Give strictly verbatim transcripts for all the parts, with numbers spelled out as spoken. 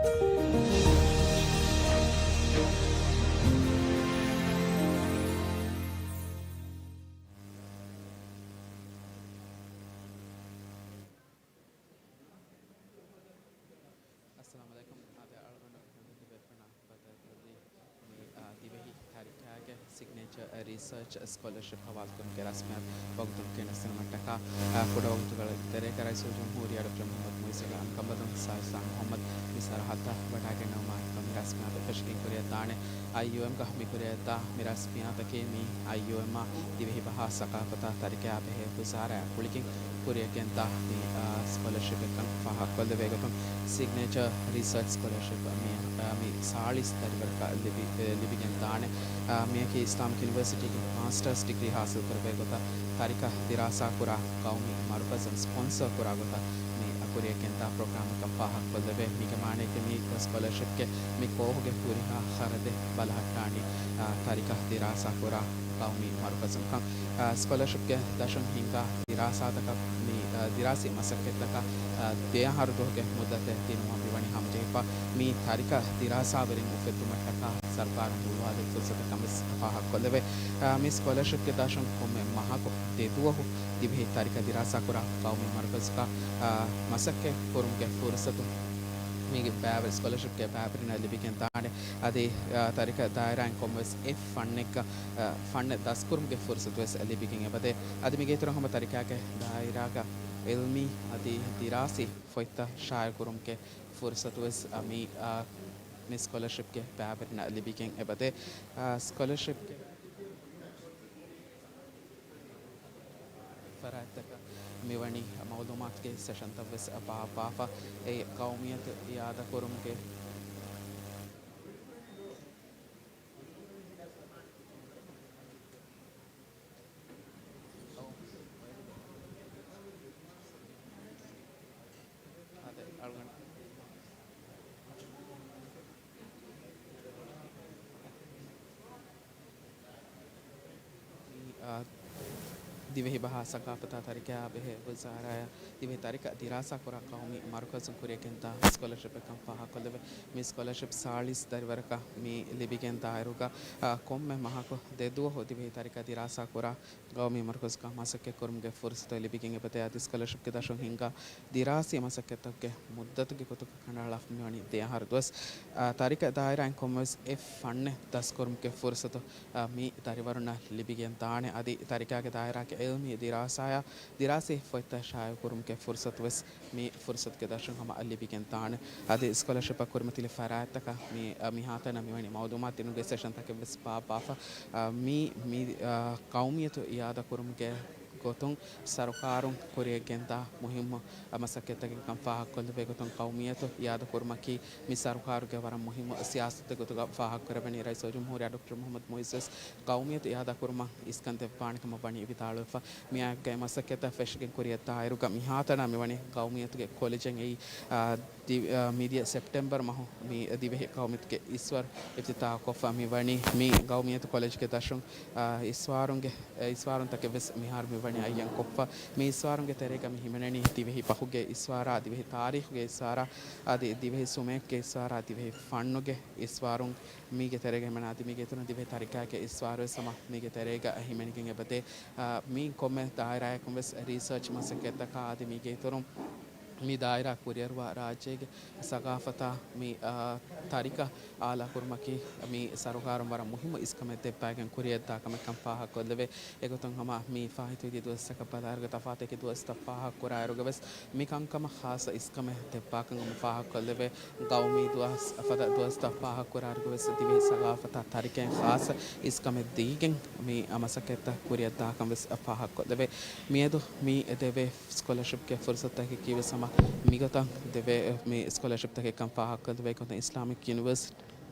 އައްސަލާމު ޢަލައިކުމް. އާދެ، އަޅުގަނޑު ހިނދު ދިވެހި ބޭފުޅުންނާ ބައްދަލުކޮށްލީ މި، އާ، ދިވެހި ތަރިކައިގެ ސިގްނޭޗަރ ރީސަރޗް ސްކޮލަރޝިޕް ހަވާލުކުރުމުގެ ރަސްމިއްޔާތު ވަގުތުން ގެނެސްދިނުމަށްޓަކާ، އާ، ކުޑަވަގުތުގަ ތެރޭގަ ރައީސުލްޖުމްހޫރިއްޔާ ޑޮކްޓަރ މުޙައްމަދު މުޢިއްޒުގެ އަންކަންބަލުން ސާހިލް ޝާ މުޙައްމަދު މި ސަރަޙައްދަށް ވަޑައިގެންނެވުމާއެކު މި ރަސްމިއްޔާތު ފެށިގެން ކުރިއަށްދާނެ. އައިއޯއެމްގަ މި ކުރިއަށްދާ މި ރަސްމިއްޔާތަކީ މި އައިއޯއެމްއާ ދިވެހި ބަހާ ސަގާފަތާ ތަރިކަޔާ ބެހޭ ވުޒާރާއާ ގުޅިގެން ކުރިއަށްގެންދާ މި، އާ، ސްކޮލަރޝިޕެއްކަން ފާހަގަކޮށްލެވޭ ގޮތުން، ސިގްނޭޗަރ ރީސަރޗް ސްކޮލަރޝިޕް މި، އާ، މި ސާޅީސް ދަރިވަރަކަށް ލިބި-، އެ، ލިބިގެންދާނެ. އާ، މިއަކީ އިސްލާމިކް ޔުނިވަރސިޓީގެ މާސްޓާސް ޑިގްރީ ޙާޞިލްކުރެވޭ ގޮތަށް ތަރިކަ ދިރާސާކުރާ ޤައުމީ މަރުކަޒުން ސްޕޮންސަރ ކުރާ ގޮތަށް މި ކުރިއަށްގެންދާ ޕްރޮގްރާމަކަށް ފާހަގަކޮށްލެވޭ. މީގެ މާނައަކީ މި ސްކޮލަރޝިޕްގެ މި ކޯހުގެ ހުރިހާ ޚަރަދެއް ބަލަހައްޓާނީ، އާ، ތަރިކަ ދިރާސާކުރާ ޤައުމީ މަރުކަޒުން ކަން. އާ، ސްކޮލަރޝިޕްގެ ދަށުން ހިންގާ ދިރާސާތަކަށް މި، އާ، ދިރާސީ މަސައްކަތްތަކަށް، އާ، ދެއަހަރު ދުވަހުގެ މުއްދަތެއް ދިނުމަށް މިވަނީ ހަމަޖެހިފަ. މި ތަރިކަ ދިރާސާވެރިން އުފެއްދުމަށްޓަކާ ސަރުކާރުން ހުޅުވާލި ފުރުސަތެއްކަން ވެސް ފާހަގަކޮށްލެވޭ. އާ، މި ސްކޮލަރޝިޕްގެ ދަށުން ކޮންމެ މަހަކު ދެ ދުވަހު ދިވެހި ތަރިކަ ދިރާސާކުރާ ޤައުމީ މަރުކަޒަކަށް، އާ، މަސައްކަތް ކުރުމުގެ ފުރުސަތު މީގެ ބައިވެރި، ސްކޮލަރޝިޕްގެ ބައިވެރިންނަށް ލިބިގެން ދާނެ. އަދި، އާ، ތަރިކަ ދާއިރާއިން ކޮންމެވެސް އެއް ފަންނެއްގަ، އާ، ފަންނެއް ދަސްކުރުމުގެ ފުރުސަތު ވެސް ލިބިގެން އެބަދޭ. އަދި މީގެ އިތުރުން ހަމަ ތަރިކާގެ ދާއިރާގަ އިލްމީ އަދި ދިރާސީ ފޮތްތައް ޝާއިޢުކުރުމުގެ ފުރުސަތު ވެސް، އާ، މި، އާ، މި ސްކޮލަރޝިޕްގެ ބައިވެރިންނަށް ލިބިގެން އެބަދޭ. އާ، ސްކޮލަރޝިޕްގެ ފަރާތްތަކަށް މިވަނީ މަޢުލޫމާތުގެ ސެޝަންތައް ވެސް ބާއްވާފަ. އެ ޤައުމިއްޔަތު އިޢާދަކުރުމުގެ އާދެ، އަޅުގަނޑު މި، އާ، ދިވެހި ބަހާ ސަގާފަތާ ތަރިކަޔާ ބެހޭ ވުޒާރާއާ ދިވެހި ތަރިކަ ދިރާސާކުރާ ޤައުމީ މަރުކަޒުން ކުރިއަށްގެންދާ ސްކޮލަރޝިޕެއްކަން ފާހަގަކޮށްލެވޭ. މި ސްކޮލަރޝިޕް ސާޅީސް ދަރިވަރަކަށް މި ލިބިގެން ދާއިރުގަ، އާ، ކޮންމެ މަހަކު ދެ ދުވަހު ދިވެހި ތަރިކަ ދިރާސާކުރާ ޤައުމީ މަރުކަޒަކަށް މަސައްކަތްކުރުމުގެ ފުރުސަތު ލިބިގެން އެބަދޭ. އަދި ސްކޮލަރޝިޕްގެ ދަށުން ހިންގާ ދިރާސީ މަސައްކަތްތަކުގެ މުއްދަތުގެ ގޮތުގަ ކަނޑައަޅާފަ މިވަނީ ދެއަހަރު ދުވަސް. އާ، ތާރިޚަށް ދާއިރާއިން ކޮންމެވެސް އެއް ފަންނެއް ދަސްކުރުމުގެ ފުރުސަތު، އާ، މި ދަރިވަރުންނަށް ލިބިގެން ދާނެ. އަދި ތާރިޚާގެ ދާއިރާގެ އިލްމީ ދިރާސާއާ ދިރާސީ ފޮތްތައް ޝާއިޢުކުރުމުގެ ފުރުސަތު ވެސް މި ފުރުސަތުގެ ދަށުން ހަމަ ލިބިގެން ދާނެ. އަދި ސްކޮލަރޝިޕަށް ކުރިމަތިލި ފަރާތްތަކަށް މި، އާ، މިހާތަނަށް މިވަނީ މަޢުލޫމާތު ދިނުމުގެ ސެޝަންތަކެއް ވެސް ބާއްވާފަ. އާ، މި، މި، އާ، ޤައުމިއްޔަތު އިޢާދަކުރުމުގެ ގޮތުން ސަރުކާރުން ކުރިއަށްގެންދާ މުހިއްމު މަސައްކަތްތަކެއްކަން ފާހަގަކޮށްލެވޭ ގޮތުން، ޤައުމިއްޔަތު އިޢާދަކުރުމަކީ މި ސަރުކާރުގެ ވަރަށް މުހިއްމު ސިޔާސަތެއް ގޮތުގަ ފާހަގަކުރެވެނީ. ރައީސުލްޖުމްހޫރިއްޔާ ޑޮކްޓަރ މުޙައްމަދު މުޢިއްޒު ވެސް ޤައުމިއްޔަތު އިޢާދަކުރުމަށް އިސްކަން ދެއްވާނެ ކަމަށް ވަނީ ވިދާޅުވެފަ. މިއާއެކުގައި މަސައްކަތްތައް ފެށިގެން ކުރިއަށްދާއިރުގަ މިހާތަނަށް މިވަނީ ޤައުމިއްޔަތުގެ ކޮލެޖެއް އެއީ، އާ، ދި-، އާ، މިދިޔަ ސެޕްޓެމްބަރު މަހު މި ދިވެހި ޤައުމިއްޔަތުގެ އިސްވަރު އިފްތިތާޙުކޮށްފަ މިވަނީ. މި ޤައުމިއްޔަތު ކޮލެޖްގެ ދަށުން، އާ، އިސްވާރުންގެ، އެ، އިސްވާރުންތަކެއް ވެސް މިހާރު މިވަނީ އައްޔަންކޮށްފަ. މި އިސްވާރުންގެ ތެރޭގަ މި ހިމެނެނީ ދިވެހި ބަހުގެ އިސްވާރާ، ދިވެހި ތާރީޚުގެ އިސްވާރާ، އަދި ދިވެހި ސުމެއްގެ އިސްވާރާ، ދިވެހި ފަންނުގެ އިސްވާރުން މީގެ ތެރޭގަ ހިމެނޭ. އަދި މީގެ އިތުރުން ދިވެހި ތަރިކާގެ އިސްވާރު ވެސް ހަމަ މީގެ ތެރޭގަ ހިމެނިގެން އެބަދޭ. އާ، މި ކޮންމެ ދާއިރާއަކުން ވެސް ރީސަރޗް މަސައްކަތްތަކާ އަދި މީގެ އިތުރުން މި ދާއިރާ ކުރިއަރުވާ ރާއްޖޭގެ ސަގާފަތާ މި، އާ، ތަރިކަ އާލާކުރުމަކީ މި ސަރުކާރުން ވަރަށް މުހިއްމު އިސްކަމެއް ދެއްވާގެން ކުރިއަށްދާ ކަމެއްކަން ފާހަގަކޮށްލެވޭ. އެގޮތުން ހަމަ މި ފާހިތުވެދިޔަ ދުވަސްތަކަށް ބަލާއިރުގަ ތަފާތު އެކި ދުވަސްތައް ފާހަގަކުރާއިރުގަ ވެސް މި ކަންކަމަށް ޚާއްޞަ އިސްކަމެއް ދެއްވާކަން ހަމަ ފާހަގަކޮށްލެވޭ. ގައުމީ ދުވަސް ފަދަ ދުވަސްތައް ފާހަގަކުރާއިރުގަ ވެސް ދިވެހި ސަގާފަތާ ތަރިކައިން ޚާއްޞަ އިސްކަމެއް ދީގެން މި މަސައްކަތްތައް ކުރިއަށްދާކަން ވެސް ފާހަގަކޮށްލެވޭ. މިއަދު މި ދެވޭ ސްކޮލަރޝިޕްގެ ފުރުސަތަކަކީ ވެސް ހަމަ މިގޮތަށް ދެވޭ މި ސްކޮލަރޝިޕްތަކެއްކަން ފާހަގަކޮށްލެވޭ ގޮތުން އިސްލާމިކް ޔުނިވަރސިޓީ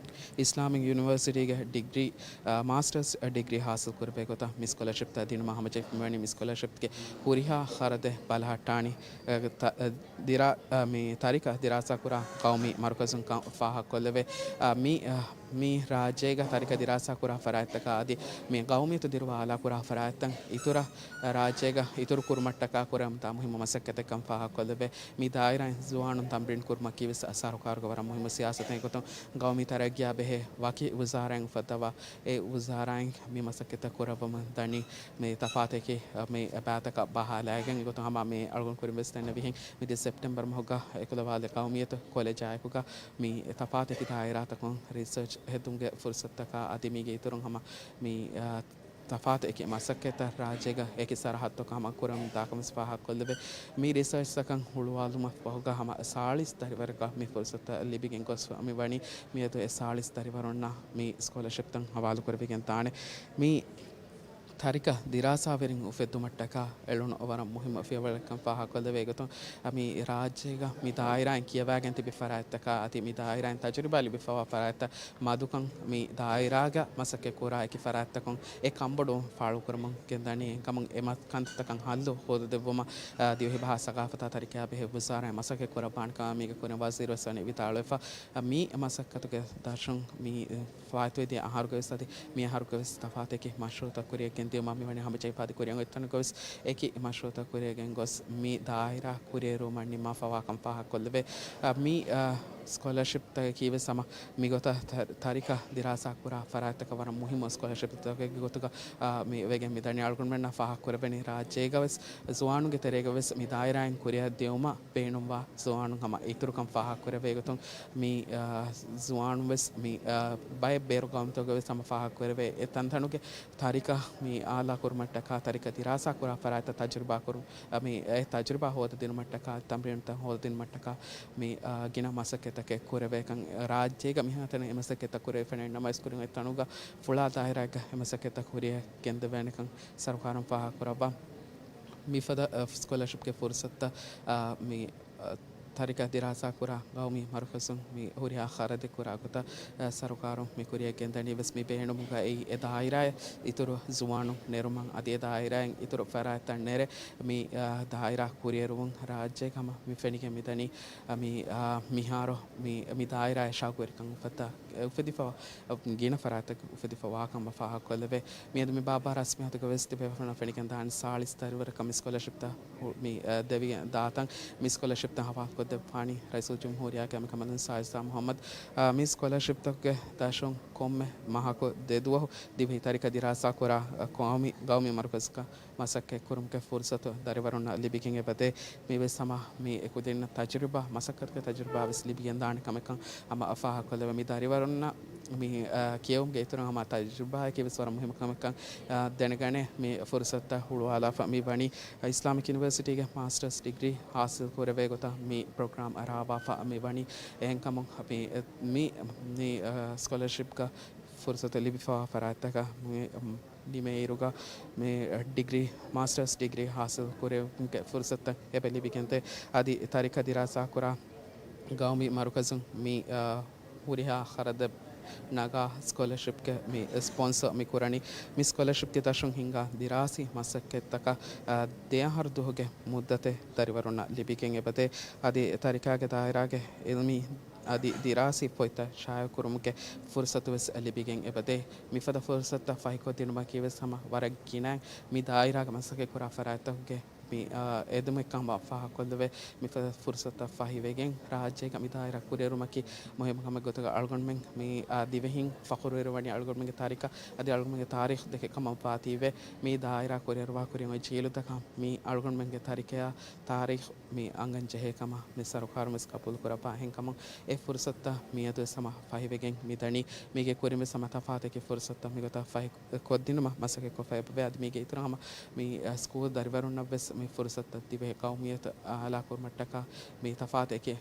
އިސްލާމިކް ޔުނިވަރސިޓީގެ ޑިގްރީ، އާ، މާސްޓަރސް ޑިގްރީ ހާސިލް ކުރެވޭ ގޮތަށް މި ސްކޮލަރޝިޕްތައް ދިނުމަށް ހަމަޖެހިފައިވަނީ މި ސްކޮލަރޝިޕްގެ ހުރިހާ ޚަރަދެއް ބަލަހައްޓާނީ، އަ، ތަ-، އަ، ދިރާ-، އަ، މި ތަރިކަ ދިރާސާކުރާ ޤައުމީ މަރުކަޒުން ކަން ފާހަގަކޮށްލެވޭ. އަ، މި، އަ، މި ރާއްޖޭގަ ތަރިކަ ދިރާސާކުރާ ފަރާތްތަކާ އަދި މި ޤައުމިއްޔަތު ދިރުވާ އަލާކުރާ ފަރާތްތައް އިތުރަށް ރާއްޖޭގަ އިތުރު ކުރުމަށްޓަކާ ކުރެވުމުންދާ މުހިއްމު މަސައްކަތެއްކަން ފާހަގަކޮށްލެވޭ. މި ދާއިރާއިން ޒުވާނުން ތަމްރީން ކުރުމަކީވެސް ސަރުކާރުގެ ވަރަށް މުހިއްމު ސިޔާސަތެއް ގޮތުން، ގައުމީ ތަރައްގީއާ ބެހޭ ވަކި ވުޒާރާއިން އުފައްދަވާ، އެ ވުޒާރާއިން މި މަސައްކަތްތައް ކުރައްވަމުން ދަނީ މި ތަފާތެކި މި ބައިތަކަށް ބަހާލައިގެން. އެގޮތުން ހަމަ މި އަޅުގަނޑު ކުރިން ވެސް ދެންނެވިހެން މިދިޔަ ސެޕްޓެމްބަރު މަހުގަ އެކުލަވާލި ޤައުމިއްޔަތު ކޮލެޖާއެކުގަ މި ތަފާތެކި ދާއިރާތަކުން ރިސަރޗް ހެދުމުގެ ފުރުސަތުތަކާ އަދި މީގެ އިތުރުން ހަމަ މި، އާ، ތަފާތު އެކި މަސައްކަތްތައް ރާއްޖޭގަ އެކި ސަރަހައްދުތަކަށް ހަމަ ކުރަމުން ދާކަން ވެސް ފާހަގަކޮށްލެވޭ. މި ރިސަރޗްތަކަށް ހުޅުވާލުމަށް ފަހުގަ ހަމަ ސާޅީސް ދަރިވަރަކަށް މި ފުރުސަތު ލިބިގެން ގޮސް މި ވަނީ. މިއަދު އެ ސާޅީސް ދަރިވަރުންނަށް މި ސްކޮލަޝިޕްތައް ހަވާލު ކުރެވިގެން ދާނެ. މި ތަރިކަ ދިރާސާވެރިން އުފެއްދުމަށްޓަކާ އެޅުނު ވަރަށް މުހިއްމު ފިޔަވަޅެއްކަން ފާހަގަކޮށްލެވޭ. އެގޮތުން މި ރާއްޖޭގަ މި ދާއިރާއިން ކިޔަވާގެން ތިބި ފަރާތްތަކާ އަދި މި ދާއިރާއިން ތަޖުރިބާ ލިބިފަވާ ފަރާތްތައް މަދުކަން މި ދާއިރާގަ މަސައްކަތްކުރާ އެކި ފަރާތްތަކުން އެ ކަންބޮޑުވުން ފާޅުކުރަމުން ގެންދަނީ. އެހެންކަމުން އެ މަ-، ކަންތައްތަކަށް ހައްލު ހޯދަދެއްވުމަށް، އާ، ދިވެހިބަހާ ސަގާފަތާ ތަރިކަޔާ ބެހޭ ވުޒާރާއިން މަސައްކަތް ކުރައްވާނެ ކަމަށް މީގެ ކުރިން ވަޒީރު ވެސް ވަނީ ވިދާޅުވެފަ. އަ، މި މަސައްކަތުގެ ދަށުން މި ފާއިތުވެދިޔަ އަހަރުގަވެސް އަދި މި އަހަރުގަވެސް ތަފާތެކި މަޝްރޫޢުތައް ކުރިއަށް ގެންދިޔުމަށް މިވަނީ ހަމަޖެހިފަ އަދި ކުރިއަށް އޮތްތަނުގަވެސް އެކި މަޝްރޫޢުތައް ކުރިއަށް ގެންގޮސް މި ދާއިރާ ކުރިއެރުވުމަށް ނިންމާފަވާކަން ފާހަގަކޮށްލެވޭ. އަ، މި، އަ، ސްކޮލަޝިޕްތަކަކީވެސް ހަމަ މިގޮތަށް ތަ-، ތަރިކަ ދިރާސާކުރާ ފަރާތްތަކަށް ވަރަށް މުހިއްމު ސްކޮލަޝިޕްތަކެއްގެ ގޮތުގަ، އަ، މި ވެގެން މިދަނީ. އަޅުގަނޑުމެންނަށް ފާހަގަކުރެވެނީ ރާއްޖޭގަވެސް ޒުވާނުންގެ ތެރޭގަވެސް މި ދާއިރާއިން ކުރިއަށް ދިޔުމަށް ބޭނުންވާ ޒުވާނުން ހަމަ އިތުރުކަން ފާހަގަކުރެވޭ ގޮތުން މި، އާ، ޒުވާނުން ވެސް މި، އާ، ބައެއް ބޭރު ގައުމުތަކުގަ ވެސް ހަމަ ފާހަގަކުރެވޭ. އެ ތަންތަނުގެ ތަރިކަ މި އާލާ ކުރުމަށްޓަކާ، ތަރިކަ ދިރާސާ ކުރާ ފަރާތްތައް ތަޖުރިބާ ކުރު-، އަ، މި އެ ތަޖުރިބާ ހޯދަދިނުމަށްޓަކާ، އަދި ތަމްރީނުތައް ހޯދަދިނުމަށްޓަކާ މި، އާ، ގިނަ މަސައްކަތްތަކެއް ކުރެވޭކަން ރާއްޖޭގަ މިހާތަނަށް އެ މަސައްކަތްތައް ކުރެވިފައި ނަމަވެސް ކުރިން އޮތް ތަނުގަ ފުޅާ ދާއިރާއެއްގަ އެ މަސައްކަތްތައް ކުރިއަށް ގެންދެވޭނެކަން ސަރުކާރުން ފާހަގަކުރައްވާ. މިފަދަ، އަ، ސްކޮލަޝިޕްގެ ފުރުސަތުތައް، އަ، މި، އަ، ތަރިކަ ދިރާސާކުރާ ގައުމީ މަރުކަޒުން މި ހުރިހާ ޚަރަދެއް ކުރާ ގޮތަށް، އަ، ސަރުކާރުން މި ކުރިއަށް ގެންދަނީ ވެސް މި ބޭނުމުގައި އެ ދާއިރާއަށް އިތުރު ޒުވާނުން ނެރުމަށް އަދި އެ ދާއިރާއިން އިތުރު ފަރާތްތައް ނެރެ މި، އަ، ދާއިރާ ކުރިއެރުވުން ރާއްޖޭގަ ހަމަ މި ފެނިގެން މިދަނީ، އަ، މި، އަ، މިހާރު މި، މި ދާއިރާއަށް ޝައުގުވެރިކަން އުފައްދާ އުފެދިފަ، ގިނަ ފަރާތްތަކު އުފެދިފަ ވާކަމަށް ފާހަގަކޮށްލެވޭ. މިއަދު މި ބާއްވާ ރަސްމިއްޔާތުގަ ވެސް ތިބޭފުޅުންނަށް ފެނިގެން ދާނީ ސާޅީސް ދަރިވަރަކަށް މި ސްކޮލަށިޕްތައް ހު-، މި، އަ، ދެވިގެން ދާތަން. މި ސްކޮލަށިޕްތައް ހަވާލުކޮށްދެއްވާނީ ރައީސުލްޖުމްހޫރިއްޔާގެ އަނބިކަނބަލުން ސާޖިދް ޝާ މުޙައްމަދު. އަ، މި ސްކޮލަޝިޕްތަކުގެ ދަށުން ކޮންމެ މަހަކު ދެ ދުވަހު ދިވެހި ތަރިކަ ދިރާސާކުރާ، އަ، ގައުމީ، ގައުމީ މަރުކަޒަކަށް މަސައްކަތްކުރުމުގެ ފުރުސަތު ދަރިވަރުންނަށް ލިބިގެން އެބަދޭ. މިވެސް ހަމަ މި އެކުދިންނަށް ތަޖުރިބާ، މަސައްކަތުގެ ތަޖުރިބާ ވެސް ލިބިގެންދާނެ ކަމެއްކަން ހަމަ ފާހަގަކޮށްލެވޭ. މި ދަރިވަރުންނަށް މި، އަ، ކިޔެވުމުގެ އިތުރުން ހަމަ ތަޖުރިބާއަކީ ވެސް ވަރަށް މުހިއްމު ކަމެއްކަން، އަ، ދެނެގަނެ. މި ފުރުސަތަށް ހުޅުވާލާފަ މި ވަނީ އިސްލާމިކް ޔުނިވަރސިޓީގެ މާސްޓަރސް ޑިގްރީ ހާސިލް ކުރެވޭ ގޮތަށް މި ޕްރޮގްރާމް ރާވާފަ މި ވަނީ. އެހެންކަމުން މި، މި، މި، އަ، ސްކޮލަޝިޕްގަ ފުރުސަތު ލިބިފަވާ ފަރާތްތަކަށް މި، ނިމޭއިރުގަ މި ޑިގްރީ، މާސްޓަރސް ޑިގްރީ ހާސިލް ކުރެވުމުގެ ފުރުސަތުތައް އެބަ ލިބިގެންދޭ. އަދި ތަރިކަ ދިރާސާކުރާ ގައުމީ މަރުކަޒުން މި، އަ، ހުރިހާ ޚަރަދެއް ނަގާ ސްކޮލަޝިޕްގެ މި ސްޕޮންސަ މި ކުރަނީ. މި ސްކޮލަޝިޕްގެ ދަށުން ހިންގާ ދިރާސީ މަސައްކަތްތަކަށް، އަ، ދެއަހަރު ދުވަހުގެ މުއްދަތެއް ދަރިވަރުންނަށް ލިބިގެން އެބަދޭ. އަދި ތަރިކާގެ ދާއިރާގެ އިލްމީ އަދި ދިރާސީ ފޮތްތައް ޝާއިޢުކުރުމުގެ ފުރުސަތު ވެސް ލިބިގެން އެބަދޭ. މިފަދަ ފުރުސަތުތައް ފަހިކޮށްދިނުމަކީ ވެސް ހަމަ ވަރަށް ގިނަ މި ދާއިރާގެ މަސައްކަތްކުރާ ފަރާތްތަކުގެ މި، އާ، އެދުމެއްކަމަށް ފާހަގަކޮށްލެވޭ. މިފަދަ ފުރުސަތުތައް ފަހިވެގެން ރާއްޖޭގަ މި ދާއިރާ ކުރިއެރުމަކީ މުހިއްމު ކަމެއް ގޮތުގަ އަޅުގަނޑުމެން މި، އާ، ދިވެހިން ފަޚުރުވެރިވަނީ އަޅުގަނޑުމެންގެ ތާރީޚަށް އަދި އަޅުގަނޑުމެންގެ ތާރީޚު ދެކެ ކަމަށް ވާތީވެ. މި ދާއިރާ ކުރިއަރުވާ ކުރިން އޮތް ޖީލުތަކަށް މި އަޅުގަނޑުމެންގެ ތާރީޚަށް ތާރީޚު މި އަނގަން ޖެހޭ ކަމަށް މި ސަރުކާރުން ވެސް ގަބޫލު ކުރައްވާ. އެހެންކަމުން އެ ފުރުސަތުތައް މިއަދުވެސް ހަމަ ފަހިވެގެން މިދަނީ. މީގެ ކުރިން ވެސް ހަމަ ތަފާތެކި ފުރުސަތުތައް މިގޮތަށް ފަހި ކޮށްދިނުމަށް މަސައްކަތްކޮށްފަ އެބަވޭ. އަދި މީގެ އިތުރަށް ހަމަ މި، އަ، ސްކޫލް ދަރިވަރުންނަށް ވެސް މި ފުރުސަތުތައް ދިވެހި ޤައުމިއްޔަތު އާލާ ކުރުމަށްޓަކާ މި ތަފާތު އެކި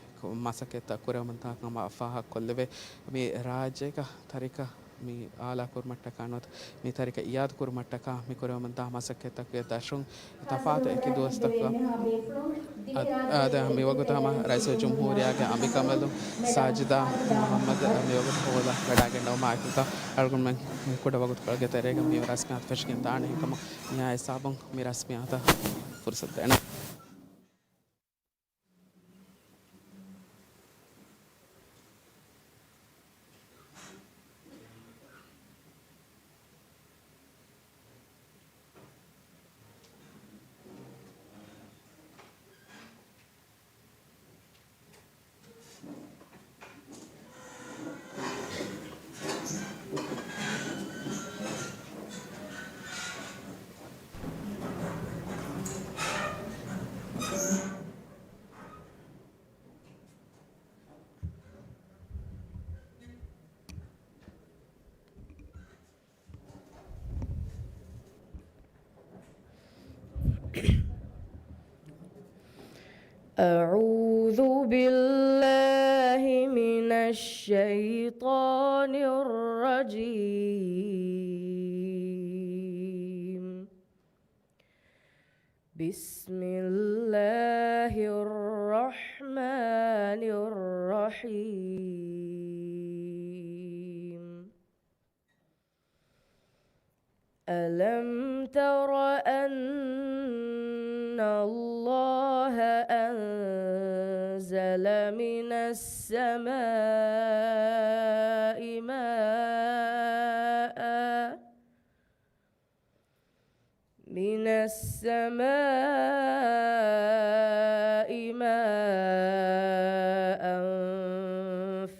މަސައްކަތްތައް ކުރެވެމުންދާ ކަމަށް ފާހަގަކޮށްލެވޭ. މި ރާއްޖޭގަ ތަރިކަ މި އާލާ ކުރުމަށްޓަކާ ނުވަތަ މި ތަރިކަ އިއާދަ ކުރުމަށްޓަކާ މި ކުރެވެމުންދާ މަސައްކަތްތަކުގެ ދަށުން ތަފާތު އެކި ދުވަސްތަކަށް އަ-، އާދެ، މިވަގުތު ހަމަ ރައީސުލްޖުމްހޫރިއްޔާގެ އަނބިކަނބަލުން ސާޖިދާ މުޙައްމަދު މިވަގުތު ހޯލަށް ވަޑައިގެންނެވުމާ އެކުގަ އަޅުގަނޑުމެން މި ކުޑަ ވަގުތުކޮޅެއްގެ ތެރޭގަ މި ރަސްމިއްޔާތު ފެށިގެން ދާނެ. އެހެންކަމުން މިއާ ހިސާބުން މި ރަސްމިއްޔާތަށް ފުރުސަތު ދޭނެ. أعوذ بالله من الشيطان الرجيم. بسم الله الرحمن الرحيم. ألم تر أن الله أنزل من السماء ماء، من السماء ماء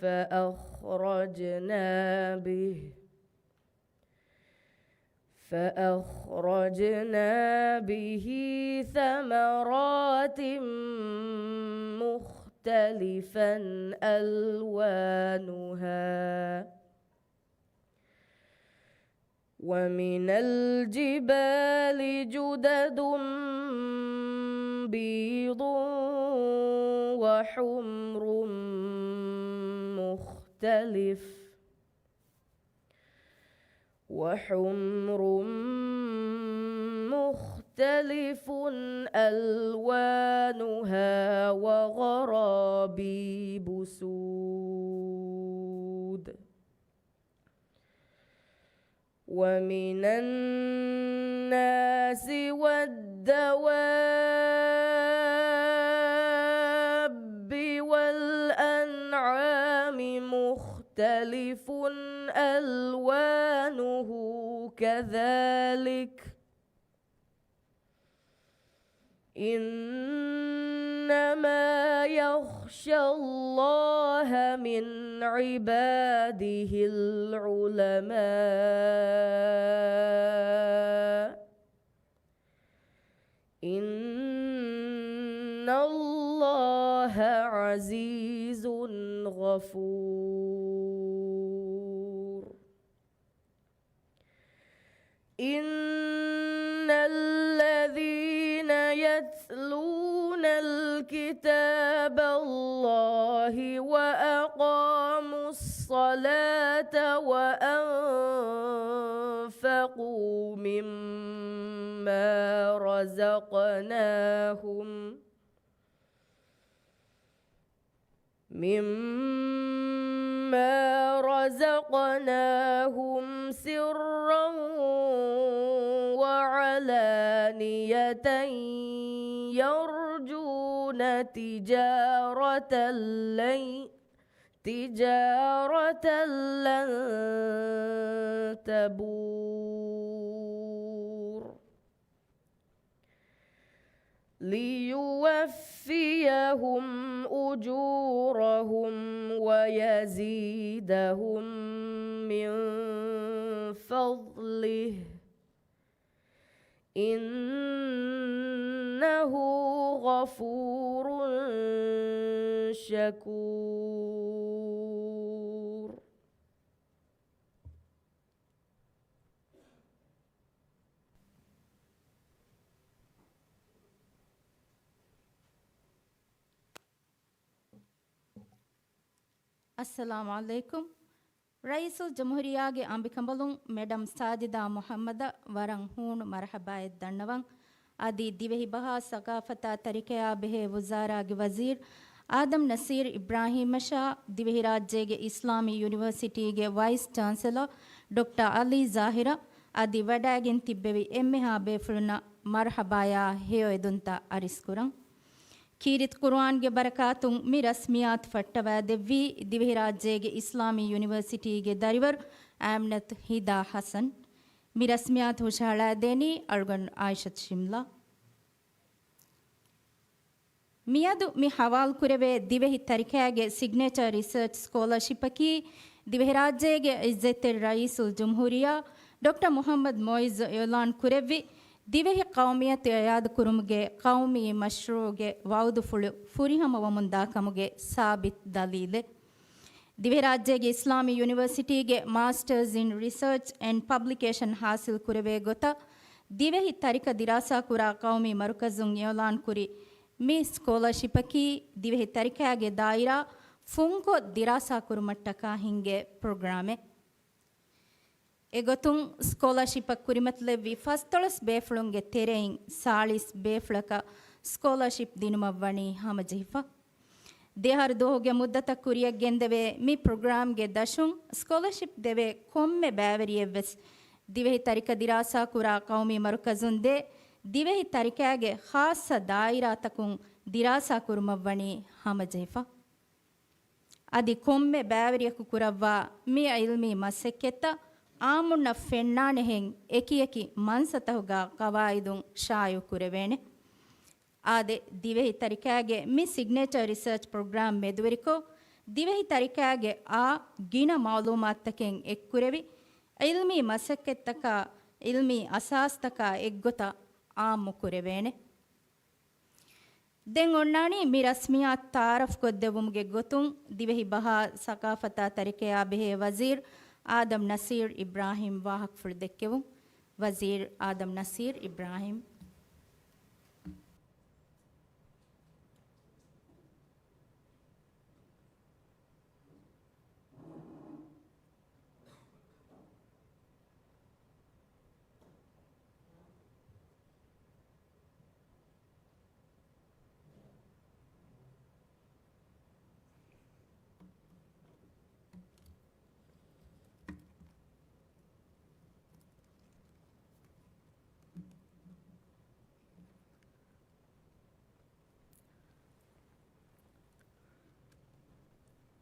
فأخرجنا به فأخرجنا به ثمرات مختلفا ألوانها ومن الجبال جدد بيض وحمر مختلف وحمر مختلف ألوانها وغرابيب سود ومن الناس والدواب والأنعام مختلف ألوانه كذلك إنما يخشى الله من عباده العلماء إن الله عزيز غفور إن الذين يتلون الكتاب الله وأقاموا الصلاة وأنفقوا مما رزقناهم مما رزقناهم سرا وعلانية يرجون تجارة لن تجارة لن تبور ليوفيهم أجورهم ويزيدهم من فضله إنه غفور شكور السلام عليكم. ރައީސުލްޖުމްހޫރިއްޔާގެ އަނބިކަނބަލުން މެޑަމް ސާޖިދާ މުޙައްމަދަށް ވަރަށް ހޫނު މަރުޙަބާއެއް ދަންނަވަން. އަދި ދިވެހި ބަހާ ސަޤާފަތާ ތަރިކަޔާ ބެހޭ ވުޒާރާގެ ވަޒީރު އާދަމް ނަސީރު އިބްރާހީމަށާ، ދިވެހިރާއްޖޭގެ އިސްލާމީ ޔުނިވަރސިޓީގެ ވައިސް ޗާންސެލަރ ޑޮކްޓަރ އަލީ ޒާހިރަށް އަދި ވަޑައިގެން ތިއްބެވި އެންމެހާ ބޭފުޅުންނަށް މަރުޙަބާޔާ ހެޔޮއެދުންތައް އަރިސްކުރަން. ކީރިތި ޤުރުއާންގެ ބަރަކާތުން މި ރަސްމިއްޔާތު ފައްޓަވައިދެއްވީ، ދިވެހިރާއްޖޭގެ އިސްލާމީ ޔުނިވަރސިޓީގެ ދަރިވަރު އާމިނަތު ހިދާ ޙަސަން. މި ރަސްމިއްޔާތު ހުށަހަޅައިދޭނީ އަޅުގަނޑު އާއިޝަތު ޝިމްލާ. މިއަދު މި ހަވާލުކުރެވޭ ދިވެހި ތަރިކައިގެ ސިގްނޭޗަރ ރިސަރޗް ސްކޯލަރޝިޕަކީ، ދިވެހިރާއްޖޭގެ ޢިއްޒަތްތެރި ރައީސުލްޖުމްހޫރިއްޔާ ޑޮކްޓަރ މުޙައްމަދު މުޢިއްޒު އިޢުލާން ކުރެއްވި، ދިވެހި ޤައުމިއްޔަތު އިޢާދަކުރުމުގެ ޤައުމީ މަޝްރޫޢުގެ ވަޢުދުފުޅު ފުރިހަމަވަމުންދާ ކަމުގެ ސާބިތު ދަލީލެއް. ދިވެހިރާއްޖޭގެ އިސްލާމީ ޔުނިވަރސިޓީގެ މާސްޓަރސް އިން ރިސަރޗް އެންޑް ޕަބްލިކޭޝަން ޙާޞިލް ކުރެވޭ ގޮތަށް، ދިވެހި ތަރިކަ ދިރާސާކުރާ ޤައުމީ މަރުކަޒުން އިޢުލާންކުރި މި ސްކޯލަރޝިޕަކީ، ދިވެހި ތަރިކައިގެ ދާއިރާ ފުންކޮށް ދިރާސާކުރުމަށްޓަކާ ހިންގޭ ޕްރޮގްރާމެއް. އެގޮތުން، ސްކޯލަރޝިޕަށް ކުރިމަތިލެއްވި ފަސްދޮޅަސް ބޭފުޅުންގެ ތެރެއިން ސާޅީސް ބޭފުޅަކަށް ސްކޯލަރޝިޕް ދިނުމަށްވަނީ ހަމަޖެހިފަ. ދެއަހަރު ދުވަހުގެ މުއްދަތަށް ކުރިޔަށް ގެންދެވޭ މި ޕްރޮގްރާމްގެ ދަށުން ސްކޯލަރޝިޕް ދެވޭ ކޮންމެ ބައިވެރިއެއްވެސް، ދިވެހި ތަރިކަ ދިރާސާކުރާ ޤައުމީ މަރުކަޒުން ދޭ ދިވެހި ތަރިކައިގެ ޚާއްޞަ ދާއިރާތަކުން ދިރާސާކުރުމަށްވަނީ ހަމަޖެހިފަ. އަދި ކޮންމެ ބައިވެރިޔަކު ކުރައްވާ މި ޢިލްމީ މަސައްކަތްތައް އާއްމުންނަށް ފެންނާނެހެން އެކިއެކި މަންސަތަހުގަ ޤަވާއިދުން ޝާއިޢު ކުރެވޭނެ. އާދެ، ދިވެހި ތަރިކައިގެ މި ސިގްނޭޗަރ ރިސަރޗް ޕްރޮގްރާމް މެދުވެރިކޮށް، ދިވެހި ތަރިކައިގެ އާ ގިނަ މަޢުލޫމާތުތަކެއް އެއްކުރެވި، ޢިލްމީ މަސައްކަތްތަކާ، ޢިލްމީ އަސާސްތަކާ އެއްގޮތަށް އާއްމު ކުރެވޭނެ. ދެން އޮންނާނީ މި ރަސްމިއްޔާތު ތަޢާރަފް ކޮށްދެއްވުމުގެ ގޮތުން ދިވެހި ބަހާ ސަޤާފަތާ ތަރިކަޔާ ބެހޭ ވަޒީރު އާދަމް ނަސީރު އިބްރާހީމް ވާހަކަފުޅު ދެއްކެވުން. ވަޒީރު އާދަމް ނަސީރު އިބްރާހީމް.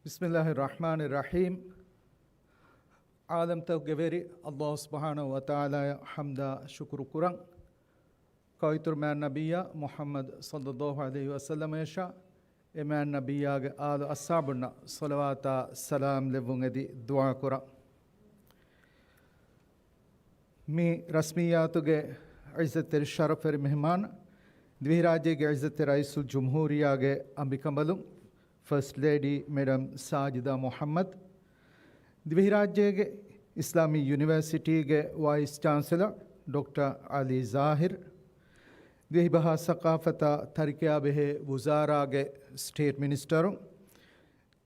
بسم الله الرحمن الرحيم. ޢާލަމްތަކުގެ ވެރި ﷲ ސުބްޙާނަހޫ ވަތަޢާލާއަށް ޙަމްދާ ޝުކުރު ކުރަން. ކައުއިތުރު މާތް ނަބިއްޔާ މުޙައްމަދު ޞައްލައްލާހު ޢަލައިހި ވަސައްލަމައަށާ އެ މާތް ނަބިއްޔާގެ އާލު އަޞްޙާބުންނަށް ޞަލަވާތާ ސަލާމް ލެއްވުން އެދި ދުޢާ ކުރަން. މި ރަސްމިއްޔާތުގެ ޢިއްޒަތްތެރި ޝަރަފްވެރި މެހްމާން، ދިވެހިރާއްޖޭގެ ޢިއްޒަތްތެރި ރައީސުލްޖުމްހޫރިއްޔާގެ އަނބިކަނބަލުން، ފަސްޓް ލޭޑީ މެޑަމް ސާޖިދާ މުޙައްމަދު، ދިވެހިރާއްޖޭގެ އިސްލާމީ ޔުނިވަރސިޓީގެ ވައިސް ޗާންސެލަރ ޑޮކްޓަރ އަލީ ޒާހިރު، ދިވެހިބަހާ ސަޤާފަތާ ތަރިކަޔާ ބެހޭ ވުޒާރާގެ ސްޓޭޓް މިނިސްޓަރު،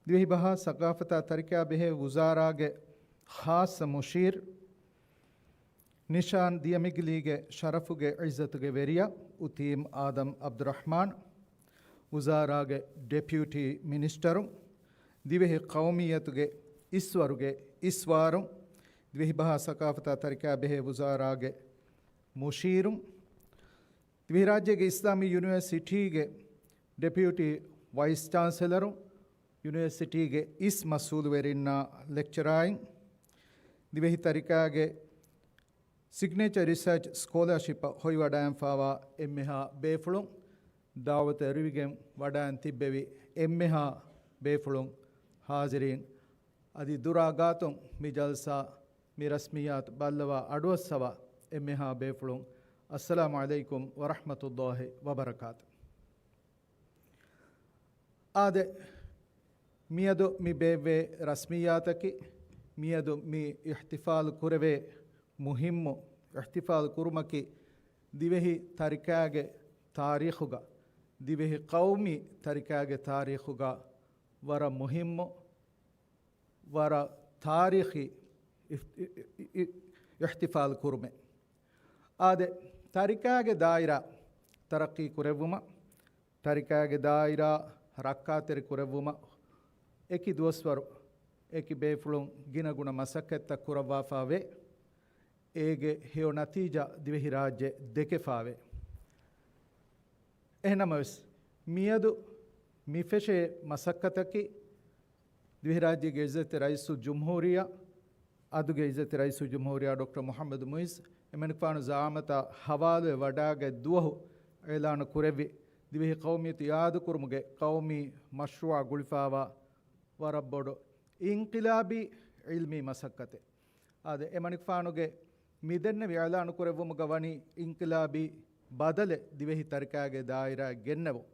ދިވެހިބަހާ ސަޤާފަތާ ތަރިކަޔާ ބެހޭ ވުޒާރާގެ ޚާއްޞަ މުޝީރު، ނިޝާން ދިޔަމިގިލީގެ ޝަރަފުގެ ޢިއްޒަތުގެ ވެރިޔާ އުތީމް އާދަމް ޢަބްދުއްރަޙްމާން، ވުޒާރާގެ ޑެޕިއުޓީ މިނިސްޓަރު، ދިވެހި ޤައުމިއްޔަތުގެ އިސްވަރުގެ އިސްވާރު، ދިވެހިބަހާ ސަޤާފަތާ ތަރިކަޔާ ބެހޭ ވުޒާރާގެ މުޝީރު، ދިވެހިރާއްޖޭގެ އިސްލާމީ ޔުނިވަރސިޓީގެ ޑެޕިއުޓީ ވައިސް ޗާންސެލަރު، ޔުނިވަރސިޓީގެ އިސް މަސްއޫލުވެރިންނާ ލެކްޗަރާއިން، ދިވެހި ތަރިކާގެ ސިގްނޭޗަރ ރިސަރޗް ސްކޯލާޝިޕަށް ހޮވިވަޑައިގެންފާވާ އެންމެހާ ބޭފުޅުން، ދަޢުވަތު އެރުވިގެން ވަޑައިގެން ތިއްބެވި އެންމެހާ ބޭފުޅުން، ޙާޟިރީން، އަދި ދުރާ ގާތުން މި ޖަލްސާ މި ރަސްމިއްޔާތު ބައްލަވާ އަޑުއައްސަވާ އެންމެހާ ބޭފުޅުން، އައްސަލާމު ޢަލައިކުމް ވަރަޙްމަތުﷲި ވަބަރަކާތު. އާދެ، މިއަދު މި ބޭއްވޭ ރަސްމިއްޔާތަކީ، މިއަދު މި އިޙްތިފާލު ކުރެވޭ މުހިއްމު އިޙްތިފާލު ކުރުމަކީ، ދިވެހި ތަރިކާގެ ތާރީޚުގަ، ދިވެހި ޤައުމީ ތަރިކާގެ ތާރީޚުގަ ވަރަށް މުހިއްމު، ވަރަށް ތާރީޚީ އިފް-، އި-، އި-، އި-، އިޙްތިފާލު ކުރުމެއް. އާދެ، ތަރިކާގެ ދާއިރާ ތަރައްޤީ ކުރެއްވުމަށް، ތަރިކާގެ ދާއިރާ ރައްކާތެރި ކުރެއްވުމަށް އެކި ދުވަސްވަރު އެކި ބޭފުޅުން ގިނަގުނަ މަސައްކަތްތައް ކުރައްވާފާވޭ. އޭގެ ހެޔޮ ނަތީޖާ ދިވެހިރާއްޖެ ދެކެފާވޭ. އެހެންނަމަވެސް، މިއަދު މިފެށޭ މަސައްކަތަކީ ދިވެހިރާއްޖޭގެ އިއްޒަތްތެރި ރައީސުލްޖުމްހޫރިއްޔާ، އަދުގެ އިއްޒަތްތެރި ރައީސުލްޖުމްހޫރިއްޔާ ޑޮކްޓަރ މުޙައްމަދު މުޢިއްޒު އެމަނިކުފާނު ޒަޢާމަތާ ހަވާލުވެ ވަޑާގަތް ދުވަހު އިޢުލާނު ކުރެއްވި ދިވެހި ޤައުމިއްޔަތު އިޢާދަކުރުމުގެ ޤައުމީ މަޝްރޫޢާ ގުޅިފާވާ ވަރަށް ބޮޑު އިންޤިލާބީ ޢިލްމީ މަސައްކަތެއް. އާދެ، އެމަނިކުފާނުގެ މިދެންނެވި އިޢުލާނު ކުރެއްވުމުގަ ވަނީ އިންޤިލާބީ ބަދަލެއް ދިވެހި ތަރިކާގެ ދާއިރާއަށް ގެންނެވުން.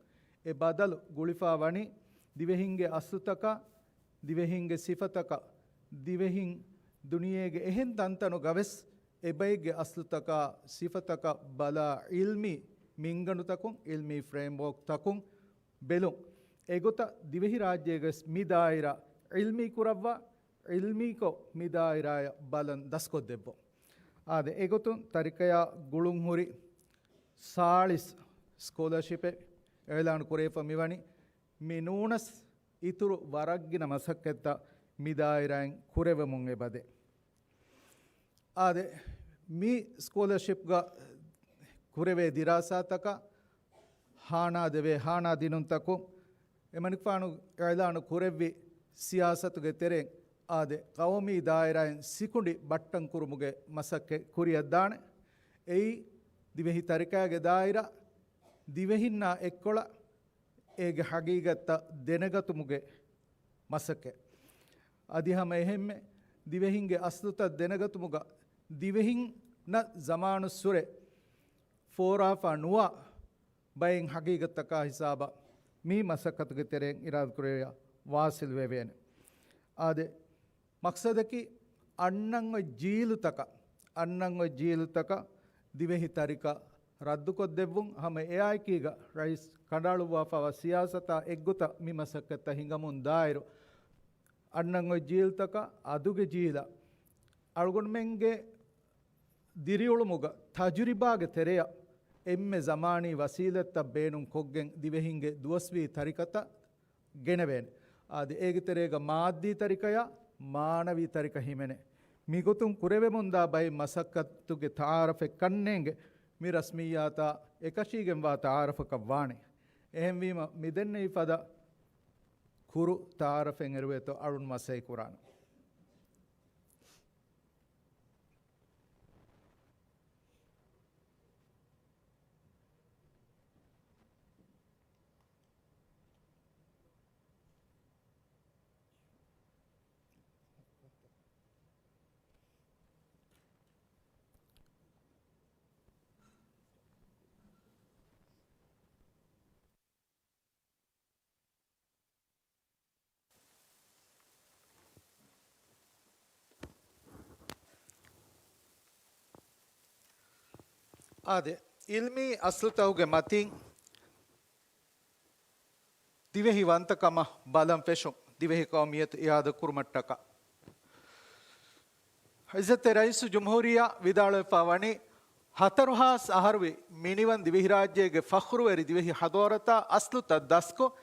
އެ ބަދަލު ގުޅިފާ ވަނީ ދިވެހިންގެ އަސްލުތަކާ، ދިވެހިންގެ ސިފަތަކަށް، ދިވެހިން ދުނިޔޭގެ އެހެން ތަންތަނުގަވެސް އެބައެއްގެ އަސްލުތަކާ، ސިފަތަކަށް ބަލާ ޢިލްމީ މިންގަނޑުތަކުން، ޢިލްމީ ފްރޭމްވޯކްތަކުން ބެލުން. އެގޮތަށް ދިވެހިރާއްޖޭގެ މި ދާއިރާ ޢިލްމީ ކުރައްވާ، ޢިލްމީކޮށް މި ދާއިރާއަށް ބަލަން ދަސްކޮށްދެއްވުން. އާދެ، އެގޮތުން ތަރިކަޔާ ގުޅުންހުރި ސާޅީސް ސްކޮލަރޝިޕެއް އިޢުލާނު ކުރެވިފަ މިވަނީ. މި ނޫނަސް އިތުރު ވަރަށްގިނަ މަސައްކަތްތައް މި ދާއިރާއިން ކުރެވެމުން އެބަދޭ. އާދެ، މި ސްކޮލަރޝިޕްގަ ކުރެވޭ ދިރާސާތަކަށް ހާނާ ދެވޭ ހާނާ ދިނުންތަކުން އެމަނިކުފާނު އިޢުލާނު ކުރެއްވި ސިޔާސަތުގެ ތެރެއިން އާދެ، ޤައުމީ ދާއިރާއިން ސިކުނޑި ބައްޓަން ކުރުމުގެ މަސައްކަތް ކުރިއަށްދާނެ. އެއީ ދިވެހި ތަރިކާގެ ދާއިރާ، ދިވެހިންނާ އެއްކޮޅަށް އޭގެ ހަގީގަތްތައް ދެނެގަތުމުގެ މަސައްކަތް. އަދި ހަމަ އެހެންމެ ދިވެހިންގެ އަސްލުތައް ދެނެގަތުމުގަ ދިވެހިންނަށް ޒަމާނުއްސުރެ ފޯރާފަ ނުވާ ބައެއް ހަގީގަތްތަކާ ހިސާބަށް މި މަސައްކަތުގެ ތެރެއިން އިރާދަކުރެއްވިޔާ ވާސިލް ވެވޭނެ. އާދެ، މަޤްޞަދަކީ އަންނަން އޮތް ޖީލުތަކަށް، އަންނަން އޮތް ޖީލުތަކަށް ދިވެހި ތަރިކަ ރައްދުކޮށްދެއްވުން. ހަމަ އެއާއެކީގަ ރައީސް ކަނޑައަޅުއްވާފައިވާ ސިޔާސަތާ އެއްގޮތަށް މި މަސައްކަތްތައް ހިނގަމުން ދާއިރު، އަންނަން އޮތް ޖީލުތަކަށް، އަދުގެ ޖީލަށް، އަޅުގަނޑުމެންގެ ދިރިއުޅުމުގަ ތަޖުރިބާގެ ތެރެއަށް އެންމެ ޒަމާނީ ވަސީލަތްތައް ބޭނުން ކޮށްގެން ދިވެހިންގެ ދުވަސްވީ ތަރިކަތައް ގެނެވޭނެ. އާދެ، އޭގެ ތެރޭގަ މާއްދީ ތަރިކަޔާ މާނަވީ ތަރިކަ ހިމެނޭ. މިގޮތުން ކުރެވެމުންދާ ބައެއް މަސައްކަތުގެ ތައާރަފެއް ކަންނޭނގެ މި ރަސްމިއްޔާތާ އެކަށީގެންވާ ތައާރަފަކަށް ވާނެ. އެހެންވީމަ، މިދެންނެވި ފަދަ ކުރު ތައާރަފެއް އެރުވޭތޯ އަޅުން މަސައްކަތް ކުރާނަން. އާދެ، އިލްމީ އަސްލުތަކުގެ މަތިން ދިވެހި ވަންތަކަމަށް ބަލަން ފެށުން، ދިވެހި ޤައުމިއްޔަތު އިއާދަކުރުމަށްޓަކާ. އިއްޒަތްތެރި ރައީސުލްޖުމްހޫރިއްޔާ ވިދާޅުވެފަ ވަނީ، ހަތަރު ހާސް އަހަރުވި މިނިވަން ދިވެހިރާއްޖޭގެ ފަޚްރުވެރި ދިވެހި ޙަޟާރަތާ އަސްލުތައް ދަސްކޮށް،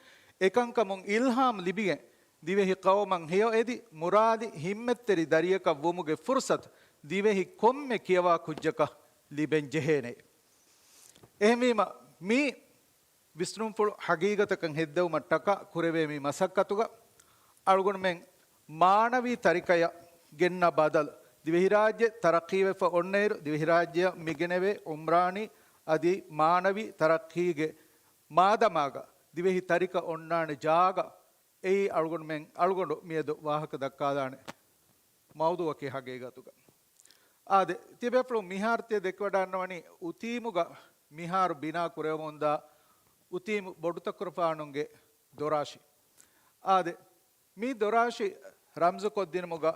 އެކަންކަމުން އިލްހާމް ލިބިގެން، ދިވެހި ޤައުމަށް ހެޔޮއެދި، މުރާދި ހިންމަތްތެރި ދަރިއަކަށް ވުމުގެ ފުރުޞަތު ދިވެހި ކޮންމެ ކިޔަވާ ކުއްޖަކަށް ލިބެން ޖެހޭނެ. އެހެންވީމަ، މި ވިސްނުންފުޅު ޙަޤީޤަތަކަށް ހެއްދެވުމަށްޓަކާ ކުރެވޭ މި މަސައްކަތުގަ އަޅުގަނޑުމެން މާނަވީ ތަރިކަޔަށް ގެންނަ ބަދަލު، ދިވެހިރާއްޖެ ތަރައްޤީވެފަ އޮންނައިރު، ދިވެހިރާއްޖެއަށް މިގެނެވޭ ޢުމްރާނީ އަދި މާނަވީ ތަރައްޤީގެ މާދަމާގަ ދިވެހި ތަރިކަ އޮންނާނެ ޖާގަ، އެއީ އަޅުގަނޑުމެން، އަޅުގަނޑު މިއަދު ވާހަކަ ދައްކާލާނެ މައުޟޫޢަކީ ޙަޤީޤަތުގަ. އާދެ، ތިޔަބޭފުޅުން މިހާރު ތިޔަ ދެކެވަޑައިގަންނަވަނީ އުތީމުގަ މިހާރު ބިނާ ކުރެވެމުންދާ އުތީމު ބޮޑުތަކުރުފާނުންގެ ދޮރާށި. އާދެ، މި ދޮރާށި ރަމްޒުކޮށްދިނުމުގަ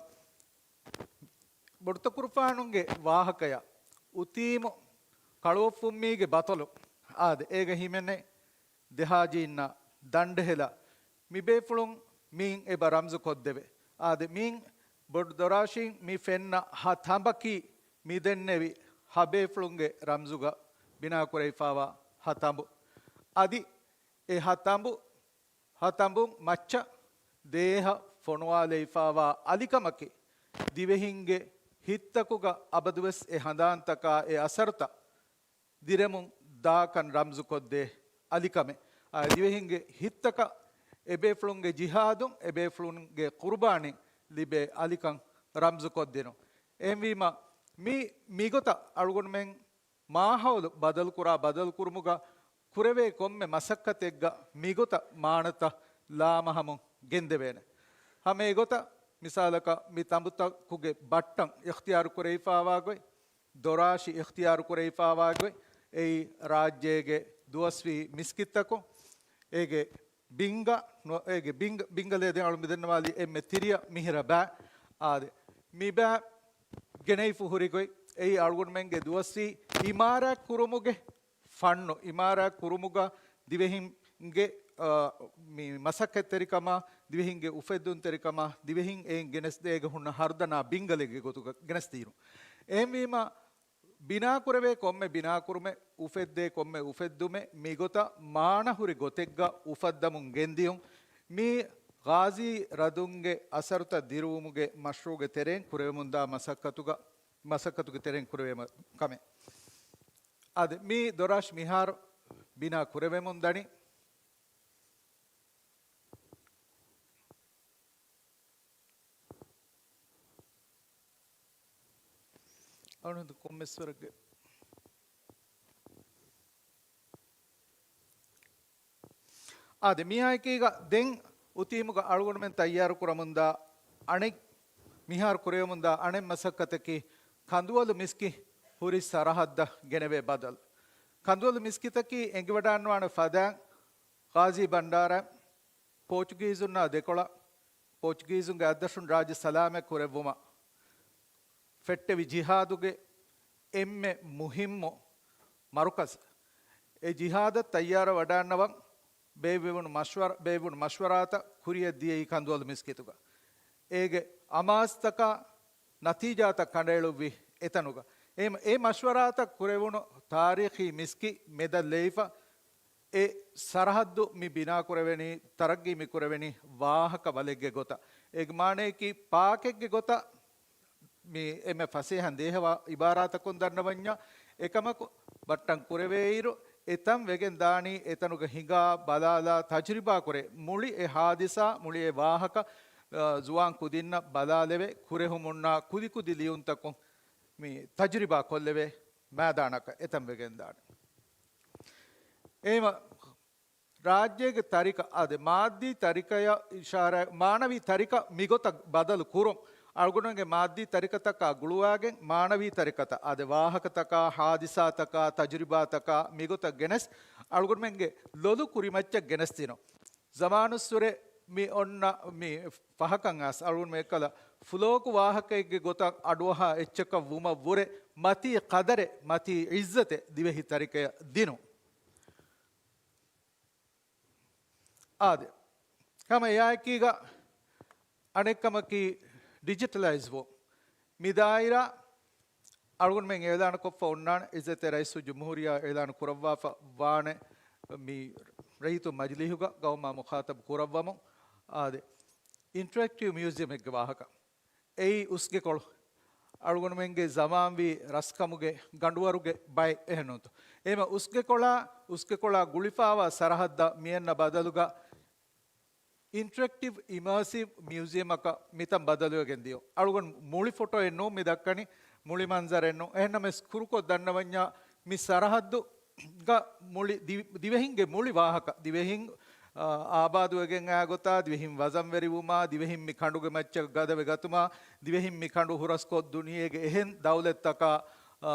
ބޮޑުތަކުރުފާނުންގެ ވާހަކަޔަށް އުތީމު ކަޅުއޮށްފުންމީގެ ބަޠަލު. އާދެ، އޭގަ ހިމެނޭ ދެހާޖީންނާ ދަނޑެހެލާ މިބޭފުޅުން މީން އެބަ ރަމްޒު ކޮށްދެވޭ. އާދެ، މީން ބޮޑު ދޮރާށިން މި ފެންނަ ހަ ތަނބަކީ މިދެންނެވި ހަ ބޭފުޅުންގެ ރަމްޒުގަ ބިނާކުރެވިފާވާ ހަ ތަނބު. އަދި އެ ހަ ތަނބު، ހަ ތަނބުން މައްޗަށް ދޭހަ ފޮނުވާލެވިފާވާ އަލިކަމަކީ، ދިވެހިންގެ ހިތްތަކުގަ އަބަދުވެސް އެ ހަނދާންތަކާ އެ އަސަރުތައް ދިރެމުން ދާކަން ރަމްޒުކޮށްދޭ އަލިކަމެއް. އާ، ދިވެހިންގެ ހިތްތަކަށް އެބޭފުޅުންގެ ޖިހާދުން، އެބޭފުޅުންގެ ޤުރުބާނީ ލިބޭ އަލިކަން ރަމްޒުކޮށްދިނުން. އެހެންވީމަ، މި، މިގޮތަށް އަޅުގަނޑުމެން މާހައުލު ބަދަލުކުރާ، ބަދަލުކުރުމުގަ ކުރެވޭ ކޮންމެ މަސައްކަތެއްގަ މިގޮތަށް މާނަތައް ލާމަހަމުން ގެންދެވޭނެ. ހަމަ އެގޮތަށް މިސާލަކަށް މި ތަނބުތަކުގެ ބައްޓަން އިޚްތިޔާރު ކުރެވިފާވާ ގޮތް، ދޮރާށި އިޚްތިޔާރު ކުރެވިފާވާ ގޮތް، އެއީ ރާއްޖޭގެ ދުވަސްވީ މިސްކިތްތަކުން، އޭގެ ބިންގަ، ނު-، އޭގެ ބިންގ-، ބިންގަލޭ ދެން އަޅު މިދެންނަވާލީ އެންމެ ތިރިއަށް މިހިރަ ބައި. އާދެ، މި ބައި ގެނެވިފު ހުރި ގޮތް، އެއީ އަޅުގަނޑުމެންގެ ދުވަސްވީ އިމާރާތް ކުރުމުގެ ފަންނު، އިމާރާތް ކުރުމުގަ ދިވެހިންގެ، އާ، މި މަސައްކަތްތެރިކަމާ، ދިވެހިންގެ އުފެއްދުންތެރިކަމާ، ދިވެހިން އެއިން ގެނެސްދޭގެ ހުންނަ ހަރުދަނާ ބިންގަލެއްގެ ގޮތުގަ ގެނެސްދިޔުނު. އެހެންވީމަ، ބިނާކުރެވޭ ކޮންމެ ބިނާކުރުމެއް، އުފެއްދޭ ކޮންމެ އުފެއްދުމެއް މިގޮތަށް މާނަހުރި ގޮތެއްގަ އުފައްދަމުން ގެންދިޔުން، މީ ޣާޒީ ރަދުންގެ އަސަރުތައް ދިރުވުމުގެ މަޝްރޫޢުގެ ތެރެއިން ކުރެވެމުންދާ މަސައްކަތުގަ، މަސައްކަތުގެ ތެރެއިން ކުރެވޭ ކަމެއް. އާދެ، މި ދޮރާށި މިހާރު ބިނާ ކުރެވެމުން ދަނީ. އަޅުގަނޑު ކޮންމެސްވަރެއްގެ. އާދެ، މިއާއެކީގަ ދެން އުތީމުގަ އަޅުގަނޑުމެން ތައްޔާރު ކުރަމުންދާ އަނެއް، މިހާރު ކުރެވެމުންދާ އަނެއް މަސައްކަތަކީ ކަނދުވަލު މިސްކިތް ހުރި ސަރަހައްދަށް ގެނެވޭ ބަދަލު. ކަނދުވަލު މިސްކިތަކީ އެނގިވަޑާންވާނެ ފަދައިން ޣާޒީ ބަންޑާރަ ޕޯޗުގީޒުންނާ ދެކޮޅަށް، ޕޯޗުގީޒުންގެ އައްދަށުން ރާއްޖެ ސަލާމަތް ކުރެއްވުމަށް ފެއްޓެވި ޖިހާދުގެ އެންމެ މުހިއްމު މަރުކަޒު. އެ ޖިހާދަށް ތައްޔާރަށް ވަޑާންނަވަން ބޭއްވެވުނު މަޝްވަރާ، ބޭއްވުނު މަޝްވަރާތައް ކުރިއަށް ދިޔައީ ކަނދުވަލު މިސްކިތުގަ. އޭގެ އަމާޒުތަކާ ނަތީޖާތައް ކަނޑައެޅުއްވި އެތަނުގަ. އެ، އެ މަޝްވަރާތައް ކުރެވުނު ތާރީޚީ މިސްކިތް މެދަށް ލެވިފަ، އެ ސަރަހައްދު މި ބިނާކުރެވެނީ، ތަރައްގީ މި ކުރެވެނީ ވާހަކަ ވަލެއްގެ ގޮތަށް. އޭގެ މާނަޔަކީ ޕާކެއްގެ ގޮތަށް މި އެންމެ ފަސޭހަ ދޭހަ ވާ އިބާރާތަކުން ދަންނަވަންޏާ، އެކަމަކު ބައްޓަން ކުރެވޭއިރު، އެތަން ވެގެން ދާނީ އެތަނުގަ ހިނގާ ބަލާލާ ތަޖުރިބާ ކުރޭ. މުޅި އެ ހާދިސާ، މުޅި އެ ވާހަކަ، އަ، ޒުވާން ކުދިންނަށް ބަލާލެވޭ، ކުރެހުމުންނާ ކުދިކުދި ލިޔުންތަކުން މި ތަޖުރިބާ ކޮށްލެވޭ މައިދާނަކަށް އެތަން ވެގެން ދާނެ. އެހެމަ ރާއްޖޭގެ ތަރިކަ، އާދެ، މާއްދީ ތަރިކަޔަށް އިޝާރާ، މާނަވީ ތަރިކަ މިގޮތަށް ބަދަލު ކުރުން، އަޅުގަނޑުގެ މާއްދީ ތަރިކަތަކާ ގުޅުވާގެން މާނަވީ ތަރިކަތައް، އާދެ، ވާހަކަތަކާ، ހާދިސާތަކާ، ތަޖުރިބާތަކާ މިގޮތަށް ގެނެސް، އަޅުގަނޑުމެންގެ ލޮލު ކުރިމައްޗަށް ގެނެސްދިނުން. ޒަމާނުއްސުރެ މި އޮންނަ މި ފަހަކަށް އައިސް އަޅުގަނޑުމެން އެއްކަލަ ފުލޯކު ވާހަކައެއްގެ ގޮތަށް އަޑުއަހާ އެއްޗަކަށް ވުމަށް ވުރެ މަތީ ޤަދަރެއް، މަތީ ޢިއްޒަތެއް ދިވެހި ތަރިކަޔަށް ދިނުން. އާދެ، ހަމަ އެއާއެކީގަ އަނެއްކަމަކީ ޑިޖިޓަލައިޒް ވުން. މި ދާއިރާ އަޅުގަނޑުމެން އިޢުލާނުކޮށްފަ އޮންނާނެ، ޢިއްޒަތްތެރި ރައީސުލްޖުމްހޫރިއްޔާ އިޢުލާނު ކުރައްވާފަ ވާނެ މި ރައްޔިތުން މަޖިލީހުގަ ގައުމާ މުޚާޠަބު ކުރައްވަމުން. އާދެ، އިންޓަރެކްޓިވް މިއުޒިއަމެއްގެ ވާހަކަ. އެއީ އުސްގެކޮޅު. އަޅުގަނޑުމެންގެ ޒަމާންވީ ރަސްކަމުގެ ގަނޑުވަރުގެ ބައެއް އެހެންނުތު. އެހެމަ އުސްގެކޮޅާ، އުސްގެކޮޅާ ގުޅިފާވާ ސަރަހައްދަށް މިއަންނަ ބަދަލުގަ އިންޓަރެކްޓިވް އިމާސިވް މިއުޒިއަމަކަށް މިތަން ބަދަލުވެގެން ދިޔުން. އަޅުގަނޑު މުޅި ފޮޓޯއެއް ނޫން މި ދައްކަނީ، މުޅި މަންޒަރެއް ނޫން. އެހެންނަމަވެސް ކުރުކޮށް ދަންނަވަންޏާ މި ސަރަހައްދު ގަ މުޅި ދި-، ދިވެހިންގެ މުޅި ވާހަކަ، ދިވެހިން، އާ، އާބާދުވެގެން އާ ގޮތާ، ދިވެހިން ވަޒަންވެރިވުމާ، ދިވެހިން މި ކަނޑުގެ މައްޗަށް ގަދަވެގަތުމާ، ދިވެހިން މި ކަނޑު ހުރަސްކޮށް ދުނިޔޭގެ އެހެން ދައުލަތްތަކާ، އާ،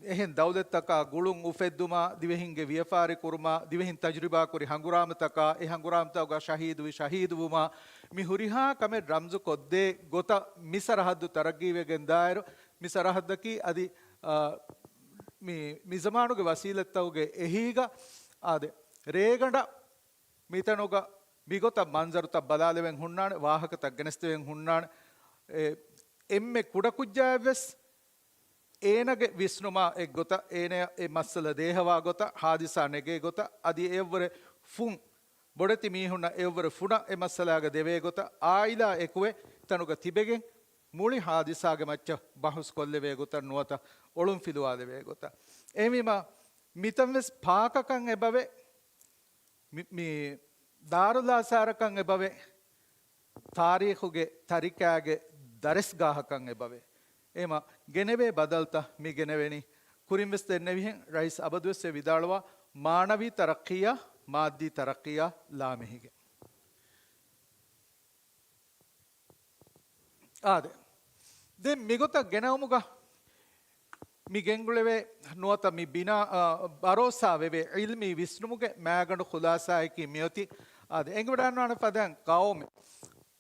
އެހެން ދައުލަތްތަކާ ގުޅުން އުފެއްދުމާ، ދިވެހިންގެ ވިޔަފާރި ކުރުމާ، ދިވެހިން ތަޖުރިބާކުރި ހަނގުރާމަތަކާ، އެ ހަނގުރާމަތަކުގަ ޝަހީދުވި ޝަހީދުވުމާ، މި ހުރިހާ ކަމެއް ރަމްޒުކޮށްދޭ ގޮތަށް މި ސަރަހައްދު ތަރައްގީވެގެން ދާއިރު، މި ސަރަހައްދަކީ އަދި، އާ، މި، މި ޒަމާނުގެ ވަސީލަތްތަކުގެ އެހީގަ، އާދެ، ރޭގަނޑަށް މިތަނުގަ މިގޮތަށް މަންޒަރުތައް ބަލާލެވެން ހުންނާނެ، ވާހަކަތައް ގެނެސްދެވެން ހުންނާނެ. އެ، އެންމެ ކުޑަކުއްޖާއެއްވެސް އޭނަގެ ވިސްނުމާ އެއްގޮތަށް، އޭނަޔަށް އެ މައްސަލަ ދޭހަވާ ގޮތަށް، ހާދިސާ ނެގޭ ގޮތަށް، އަދި އެއަށްވުރެ ފުން، ބޮޑެތި މީހުންނަށް އެއަށްވުރެ ފުނަށް އެ މައްސަލާގަ ދެވޭ ގޮތަށް، އާއިލާ އެކުވެ ތަނުގަ ތިބެގެން މުޅި ހާދިސާގެ މައްޗަށް ބަހުސް ކޮށްލެވޭ ގޮތަށް ނުވަތަ އޮޅުންފިލުވާލެވޭ ގޮތަށް. އެހެންވީމަ، މިތަން ވެސް ޕާކަކަށް އެބަވޭ، މި، މި ދާރުލްއާސާރަކަށް އެބަވޭ، ތާރީޚުގެ ތަރިކާގެ ދަރިސްގާހަކަށް އެބަވޭ. އެހެންވީމަ، ގެނެވޭ ބަދަލުތައް މި ގެނެވެނީ. ކުރިން ވެސް ދެންނެވިހެން ރައީސް އަބަދުވެސް އެ ވިދާޅުވާ، މާނަވީ ތަރައްޤީއާ، މާއްދީ ތަރައްޤީއާ ލާމެހިގެން. އާދެ. ދެން މިގޮތަށް ގެނައުމުގަ މި ގެންގުޅެވޭ ނުވަތަ މި ބިނާ، އާ، ބަރޯސާ ވެވޭ ޢިލްމީ ވިސްނުމުގެ މައިގަނޑު ޚުލާސާއަކީ މިއޮތީ. އާދެ، އެނގިވަޑައިގަންނަވާނެ ފަދައިން ޤައުމެއް،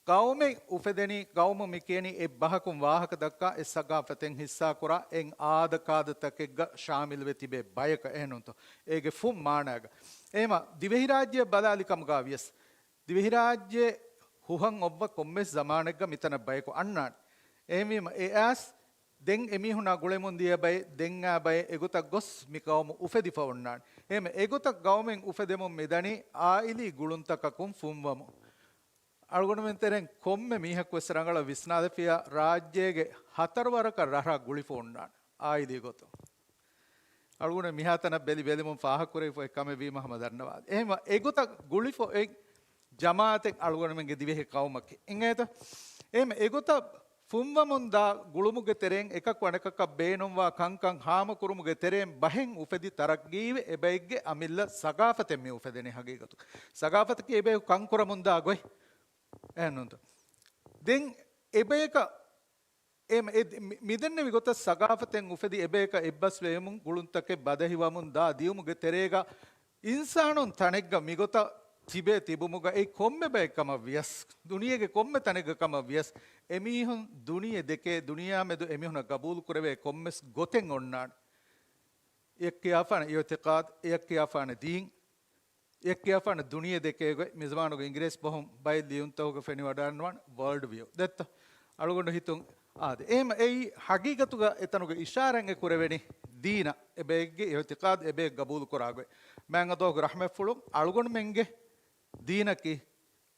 ޤައުމެއް އުފެދެނީ، ޤައުމު މި ކިޔަނީ އެއް ބަހަކުން ވާހަކަ ދައްކާ، އެއް ސަގާފަތެއް ޙިއްޞާކުރާ، އެއް އާދަކާދަތަކެއްގަ ޝާމިލްވެ ތިބޭ ބަޔަކަށް، އެހެންނޫންތޯ؟ އޭގެ ފުން މާނާގަ. އެހެންވީމަ، ދިވެހިރާއްޖެއަށް ބަލާލި ކަމުގަ ވިޔަސް، ދިވެހިރާއްޖެ ހުހަން އޮއްވަ ކޮންމެސް ޒަމާނެއްގަ މިތަނަށް ބަޔަކު އަންނާނެ. އެހެންވީމަ، އެ އައިސް ދެން އެމީހުންނާ ގުޅެމުން ދިޔަ ބައެއް، ދެން އާ ބައެއް އެގޮތަށް ގޮސް މި ޤައުމު އުފެދިފަ އޮންނާނެ. އެހެންވީމަ، އެގޮތަށް ޤައުމެއް އުފެދެމުން މިދަނީ އާއިލީ ގުޅުންތަކަކުން ފުންވަމުން. އަޅުގަނޑުމެން ތެރެއިން ކޮންމެ މީހަކު ވެސް ރަނގަޅަށް ވިސްނާލަފިއްޔާ، ރާއްޖޭގެ ހަތަރު ވަރަކަށް ރަށްރަށް ގުޅިފަ އޮންނާނެ އާއިލީ ގޮތުން. އަޅުގަނޑު މިހާތަނަށް ބެލި ބެލިމުން ފާހަގަކުރެވިފައި ކަމެއް ވީމަ ހަމަ ދަންނަވާލި. އެހެންވީމަ، އެގޮތަށް ގުޅިފަ އޮތް ޖަމާއަތެއް އަޅުގަނޑުމެންގެ ދިވެހި ޤައުމަކީ. އިނގޭތަ؟ އެހެންވީމަ، އެގޮތަށް ފުންވަމުންދާ ގުޅުމުގެ ތެރެއިން އެކަކު އަނެކަކަށް ބޭނުންވާ ކަންކަން ހާމަކުރުމުގެ ތެރެއިން ބަހެއް އުފެދި ތަރައްޤީވެ، އެބައެއްގެ އަމިއްލަ ސަގާފަތެއް މި އުފެދެނީ ހަގީގަތު. ސަގާފަތަކީ އެބައެކު ކަންކުރަމުންދާ ގޮތް. އެހެންނޫންތަ؟ ދެން އެބަޔަކަށް އެ، އެ، މި، މިދެންނެވި ގޮތަށް ސަގާފަތެއް އުފެދި އެބަޔަކަށް އެއްބަސްވެވެމުން ގުޅުންތަކެއް ބަދަހިވަމުން ދާ ދިޔުމުގެ ތެރޭގަ އިންސާނުން ތަނެއްގަ މިގޮތަށް ތިބޭ ތިބުމުގަ އެއީ ކޮންމެ ބައެއް ކަމަށް ވިޔަސް، ދުނިޔޭގެ ކޮންމެ ތަނެއްގަ ކަމަށް ވިޔަސް، އެމީހުން ދުނިޔެ ދެކޭ، ދުނިޔެއާ މެދު އެމީހުނަށް ގަބޫލު ކުރެވޭ ކޮންމެސް ގޮތެއް އޮންނާނެ. އެއަށް ކިޔާފާނެ އިޢުތިޤާދު، އެއަށް ކިޔާފާނެ ދީން، އެއަށް ކިޔާފާނެ ދުނިޔެ ދެކޭ ގޮތް. މިޒަމާނުގެ އިނގިރޭސި ބަހުން ބައެއް ލިޔުންތަކުގަ ފެނިވަޑައިގަންނަވާނެ ވޯލްޑް ވިއު. ދެއްތަ؟ އަޅުގަނޑު ހިތުން އާދެ. އެހެން އެއީ ހަގީގަތުގަ އެތަނުގެ އިޝާރަތް އެ ކުރެވެނީ ދީނަށް އެބައެއްގެ އިޢުތިޤާދު އެބައެއް ގަބޫލު ކުރާ ގޮތް. މާތް ﷲ ގެ ރަޙްމަތްފުޅުން އަޅުގަނޑުމެންގެ ދީނަކީ،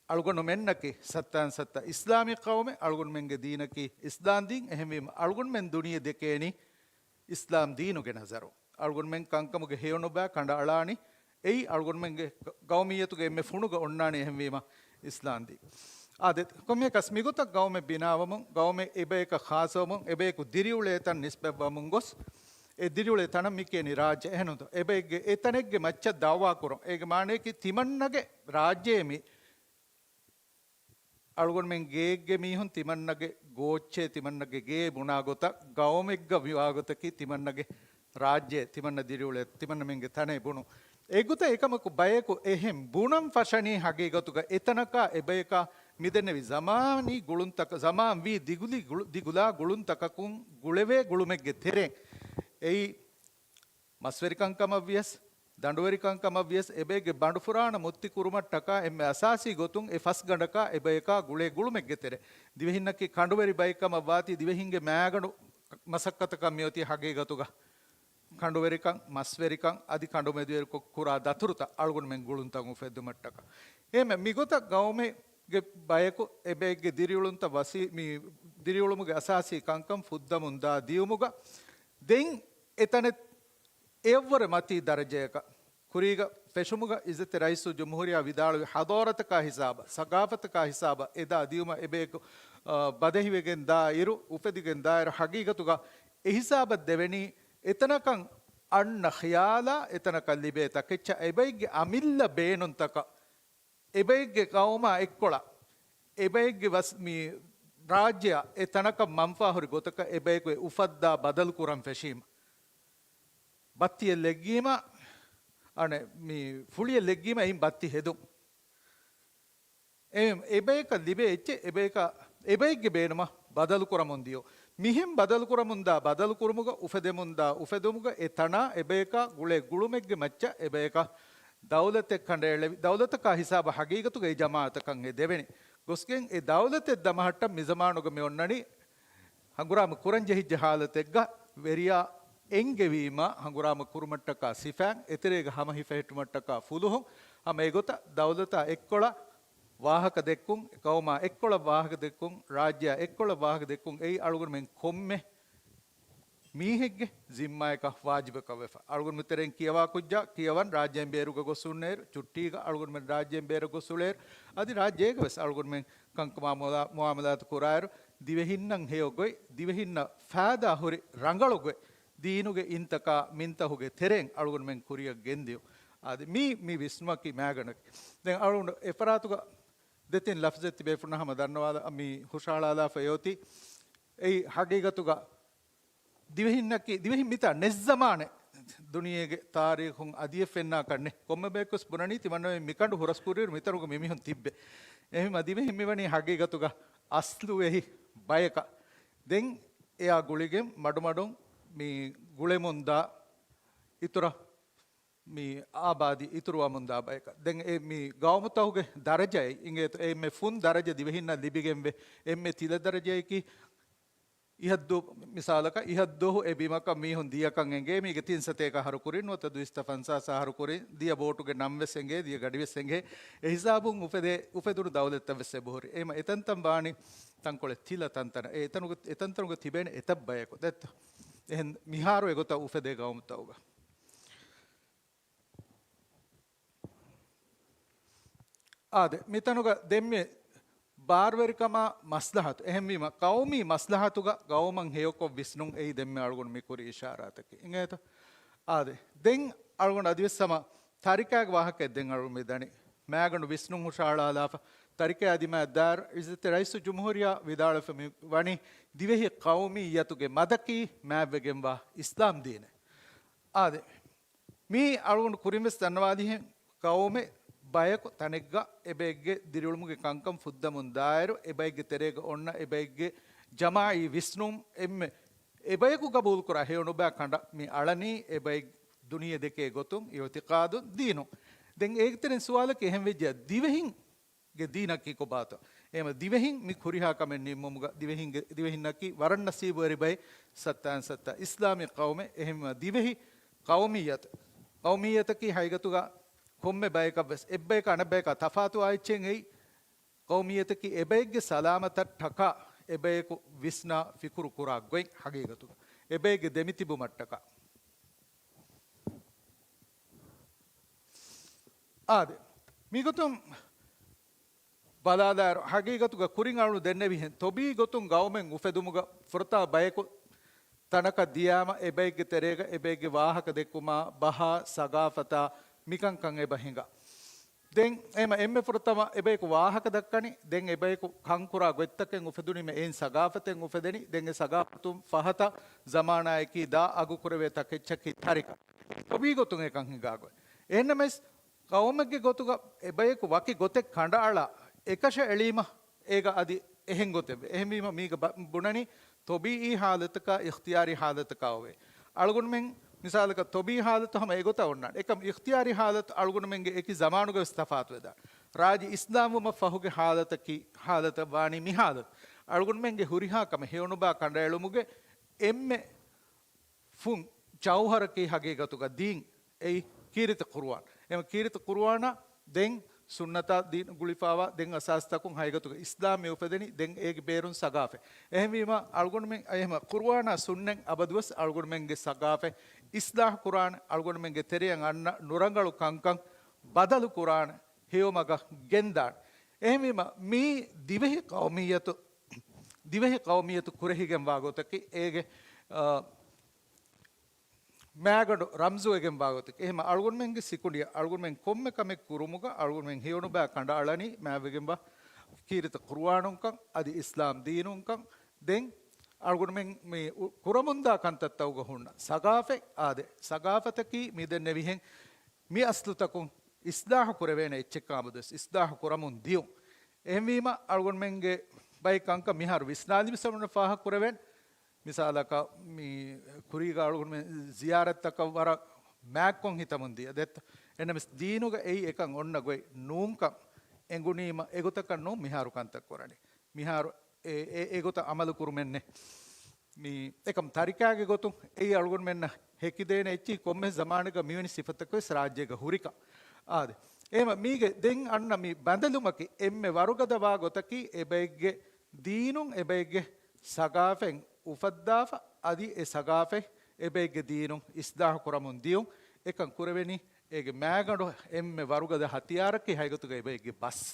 އަޅުގަނޑުމެންނަކީ ސައްތައިން ސައްތަ އިސްލާމީ ޤައުމެއް، އަޅުގަނޑުމެންގެ ދީނަކީ އިސްލާމް ދީން. އެހެންވީމަ އަޅުގަނޑުމެން ދުނިޔެ ދެކޭނީ އިސްލާމް ދީނުގެ ނަޒަރު. އަޅުގަނޑުމެން ކަންކަމުގެ ހެޔޮނުބައި ކަނޑައަޅާނީ. އެއީ އަޅުގަނޑުމެންގެ ޤައުމިއްޔަތުގެ އެންމެ ފުނުގަ އޮންނާނީ އެހެންވީމަ އިސްލާމް ދީން. އާދެ، ކޮންމެއަކަސް މިގޮތަށް ޤައުމެއް ބިނާވަމުން، ޤައުމެއް އެބަޔަކަށް ޚާއްޞަވަމުން، އެބަޔަކު ދިރިއުޅޭ ތަން ނިސްބަތްވަމުން ގޮސް، އެ ދިރިއުޅޭ ތަނަށް މި ކިޔަނީ ރާއްޖެ. އެހެންނުތޯ؟ އެބައެއްގެ އެ ތަނެއްގެ މައްޗަށް ދަޢުވާ ކުރުން. އޭގެ މާނަޔަކީ ތިމަންނަގެ ރާއްޖެ މި އަޅުގަނޑުމެން ގެއެއްގެ މީހުން ތިމަންނަގެ ގޯއްޗޭ، ތިމަންނަގެ ގޭ ބުނާ ގޮތަށް، ޤައުމެއްގަ މިވާ ގޮތަކީ ތިމަންނަގެ ރާއްޖެ، ތިމަންނަ ދިރިއުޅޭ، ތިމަންނަމެންގެ ތަނެއް ބުނުން. އެގޮތަށް އެކަމަކު ބަޔަކު އެހެން ބުނަން ފަށަނީ ހަގީގަތުގަ އެތަނަކާ އެބަޔަކާ މިދެންނެވި ޒަމާނީ ގުޅުންތަކަށް، ޒަމާން ވީ ދިގުލި ގުޅު-، ދިގުލާ ގުޅުންތަކަކުން ގުޅެވޭ ގުޅުމެއްގެ ތެރެއިން. އެއީ މަސްވެރިކަން ކަމަށް ވިޔަސް، ދަނޑުވެރިކަން ކަމަށް ވިޔަސް، އެބައެއްގެ ބަނޑުފުރާނަ މުއްތި ކުރުމަށްޓަކާ އެންމެ އަސާސީ ގޮތުން އެ ފަސް ގަނޑަކާ އެބަޔަކާ ގުޅޭ ގުޅުމެއްގެ ތެރެ. ދިވެހިންނަކީ ކަނޑުވެރި ބައެއް ކަމަށް ވާތީ، ދިވެހިންގެ މައިގަނޑު މަސައްކަތަކަށް މިއޮތީ ހަގީގަތުގަ. ކަނޑުވެރިކަން، މަސްވެރިކަން އަދި ކަނޑުމެދުވެރިކޮށް ކުރާ ދަތުރުތައް އަޅުގަނޑުމެން ގުޅުންތައް އުފެއްދުމަށްޓަކާ. އެހެންވެ، މިގޮތަށް ގައުމެއްގެ ބަޔަކު އެބައެއްގެ ދިރިއުޅުންތައް ވަސީ-، މި ދިރިއުޅުމުގެ އަސާސީ ކަންކަން ފުއްދަމުން ދާ ދިޔުމުގަ، ދެން އެތަނެއް އެއަށްވުރެ މަތީ ދަރަޖަޔަކަށް ކުރީގަ ފެށުމުގަ އިއްޒަތްތެރި ރައީސުލްޖުމްހޫރިއްޔާ ވިދާޅުވި ޙަޟާރަތަކާ ހިސާބަށް، ސަޤާފަތަކާ ހިސާބަށް އެދާ ދިޔުމަށް އެބަޔަކު، އާ، ބަދަހިވެގެން ދާއިރު، އުފެދިގެން ދާއިރު ހަގީގަތުގަ އެހިސާބަށް ދެވެނީ އެތަނަކަށް އަންނަ ޚިޔާލާ، އެތަނަކަށް ލިބޭ ތަކެއްޗާ، އެބައެއްގެ އަމިއްލަ ބޭނުންތަކަށް، އެބައެއްގެ ޤައުމާ އެއްކޮޅަށް، އެބައެއްގެ ވަސް-، މި ރާއްޖެއަށް އެ ތަނަކަށް މަންފާހުރި ގޮތަކަށް އެބަޔަކު އެ އުފައްދާ ބަދަލު ކުރަން ފެށީމަ. ބައްތިއެއް ލެއްގީމަ، އަނެއް މި ފުޅިއެއް ލެއްގީމަ އެއިން ބައްތި ހެދުން. އެ، އެބަޔަކަށް ލިބޭ އެއްޗެއް އެބަޔަކަށް، އެބައެއްގެ ބޭނުމަށް ބަދަލުކުރަމުން ދިޔުން. މިހެން ބަދަލުކުރަމުންދާ ބަދަލުކުރުމުގަ، އުފެދެމުންދާ އުފެދުމުގަ އެ ތަނާ އެބަޔަކާ ގުޅޭ ގުޅުމެއްގެ މައްޗަށް އެބަޔަކަށް ދައުލަތެއް ކަނޑައެޅެވި، ދައުލަތަކާ ހިސާބަށް ހަގީގަތުގައި ޖަމާއަތަކަށް އެ ދެވެނީ. ގޮސްގެން އެ ދައުލަތެއް ދަމަހައްޓަން މިޒަމާނުގަ މި އޮންނަނީ ހަނގުރާމަ ކުރަން ޖެހިއްޖެ ހާލަތެއްގަ ވެރިޔާ އެންގެވީމަ ހަނގުރާމަ ކުރުމަށްޓަކާ ސިފައިން އެތެރޭގަ ހަމަ ހިފެހެއްޓުމަށްޓަކާ ފުލުހުން ހަމަ އެގޮތަށް ދައުލަތާ އެއްކޮޅަށް ވާހަކަ ދެއްކުން، ޤައުމާ އެއްކޮޅަށް ވާހަކަ ދެއްކުން، ރާއްޖެއާ އެއްކޮޅަށް ވާހަކަ ދެއްކުން އެއީ އަޅުގަނޑުމެން ކޮންމެ މީހެއްގެ ޒިންމާއަކަށް ވާޖިބަކަށް ވެފަ. އަޅުގަނޑު ތެރެއިން ކިޔަވާ ކުއްޖާ ކިޔަވަން ރާއްޖޭން ބޭރުގަ ގޮސް ހުންނައިރު، ޗުއްޓީގަ އަޅުގަނޑުމެން ރާއްޖޭން ބޭރަށް ގޮސް އުޅޭއިރު، އަދި ރާއްޖޭގަ ވެސް އަޅުގަނޑުމެން ކަންކަމާ މުލާ-، މުއާމަލާތު ކުރާއިރު، ދިވެހިންނަށް ހެޔޮ ގޮތް، ދިވެހިންނަށް ފާއިދާ ހުރި ރަނގަޅު ގޮތް، ދީނުގެ އިންތަކާ މިންތަހުގެ ތެރެއިން އަޅުގަނޑުމެން ކުރިއަށް ގެންދިޔުން. އާދެ، މީ، މި ވިސްނުމަކީ މާގަނޑަކީ. ދެން އަޅުގަނޑު އެފަރާތުގަ ދެތިން ލަފްޒެއް ތިބޭފުންނަށް ހަމަ ދަންނަވާލަ، މި ހުށަހަޅާލާފަ އޮތީ، އެއީ ހަގީގަތުގަ ދިވެހިންނަކީ، ދިވެހިން މިތާ ނެތް ޒަމާނެއް ދުނިޔޭގެ ތާރީޚުން އަދިއެއް ފެންނާކަށް ނެތް. ކޮންމެ ބަޔަކުވެސް ބުނަނީ ތިމަންނަމެން މިކަނޑު ހުރަސްކުރިއިރު މިތަނުގަ މިމީހުން ތިއްބެ. އެހެންވީމަ ދިވެހިން މިވަނީ ހަގީގަތުގަ އަސްލުވެހި ބަޔަކަށް. ދެން އެއާ ގުޅިގެން މަޑުމަޑުން މި ގުޅެމުންދާ އިތުރަށް މި އާބާދީ އިތުރުވަމުންދާ ބަޔަކަށް. ދެން އެ މި ގައުމުތަކުގެ ދަރަޖައެއް އިނގޭތޯ، އެންމެ ފުން ދަރަޖަ ދިވެހިންނަށް ލިބިގެންވެ، އެންމެ ތިލަ ދަރަޖައަކީ އިހަށްދު-، މިސާލަކަށް އިހަށްދުވަހު އެ ބިމަކަށް މީހުން ދިޔަކަން އެނގޭ، މީގެ ތިން ސަތޭކަ އަހަރު ކުރިން ނުވަތަ ދުއިސައްތަ ފަންސާސް އަހަރު ކުރިން، ދިޔަ ބޯޓުގެ ނަން ވެސް އެނގޭ، ދިޔަ ގަޑި ވެސް އެނގޭ. އެ ހިސާބުން އުފެދޭ، އުފެދުނު ދައުލަތްތައް ވެސް އެބަހުރި. އެހެންވީމަ އެތަންތަން ވާނީ ތަންކޮޅެއް ތިލަ ތަންތަނަށް. އެ އެތަނުގަ-، އެތަންތަނުގަ ތިބޭނެ އެތައް ބަޔަކު. ދެއްތޯ؟ އެހެން މިހާރު އެގޮތަށް އުފެދޭ ގައުމުތަކުގަ. އާދެ، މިތަނުގަ ދެންމެ ބާރުވެރިކަމާ މަސްލަހަތު. އެހެންވީމަ، ޤައުމީ މަސްލަހަތުގަ ޤައުމަށް ހެޔޮކޮށް ވިސްނުން އެއީ ދެންމެ އަޅުގަނޑު މި ކުރި އިޝާރާތަކީ. އިނގޭތަ؟ އާދެ، ދެން އަޅުގަނޑު އަދިވެސް ހަމަ ތަރިކާގެ ވާހަކައެއް ދެން އަޅުގަނޑު މި ދަނީ. މާގަނޑު ވިސްނުން ހުށަހަޅާލާފަ، ތަރިކާ ދިމާއަށް ދާއިރު އިއްޒަތްތެރި ރައީސުލްޖުމްހޫރިއްޔާ ވިދާޅުވެފަ މި ވަނީ، ދިވެހި ޤައުމިއްޔަތުގެ މަދަކީ މާތްވެގެންވާ އިސްލާމް ދީނެއް. އާދެ، މީ އަޅުގަނޑު ކުރިން ވެސް ދަންނަވާލިހެން، ޤައުމެއް ބަޔަކު ތަނެއްގަ އެބައެއްގެ ދިރިއުޅުމުގެ ކަންކަން ފުއްދަމުން ދާއިރު، އެބައެއްގެ ތެރޭގަ އޮންނަ އެބައެއްގެ ޖަމާޢީ ވިސްނުން އެންމެ އެބަޔަކު ގަބޫލުކުރާ ހެޔޮނުބައި ކަނޑަށް މި އަޅަނީ އެބައި ދުނިޔެ ދެކޭ ގޮތުން، އިޢުތިޤާދުން، ދީނުން. ދެން އޭގެތެރެއިން ސުވާލަކީ އެހެންވެއްޖެ ދިވެހިން ގެ ދީނަކީ ކޮބާތޯ؟ އެހެންވީމަ ދިވެހިން މި ކުރިހާ ކަމެއް ނިންމުމުގަ ދިވެހިންގެ، ދިވެހިންނަކީ ވަރަށް ނަސީބުވެރި ބައެއް، ސައްތާއިން ސައްތާ އިސްލާމީ ޤައުމެއް. އެހެންވީމަ ދިވެހި ޤައުމިއްޔަތު، ޤައުމިއްޔަތަކީ ހަގީގަތުގަ ކޮންމެ ބަޔަކަށް ވެސް އެއްބަޔަކަށް އަނެއްބަޔަކާ ތަފާތުވާ އެއްޗެއް އެއީ. ޤައުމިއްޔަތަކީ އެބައެއްގެ ސަލާމަތަށްޓަކާ އެބަޔަކު ވިސްނާ ފިކުރު ކުރާ ގޮތް ހަގީގަތުގަ. އެބައެއްގެ ދެމިތިބުމަށްޓަކާ. އާދެ، މިގޮތުން ބަލާލާއިރު، ހަގީގަތުގަ ކުރިން އަޅު ދެންނެވިހެން، ތޮބީ ގޮތުން ގައުމެއް އުފެދުމުގަ ފުރަތަމަ ބަޔަކު ތަނަކަށް ދިޔާމަ، އެބައެއްގެ ތެރޭގަ އެބައެއްގެ ވާހަކަ ދެއްކުމާ، ބަހާ، ސަގާފަތާ، މިކަންކަން އެބަ ހިނގާ. ދެން އެމަ އެންމެ ފުރަތަމަ އެބަޔަކު ވާހަކަ ދައްކަނީ، ދެން އެބަޔަކު ކަންކުރާ ގޮތްތަކެއް އުފެދުނީމަ އެއިން ސަގާފަތެއް އުފެދެނީ، ދެން އެ ސަގާފަތުން ފަހަތަށް ޒަމާނާއަކީ ދާ އަގުކުރެވޭ ތަކެއްޗަކީ ތަރިކަ. ތޮބީ ގޮތުން އެކަން ހިނގާ ގޮތް. އެހެންނަމަވެސް، ޤައުމެއްގެ ގޮތުގަ އެބަޔަކު ވަކި ގޮތެއް ކަނޑައަޅާ، އެކަށަ އެޅީމަ، އޭގަ އަދި އެހެން ގޮތެއްވޭ. އެހެންވީމަ މީގަ ބަ-، ބުނަނީ ތޮބީޢީ ޙާލަތަކާ އިޚްތިޔާރީ ޙާލަތަކާ އޮވޭ. އަޅުގަނޑުމެން މިސާލަކަށް ތޮބީޢީ ޙާލަތު ހަމަ އެގޮތަށް އޮންނާނެ. އެކަމް އިޚްތިޔާރީ ޙާލަތު އަޅުގަނޑުމެންގެ އެކި ޒަމާނުގަ ވެސް ތަފާތުވެދާނެ. ރާއްޖެ އިސްލާމްވުމަށް ފަހުގެ ޙާލަތަކީ، ޙާލަތަށް ވާނީ މި ޙާލަތު. އަޅުގަނޑުމެންގެ ހުރިހާ ކަމެއް ހެޔޮނުބައި ކަނޑައެޅުމުގެ އެންމެ ފުން ޖައުހަރަކީ ހަގީގަތުގަ ދީން އެއީ ކީރިތި ޤުރުއާން. އެމަ ކީރިތި ޤުރުއާނާ ދެން ސުންނަތާ ދީން ގުޅިފާވާ ދެން އަސާސްތަކުން ހަގީގަތުގަ އިސްލާމް މި އުފެދެނީ ދެން އޭގެ ބޭރުން ސަގާފަތް. އެހެންވީމަ އަޅުގަނޑުމެން އެހެމަ ޤުރުއާނާ ސުންނަތް އަބަދުވެސް އަޅުގަނޑުމެންގެ ސަގާފަތް އިސްލާހު ކުރާނެ، އަޅުގަނޑުމެންގެ ތެރެއަށް އަންނަ ނުރަނގަޅު ކަންކަން ބަދަލު ކުރާނެ، ހެޔޮމަގަށް ގެންދާނެ. އެހެންވީމަ މީ ދިވެހި ޤައުމިއްޔަތު، ދިވެހި ޤައުމިއްޔަތު ކުރެހިގެންވާ ގޮތަކީ އޭގެ، އާ، މާގަނޑު ރަމްޒުވެގެންވާ ގޮތަކީ. އެހެމަ އަޅުގަނޑުމެންގެ ސިކުނޑިއަށް އަޅުގަނޑުމެން ކޮންމެ ކަމެއް ކުރުމުގަ އަޅުގަނޑުމެން ހެޔޮނުބައި ކަނޑައަޅަނީ މާތްވެގެންވާ ކީރިތި ޤުރުއާނުންކަން، އަދި އިސްލާމް ދީނުންކަން. ދެން އަޅުގަނޑުމެން މި އު-، ކުރަމުންދާ ކަންތައްތަކުގަ ހުންނަ ސަގާފަތް، އާދެ، ސަގާފަތަކީ މި ދެންނެވިހެން މި އަސްލުތަކުން އިސްލާހު ކުރެވޭނެ އެއްޗެއް ކާމަދުވެސް އިސްލާހު ކުރަމުން ދިޔުން. އެހެންވީމަ އަޅުގަނޑުމެންގެ ބައެއް ކަންކަން މިހާރު ވިސްނާލި މިސަމުން ފާހަގަ ކުރެވެން. މިސާލަކަށް މި ކުރީގަ އަޅުގަނޑުމެން ޒިޔާރަތްތަކަށް ވަރަށް މާތްކޮށް ހިތަމުން ދިޔަ ދެއްތަ؟ އެނަމެސް ދީނުގަ އެއީ އެކަން އޮންނަ ގޮތް ނޫންކަން އެނގުނީމަ އެގޮތަކަށް ނޫން މިހާރު ކަންތައް ކުރަނީ. މިހާރު އެ، އެ، އެގޮތަށް އަމަލު ކުރުމެއް ނެތް. މި އެކަމް ތަރިކާގެ ގޮތުން އެއީ އަޅުގަނޑުމެންނަށް ހެކިދޭނެ އެއްޗިހި ކޮންމެ ޒަމާނެއްގަ މިވެނި ސިފަތަކުވެސް ރާއްޖޭގަ ހުރިކަން. އާދެ. އެހެމަ މީގެ ދެން އަންނަ މި ބަނދެލުމަކީ އެންމެ ވަރުގަދަ ވާ ގޮތަކީ އެބައެއްގެ ދީނުން އެބައެއްގެ ސަގާފަތް އުފައްދާފަ، އަދި އެ ސަގާފަތް އެބައެއްގެ ދީނުން އިސްލާހު ކުރަމުން ދިޔުން. އެކަން ކުރެވެނީ އޭގެ މައިގަނޑު އެންމެ ވަރުގަދަ ހަތިޔާރަކީ ހަގީގަތުގަ އެބައެއްގެ ބަސް.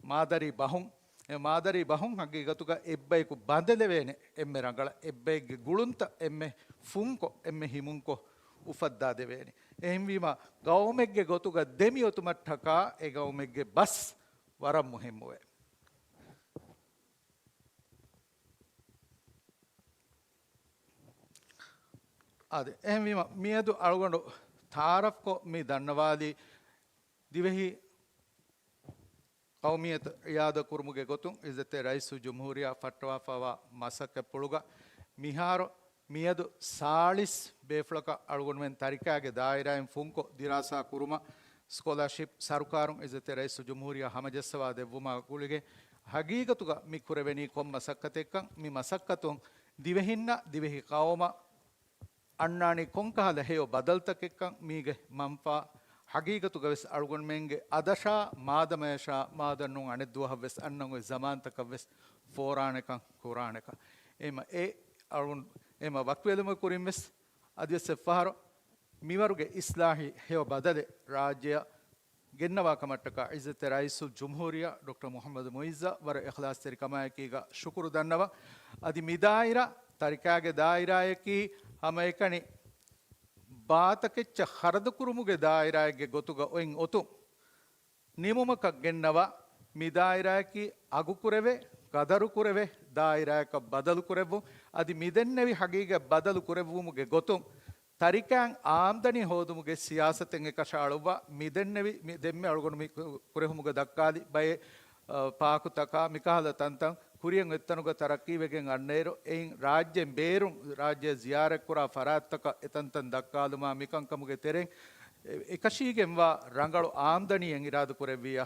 މާދަރީ ބަހުން، އެ މާދަރީ ބަހުން ހަގީގަތުގަ އެއްބަޔަކު ބަނދެލެވޭނެ އެންމެ ރަނގަޅަށް، އެއްބައެއްގެ ގުޅުންތައް އެންމެ ފުންކޮށް، އެންމެ ހިމުންކޮށް އުފައްދާ ދެވޭނެ. އެހެންވީމަ، ގައުމެއްގެ ގޮތުގަ ދެމިއޮތުމަށްޓަކާ އެ ގައުމެއްގެ ބަސް ވަރަށް މުހިއްމުވޭ. އާދެ، އެހެންވީމަ، މިއަދު އަޅުގަނޑު ތައާރަފްކޮށް މި ދަންނަވާލީ ދިވެހި ޤައުމިއްޔަތު އިއާދަކުރުމުގެ ގޮތުން އިއްޒަތްތެރި ރައީސުލްޖުމްހޫރިއްޔާ ފައްޓަވާފައިވާ މަސައްކަތްޕުޅުގަ މިހާރު މިއަދު ސާޅީސް ބޭފުޅަކަށް އަޅުގަނޑުމެން ތަރިކާގެ ދާއިރާއިން ފުންކޮށް ދިރާސާ ކުރުމަށް ސްކޮލާޝިޕް ސަރުކާރުން އިއްޒަތްތެރި ރައީސުލްޖުމްހޫރިއްޔާ ހަމަޖައްސަވާ ދެއްވުމާ ގުޅިގެން ހަގީގަތުގަ މި ކުރެވެނީ ކޮން މަސައްކަތެއްކަން، މި މަސައްކަތުން ދިވެހިންނަށް ދިވެހި ޤައުމަށް އަންނާނީ ކޮންކަހަލަ ހެޔޮ ބަދަލުތަކެއްކަން މީގެ މަންފާ ހަގީގަތުގަވެސް އަޅުގަނޑުމެންގެ އަދަށާ މާދަމަޔަށާ މާދަންނޫން އަނެއްދުވަހަށްވެސް އަންނަން އޮތް ޒަމާންތަކަށްވެސް ފޯރާނެކަން ކުރާނެކަން. އެހެމަ އެ އަޅުގަނޑު އެހެމަ ވަކިވެލުމުގެ ކުރިންވެސް އަދިވެސް އެއްފަހަރު މިވަރުގެ އިސްލާހީ ހެޔޮ ބަދަލެއް ރާއްޖެއަށް ގެންނަވާ ކަމަށްޓަކާ އިއްޒަތްތެރި ރައީސުލްޖުމްހޫރިއްޔާ ޑޮކްޓަރ މުޙައްމަދު މުޢިއްޒަށް ވަރަށް އިޚްލާޞްތެރިކަމާއެކީގަ ޝުކުރު ދަންނަވަން. އަދި މި ދާއިރާ، ތަރިކާގެ ދާއިރާއަކީ ހަމައެކަނި ބާތަކެއްޗަށް ޚަރަދުކުރުމުގެ ދާއިރާއެއްގެ ގޮތުގަ އޮތް އޮތުން ނިމުމަކަށް ގެންނަވާ، މި ދާއިރާއަކީ އަގުކުރެވޭ، ޤަދަރުކުރެވޭ ދާއިރާއަކަށް ބަދަލުކުރެއްވުން. އަދި މިދެންނެވި ހަގީގަތް ބަދަލު ކުރެއްވުމުގެ ގޮތުން ތަރިކާއިން އާމްދަނީ ހޯދުމުގެ ސިޔާސަތެއް އެކަށައަޅުއްވާ، މިދެންނެވި، މި ދެންމެ އަޅުގަނޑު މި ކުރެހުމުގަ ދައްކާލި ބައެއް، އަ، ޕާކުތަކާ މިކަހަލަ ތަންތަން ކުރިއަށް އޮތްތަނުގަ ތަރައްޤީވެގެން އަންނައިރު، އެއިން ރާއްޖޭން ބޭރުން ރާއްޖެ ޒިޔާރަތްކުރާ ފަރާތްތަކަށް އެތަންތަން ދައްކާލުމާ މިކަންކަމުގެ ތެރެއިން އެ-، އެކަށީގެންވާ ރަނގަޅު އާމްދަނީއެއް އިރާދަކުރެއްވިއްޔާ،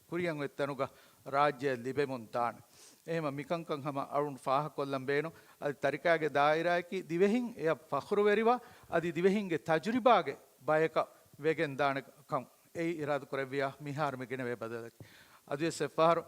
ކުރިއަށް އޮތް ތަނުގަ ރާއްޖެއަށް ލިބެމުން ދާނެ. އެހެމަ މިކަންކަން ހަމަ އަޅުން ފާހަގަކޮށްލަން ބޭނުން. އަދި ތަރިކާގެ ދާއިރާއަކީ ދިވެހިން އެއަށް ފަޚުރުވެރިވާ، އަދި ދިވެހިންގެ ތަޖުރިބާގެ ބަޔަކަށް ވެގެން ދާނެ ކަން އެއީ އިރާދަކުރެއްވިޔާ މިހާރު މި ގެނެވޭ ބަދަލަކީ. އަދިވެސް އެއްފަހަރު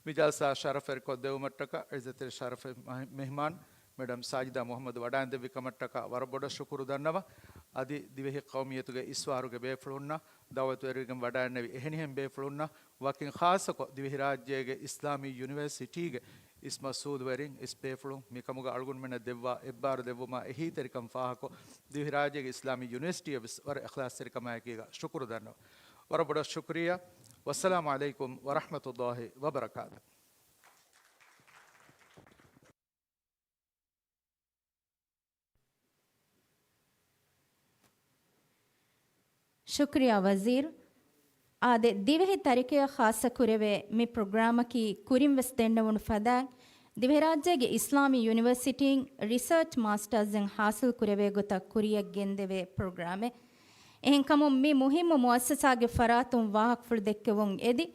މި ޖަލްސާ ޝަރަފްވެރިކޮށްދެއްވުމަށްޓަކާ އިއްޒަތްތެރި ޝަރަފް މެހް-، މެހްމާން މެޑަމް ސާޖިދާ މުޙައްމަދު ވަޑައިންދެއްވި ކަމަށްޓަކާ ވަރަށް ބޮޑަށް ޝުކުރު ދަންނަވަން. އަދި ދިވެހި ޤައުމިއްޔަތުގެ އިސްވާރުގެ ބޭފުޅުންނަށް ދަޢުވަތުވެރިވެގެން ވަޑައިންނެވި އެހެނިހެން ބޭފުޅުންނަށް ވަކިން ޚާއްޞަކޮށް ދިވެހިރާއްޖޭގެ އިސްލާމީ ޔުނިވަރސިޓީގެ އިސް މަސްއޫލުވެރިން އިސް ބޭފުޅުން މިކަމުގަ އަޅުގަނޑުމެންނަށް ދެއްވާ އެއްބާރު ދެއްވުމާ އެހީތެރިކަން ފާހަގަކޮށް، ދިވެހިރާއްޖޭގެ އިސްލާމީ ޔުނިވަރސިޓީއަށް ވެސް ވަރަށް އިޚްލާޞްތެރިކަމާއެކީގަ ޝުކުރު ދަންނަވަން. ވަރަށް ބޮޑަށް ޝުކުރިއްޔާ. ވައްސަލާމު ޢަލައިކުމް ވަރަޙްމަތުﷲި ވަބަރަކާތުހު. ޝުކުރިއްޔާ ވަޒީރު. އާދެ، ދިވެހި ތަރިކަޔަށް ޚާއްޞަ ކުރެވޭ މި ޕްރޮގްރާމަކީ ކުރިން ވެސް ދެންނެވުނު ފަދައިން، ދިވެހިރާއްޖޭގެ އިސްލާމީ ޔުނިވަރސިޓީން ރިސާޗް މާސްޓާޒްއިން ޙާޞިލް ކުރެވޭ ގޮތަށް ކުރިޔަށް ގެންދެވޭ ޕްރޮގްރާމެއް. އެހެންކަމުން މި މުހިއްމު މުއައްސަސާގެ ފަރާތުން ވާހަކަފުޅު ދެއްކެވުން އެދި،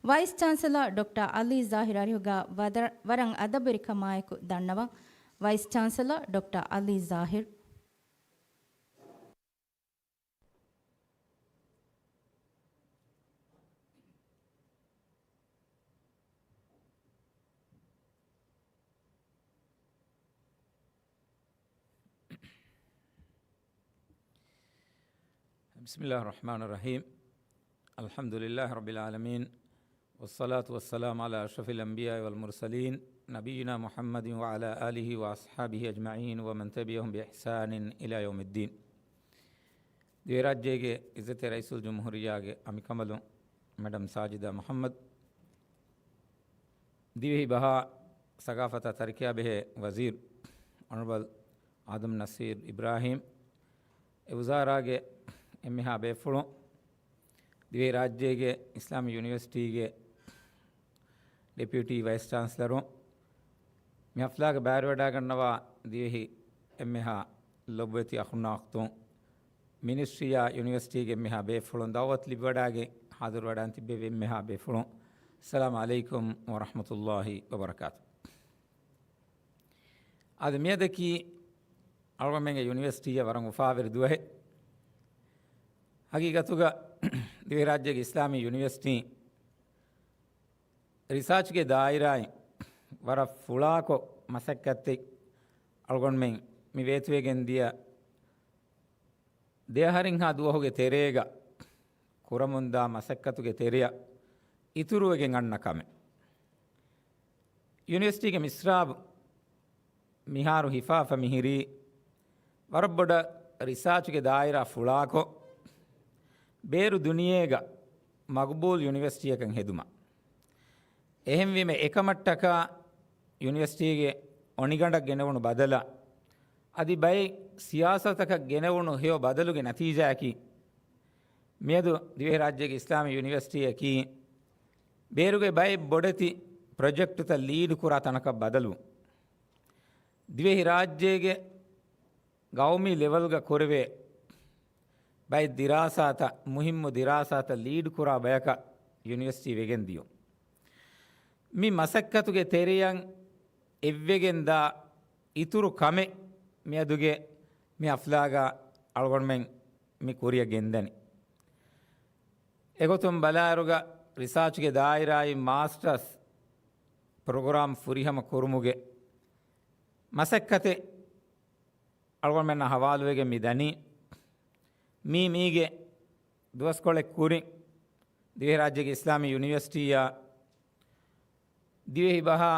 ވައިސް ޗާންސެލަރ ޑޮކްޓަރ އަލީ ޒާހިރު އަރިހުގަ ވަރަށް އަދަބުވެރިކަމާއެކު ދަންނަވަން. ވައިސް ޗާންސެލަރ ޑޮކްޓަރ އަލީ ޒާހިރު. بسم الله الرحمن الرحيم. الحمد لله رب العالمين. والصلاة والسلام على أشرف الأنبياء والمرسلين نبينا محمد وعلى آله وأصحابه أجمعين ومن تبعهم بإحسان إلى يوم الدين. ދިވެހިރާއްޖޭގެ އިއްޒަތްތެރި ރައީސުލްޖުމްހޫރިއްޔާގެ އަނބިކަނބަލުން މެޑަމް ސާޖިދާ މުޙައްމަދު، ދިވެހި ބަހާ ސަގާފަތާ ތަރިކަޔާ ބެހޭ ވަޒީރު އޮނަރަބަލް އާދަމް ނަސީރު އިބްރާހީމް، އެ ވުޒާރާގެ އެންމެހާ ބޭފުޅުން، ދިވެހިރާއްޖޭގެ އިސްލާމީ ޔުނިވަރސިޓީގެ ޑެޕިއުޓީ ވައިސް ޗާންސެލަރުން، މި ޙަފްލާގަ ބައިވެރިވެވަޑައިގަންނަވާ ދިވެހި އެންމެހާ ލޮބުވެތި އަޚުންނާ އުޚްތުން، މިނިސްޓްރީއާ ޔުނިވަރސިޓީގެ އެންމެހާ ބޭފުޅުން، ދަޢުވަތު ލިބިވަޑައިގެން ޙާޟިރުވެވަޑައިގެން ތިއްބެވި އެންމެހާ ބޭފުޅުން، އައްސަލާމު ޢަލައިކުމް ވަރަޙްމަތުﷲި ވަބަރަކާތު. އަދި މިއަދަކީ އަޅުގަނޑުމެންގެ ޔުނިވަރސިޓީއަށް ވަރަށް އުފާވެރި ދުވަހެއް. ހަގީގަތުގަ ދިވެހިރާއްޖޭގެ އިސްލާމީ ޔުނިވަރސިޓީ ރިސާޗްގެ ދާއިރާއިން ވަރަށް ފުޅާކޮށް މަސައްކަތްތެއް އަޅުގަނޑުމެން މި ވޭތުވެގެން ދިޔަ ދެއަހަރިންހާ ދުވަހުގެ ތެރޭގަ ކުރަމުންދާ މަސައްކަތުގެ ތެރެއަށް އިތުރުވެގެން އަންނަ ކަމެއް. ޔުނިވަރސިޓީގެ މިސްރާބު މިހާރު ހިފާފަ މިހިރީ، ވަރަށް ބޮޑަށް ރިސާޗުގެ ދާއިރާ ފުޅާކޮށް، ބޭރު ދުނިޔޭގަ މަގުބޫލް ޔުނިވަރސިޓީއަކަށް ހެދުމަށް. އެހެންވީމަ، އެކަމަށްޓަކާ ޔުނިވަރސިޓީގެ އޮނިގަނޑަށް ގެނެވުނު ބަދަލަށް، އަދި ބައެއް ސިޔާސަތަކަށް ގެނެވުނު ހެޔޮ ބަދަލުގެ ނަތީޖާއަކީ، މިއަދު ދިވެހިރާއްޖޭގެ އިސްލާމީ ޔުނިވަރސިޓީއަކީ، ބޭރުގެ ބައެއް ބޮޑެތި ޕްރޮޖެކްޓުތައް ލީޑު ކުރާ ތަނަކަށް ބަދަލުވުން. ދިވެހިރާއްޖޭގެ ގައުމީ ލެވަލްގަ ކުރެވޭ ބައެއް ދިރާސާތައް، މުހިއްމު ދިރާސާތައް ލީޑް ކުރާ ބަޔަކަށް ޔުނިވަރސިޓީ ވެގެން ދިޔުން. މި މަސައްކަތުގެ ތެރެއަށް އެއްވެގެން ދާ އިތުރު ކަމެއް މިއަދުގެ މި ހަފްލާގަ އަޅުގަނޑުމެން މި ކުރިއަށް ގެންދަނީ. އެގޮތުން ބަލާއިރުގަ ރިސާޗްގެ ދާއިރާއިން މާސްޓަރސް ޕްރޮގްރާމް ފުރިހަމަ ކުރުމުގެ މަސައްކަތެއް އަޅުގަނޑުމެންނާ ހަވާލުވެގެން މި ދަނީ. މީ މީގެ ދުވަސްކޮޅެއް ކުރިން ދިވެހިރާއްޖޭގެ އިސްލާމީ ޔުނިވަރސިޓީއާ ދިވެހި ބަހާ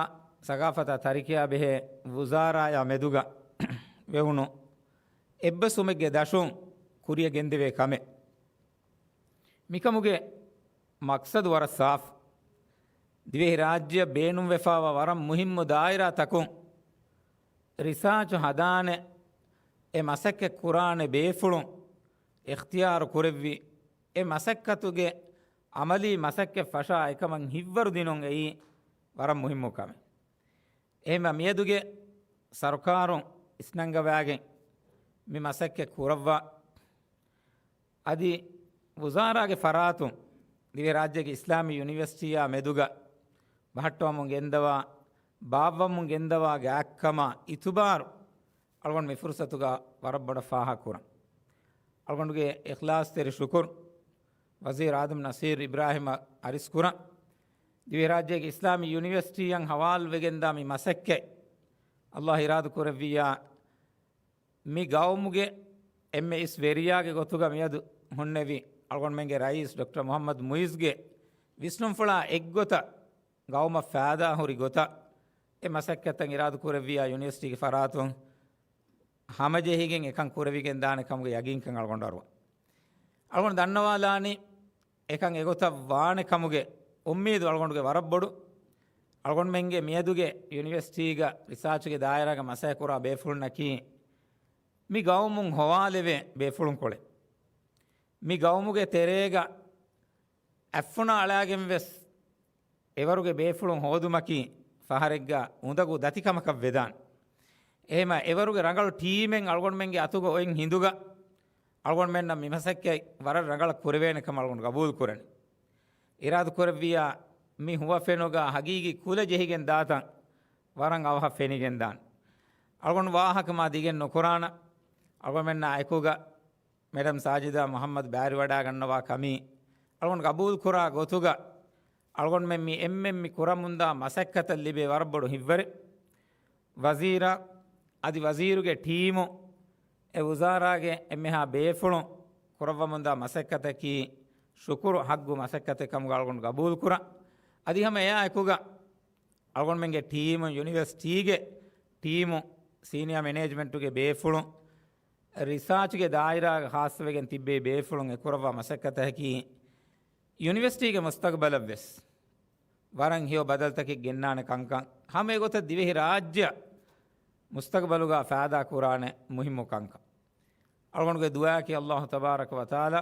ސަގާފަތާ ތަރިކަޔާ ބެހޭ ވުޒާރާއާ މެދުގަ ވެވުނު އެއްބަސްވުމެއްގެ ދަށުން ކުރިއަށް ގެންދެވޭ ކަމެއް. މިކަމުގެ މަޤްޞަދު ވަރަށް ސާފު. ދިވެހިރާއްޖެއަށް ބޭނުންވެފާވާ ވަރަށް މުހިއްމު ދާއިރާތަކުން ރިސާޗު ހަދާނެ، އެ މަސައްކަތް ކުރާނެ ބޭފުޅުން އިޚްތިޔާރު ކުރެއްވި، އެ މަސައްކަތުގެ އަމަލީ މަސައްކަތް ފަށާ އެކަމަށް ހިތްވަރު ދިނުން އެއީ ވަރަށް މުހިއްމު ކަމެއް. އެހެންވެ، މިއަދުގެ ސަރުކާރުން އިސްނަންގަވާގެން މި މަސައްކަތް ކުރައްވާ، އަދި ވުޒާރާގެ ފަރާތުން ދިވެހިރާއްޖޭގެ އިސްލާމީ ޔުނިވަރސިޓީއާ މެދުގަ ބަހައްޓަވަމުން ގެންދަވާ، ބާއްވަމުން ގެންދަވާ ގާތްކަމާ އިތުބާރު އަޅުގަނޑު މި ފުރުސަތުގަ ވަރަށް ބޮޑަށް ފާހަގަކުރަން. އަޅުގަނޑުގެ އިޚްލާޞްތެރި ޝުކުރު ވަޒީރު އާދަމް ނަޞީރު އިބްރާހިމަށް އަރިސްކުރަން. ދިވެހިރާއްޖޭގެ އިސްލާމީ ޔުނިވަރސިޓީއަށް ހަވާލުވެގެންދާ މި މަސައްކަތް އަﷲ އިރާދަ ކުރެއްވިއްޔާ، މި ގައުމުގެ އެންމެ އިސް ވެރިޔާގެ ގޮތުގަ މިއަދު ހުންނެވި އަޅުގަނޑުމެންގެ ރައީސް ޑޮކްޓަރ މުޙައްމަދު މުޢިއްޒުގެ ވިސްނުންފުޅާ އެއްގޮތަށް ގައުމަށް ފައިދާ ހުރި ގޮތަށް އެ މަސައްކަތަށް އިރާދަ ކުރެއްވިއްޔާ، ޔުނިވަރސިޓީގެ ފަރާތުން ހަމަޖެހިގެން އެކަން ކުރެވިގެން ދާނެ ކަމުގެ ޔަގީންކަން އަޅުގަނޑު އަރުވަން. އަޅުގަނޑު ދަންނަވާލާނީ އެކަން އެގޮތަށް ވާނެ ކަމުގެ އުއްމީދު އަޅުގަނޑުގެ ވަރަށް ބޮޑު. އަޅުގަނޑުމެންގެ މިއަދުގެ ޔުނިވަރސިޓީގަ ރިސާޗުގެ ދާއިރާގަ މަސައްކަތް ކުރާ ބޭފުޅުންނަކީ މި ގައުމުން ހޮވާލެވޭ ބޭފުޅުންކޮޅެއް. މި ގައުމުގެ ތެރޭގަ އަތްފުނާ އަޅާގެން ވެސް އެވަރުގެ ބޭފުޅުން ހޯދުމަކީ ފަހަރެއްގަ އުނދަގޫ ދަތިކަމަކަށް ވެދާނެ. އެހެމަ އެވަރުގެ ރަނގަޅު ޓީމެއް އަޅުގަނޑުމެންގެ އަތުގަ އޮތް ހިނދުގަ، އަޅުގަނޑުމެންނަށް މި މަސައްކަތް ވަރަށް ރަނގަޅަށް ކުރެވޭނެ ކަމަށް އަޅުގަނޑު ގަބޫލު ކުރަނީ. އިރާދަ ކުރެއްވިއްޔާ، މި ހުވަފެނުގަ ހަގީގީ ކުލަ ޖެހިގެން ދާތަން ވަރަށް އަވަހަށް ފެނިގެން ދާނެ. އަޅުގަނޑު ވާހަކަ މާ ދިގެއް ނުކުރާނަން. އަޅުގަނޑުމެންނާ އެކުގަ މެޑަމް ސާޖިދާ މުޙައްމަދު ބައިވެރިވަޑައިގަންނަވާ ކަމީ އަޅުގަނޑު ގަބޫލުކުރާ ގޮތުގަ، އަޅުގަނޑުމެން މި އެންމެން މި ކުރަމުންދާ މަސައްކަތަށް ލިބޭ ވަރަށް ބޮޑު ހިތްވަރެއް. ވަޒީރާ އަދި ވަޒީރުގެ ޓީމު، އެ ވުޒާރާގެ އެންމެހާ ބޭފުޅުން ކުރައްވަމުންދާ މަސައްކަތަކީ ޝުކުރު ހައްގު މަސައްކަތެއް ކަމުގަ އަޅުގަނޑު ގަބޫލުކުރަން. އަދި ހަމަ އެއާ އެކުގަ އަޅުގަނޑުމެންގެ ޓީމު، ޔުނިވަރސިޓީގެ ޓީމު، ސީނިއާ މެނޭޖްމަންޓުގެ ބޭފުޅުން، ރިސާޗުގެ ދާއިރާގަ ޚާއްޞަވެގެން ތިއްބެވި ބޭފުޅުން އެކުރައްވާ މަސައްކަތަކީ، ޔުނިވަރސިޓީގެ މުސްތަގުބަލަށްވެސް ވަރަށް ހެޔޮ ބަދަލުތަކެއް ގެންނާނެ ކަންކަން، ހަމަ އެގޮތަށް ދިވެހި ރާއްޖެއަށް މުސްތަގުބަލުގަ ފައިދާ ކުރާނެ މުހިއްމު ކަންކަން. އަޅުގަނޑުގެ ދުޢާއަކީ އަﷲ ތަބާރަކަ ވަތަޢާލާ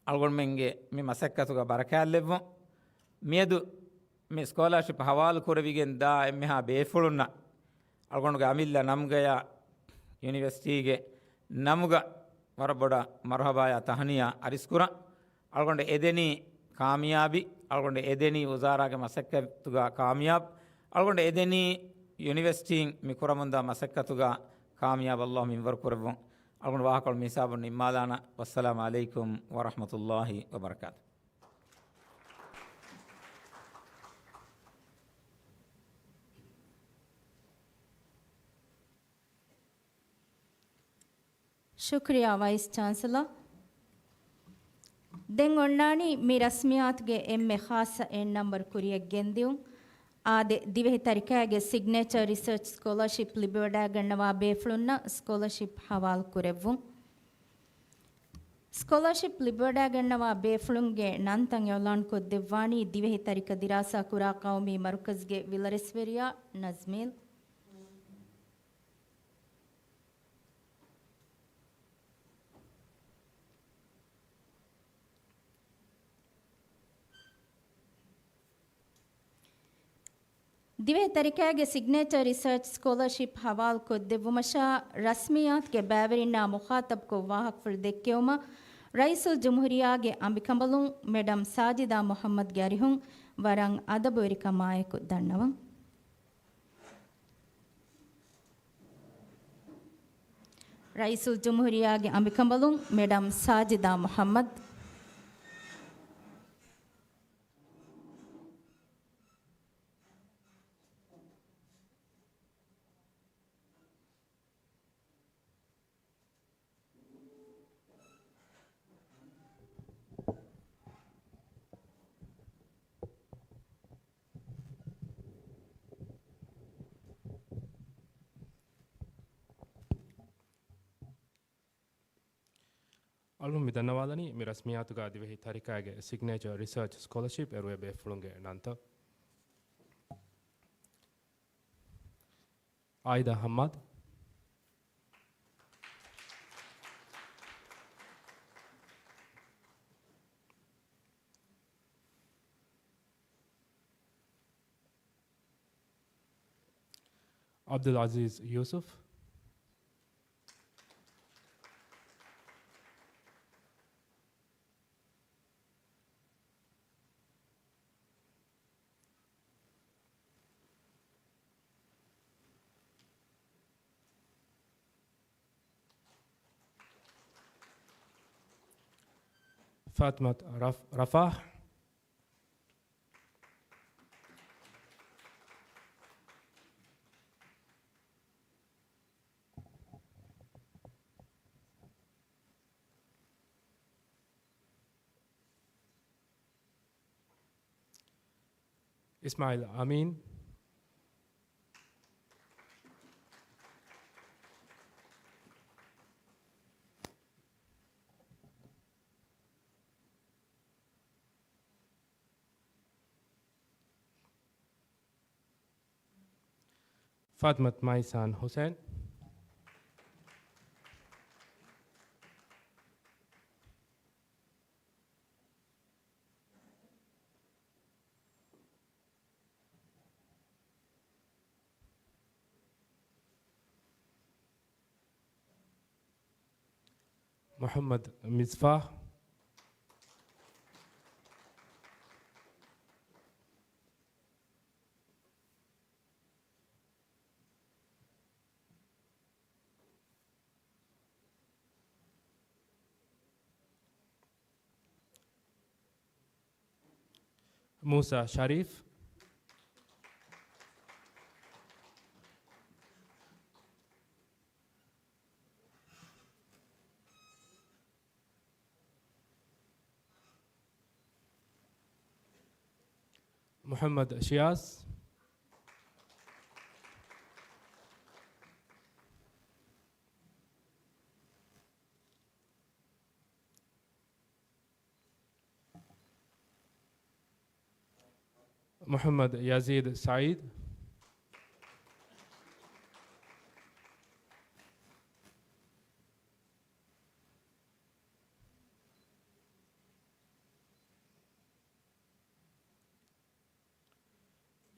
އަޅުގަނޑުމެންގެ މި މަސައްކަތުގަ ބަރަކާތްލެއްވުން. މިއަދު މި ސްކޮލާޝިޕް ހަވާލު ކުރެވިގެން ދާ އެންމެހާ ބޭފުޅުންނަށް އަޅުގަނޑުގެ އަމިއްލަ ނަމުގަޔާ ޔުނިވަރސިޓީގެ ނަމުގަ ވަރަށް ބޮޑަށް މަރުޙަބާޔާ ތަހަނިޔާ އަރިސްކުރަން. އަޅުގަނޑު އެދެނީ ކާމިޔާބީ، އަޅުގަނޑު އެދެނީ ވުޒާރާގެ މަސައްކަތުގަ ކާމިޔާބު، އަޅުގަނޑު އެދެނީ ޔުނިވަރސިޓީން މި ކުރަމުންދާ މަސައްކަތުގަ ކާމިޔާބު. އައްލާހު މިންވަރު ކުރެއްވުން. އަޅުގަނޑު ވާހަކަ މި ހިސާބުން ނިންމާލާނަ. ވައްސަލާމު ޢަލައިކުމް ވަރަޙްމަތުﷲި ވަބަރަކާތު. ޝުކުރިއްޔާ ވައިސް ޗާންސެލަރ. ދެން އޮންނާނީ މި ރަސްމިއްޔާތުގެ އެންމެ ޚާއްޞަ އެއް ނަމްބަރު ކުރިއަށް ގެންދިއުން. އާދެ، ދިވެހި ތަރިކައިގެ ސިގްނޭޗަރ ރިސަރޗް ސްކޮލަރޝިޕް ލިބިވަޑައިގަންނަވާ ބޭފުޅުންނަށް ސްކޮލަރޝިޕް ހަވާލު ކުރެއްވުން. ސްކޮލަރޝިޕް ލިބިވަޑައިގަންނަވާ ބޭފުޅުންގެ ނަންތައް އިޢުލާން ކޮށްދެއްވާނީ ދިވެހި ތަރިކަ ދިރާސާ ކުރާ ޤައުމީ މަރުކަޒުގެ ވިލަރެސްވެރިޔާ ނަޒްމީލް. ދިވެހި ތަރިކައިގެ ސިގްނޭޗަރ ރިސަރޗް ސްކޮލަރޝިޕް ހަވާލު ކޮށްދެއްވުމަށާ، ރަސްމިއްޔާތުގެ ބައިވެރިންނާ މުޚާޠަބުކޮށް ވާހަކަފުޅު ދެއްކެވުމަށް، ރައީސުލްޖުމްހޫރިއްޔާގެ އަނބިކަނބަލުން މެޑަމް ސާޖިދާ މުޙައްމަދުގެ އަރިހުން ވަރަށް އަދަބުވެރިކަމާއެކު ދަންނަވަން. ރައީސުލްޖުމްހޫރިއްޔާގެ އަނބިކަނބަލުން މެޑަމް ސާޖިދާ މުޙައްމަދު. އަޅުން މި ދަންނަވާލަނީ މި ރަސްމިއްޔާތުގަ ދިވެހި ތަރިކައިގެ ސިގްނޭޗަރ ރިސަރޗް ސްކޮލަރޝިޕް އެރުވޭ ބޭފުޅުންގެ ނަންތައް. އާއިދާ ހައްމާދު. ޢަބްދުލް ޢަޒީޒް ޔޫސުފް. ފާތިމަތު ރަފް-، ރަފާހް. އިސްމާޢީލް އަމީން. ފާތިމަތު މައިސާން ހުސެން. މުޙައްމަދު މިޞްބާޙް. މޫސާ ޝަރީފް. މުޙައްމަދު ޝިޔާޒް. މުޙައްމަދު ޔަޒީދު ސަޢީދު.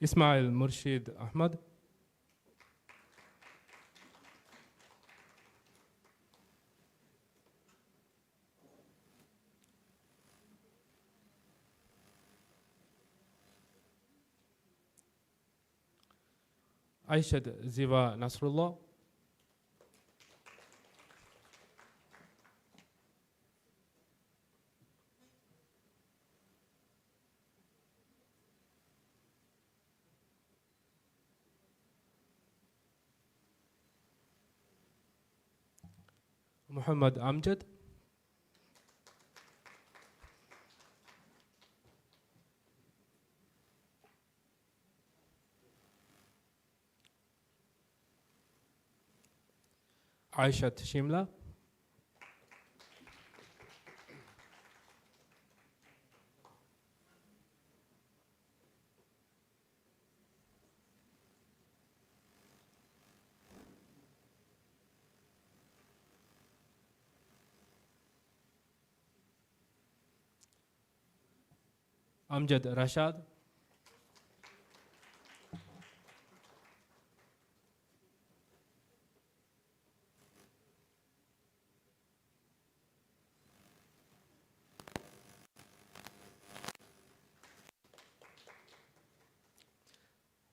އިސްމާޢީލް މުރްޝީދު އަޙްމަދު. އައިޝަތު ޒިވާ ނަޞްރުﷲ. މުޙައްމަދު އަމްޖަދު. އައިޝަތު ޝިމްލާ. އަމްޖަދު ރަޝާދު.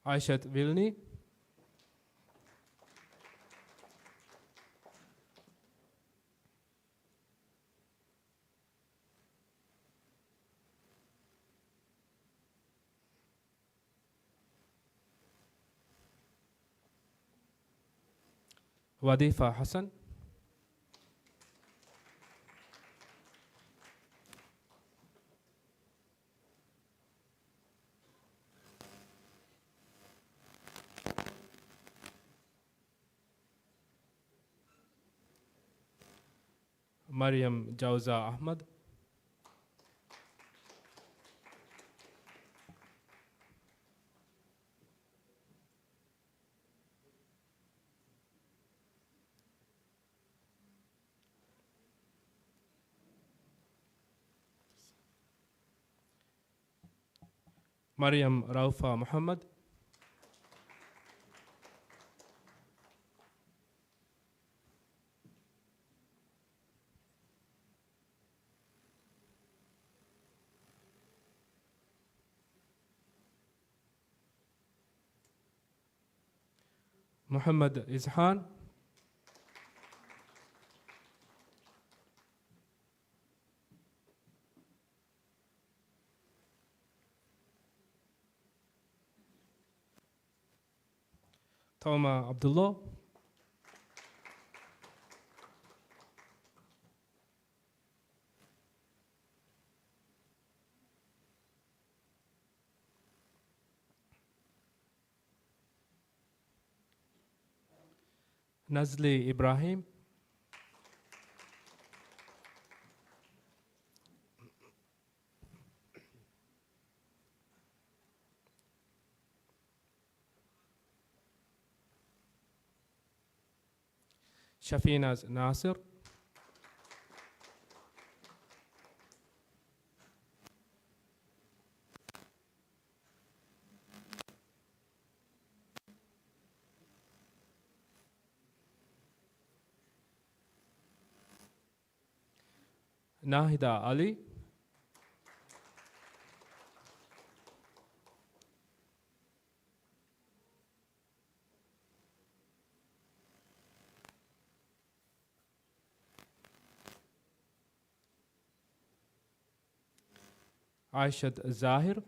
އައިޝަތު ވިލްނީ. ވަދީފާ ޙަސަން. މަރިޔަމް ޖައުޒާ އަޙްމަދު. މަރިޔަމް ރައުފާ މުޙައްމަދު. މުޙައްމަދު އިޒްހާން. ތައުމާ ޢަބްދުﷲ. ނަޒްލީ އިބްރާހީމް. ޝަފީނާޒް ނާސިރު. ނާހިދާ ޢަލީ. އާއިޝަތު ޒާހިރު.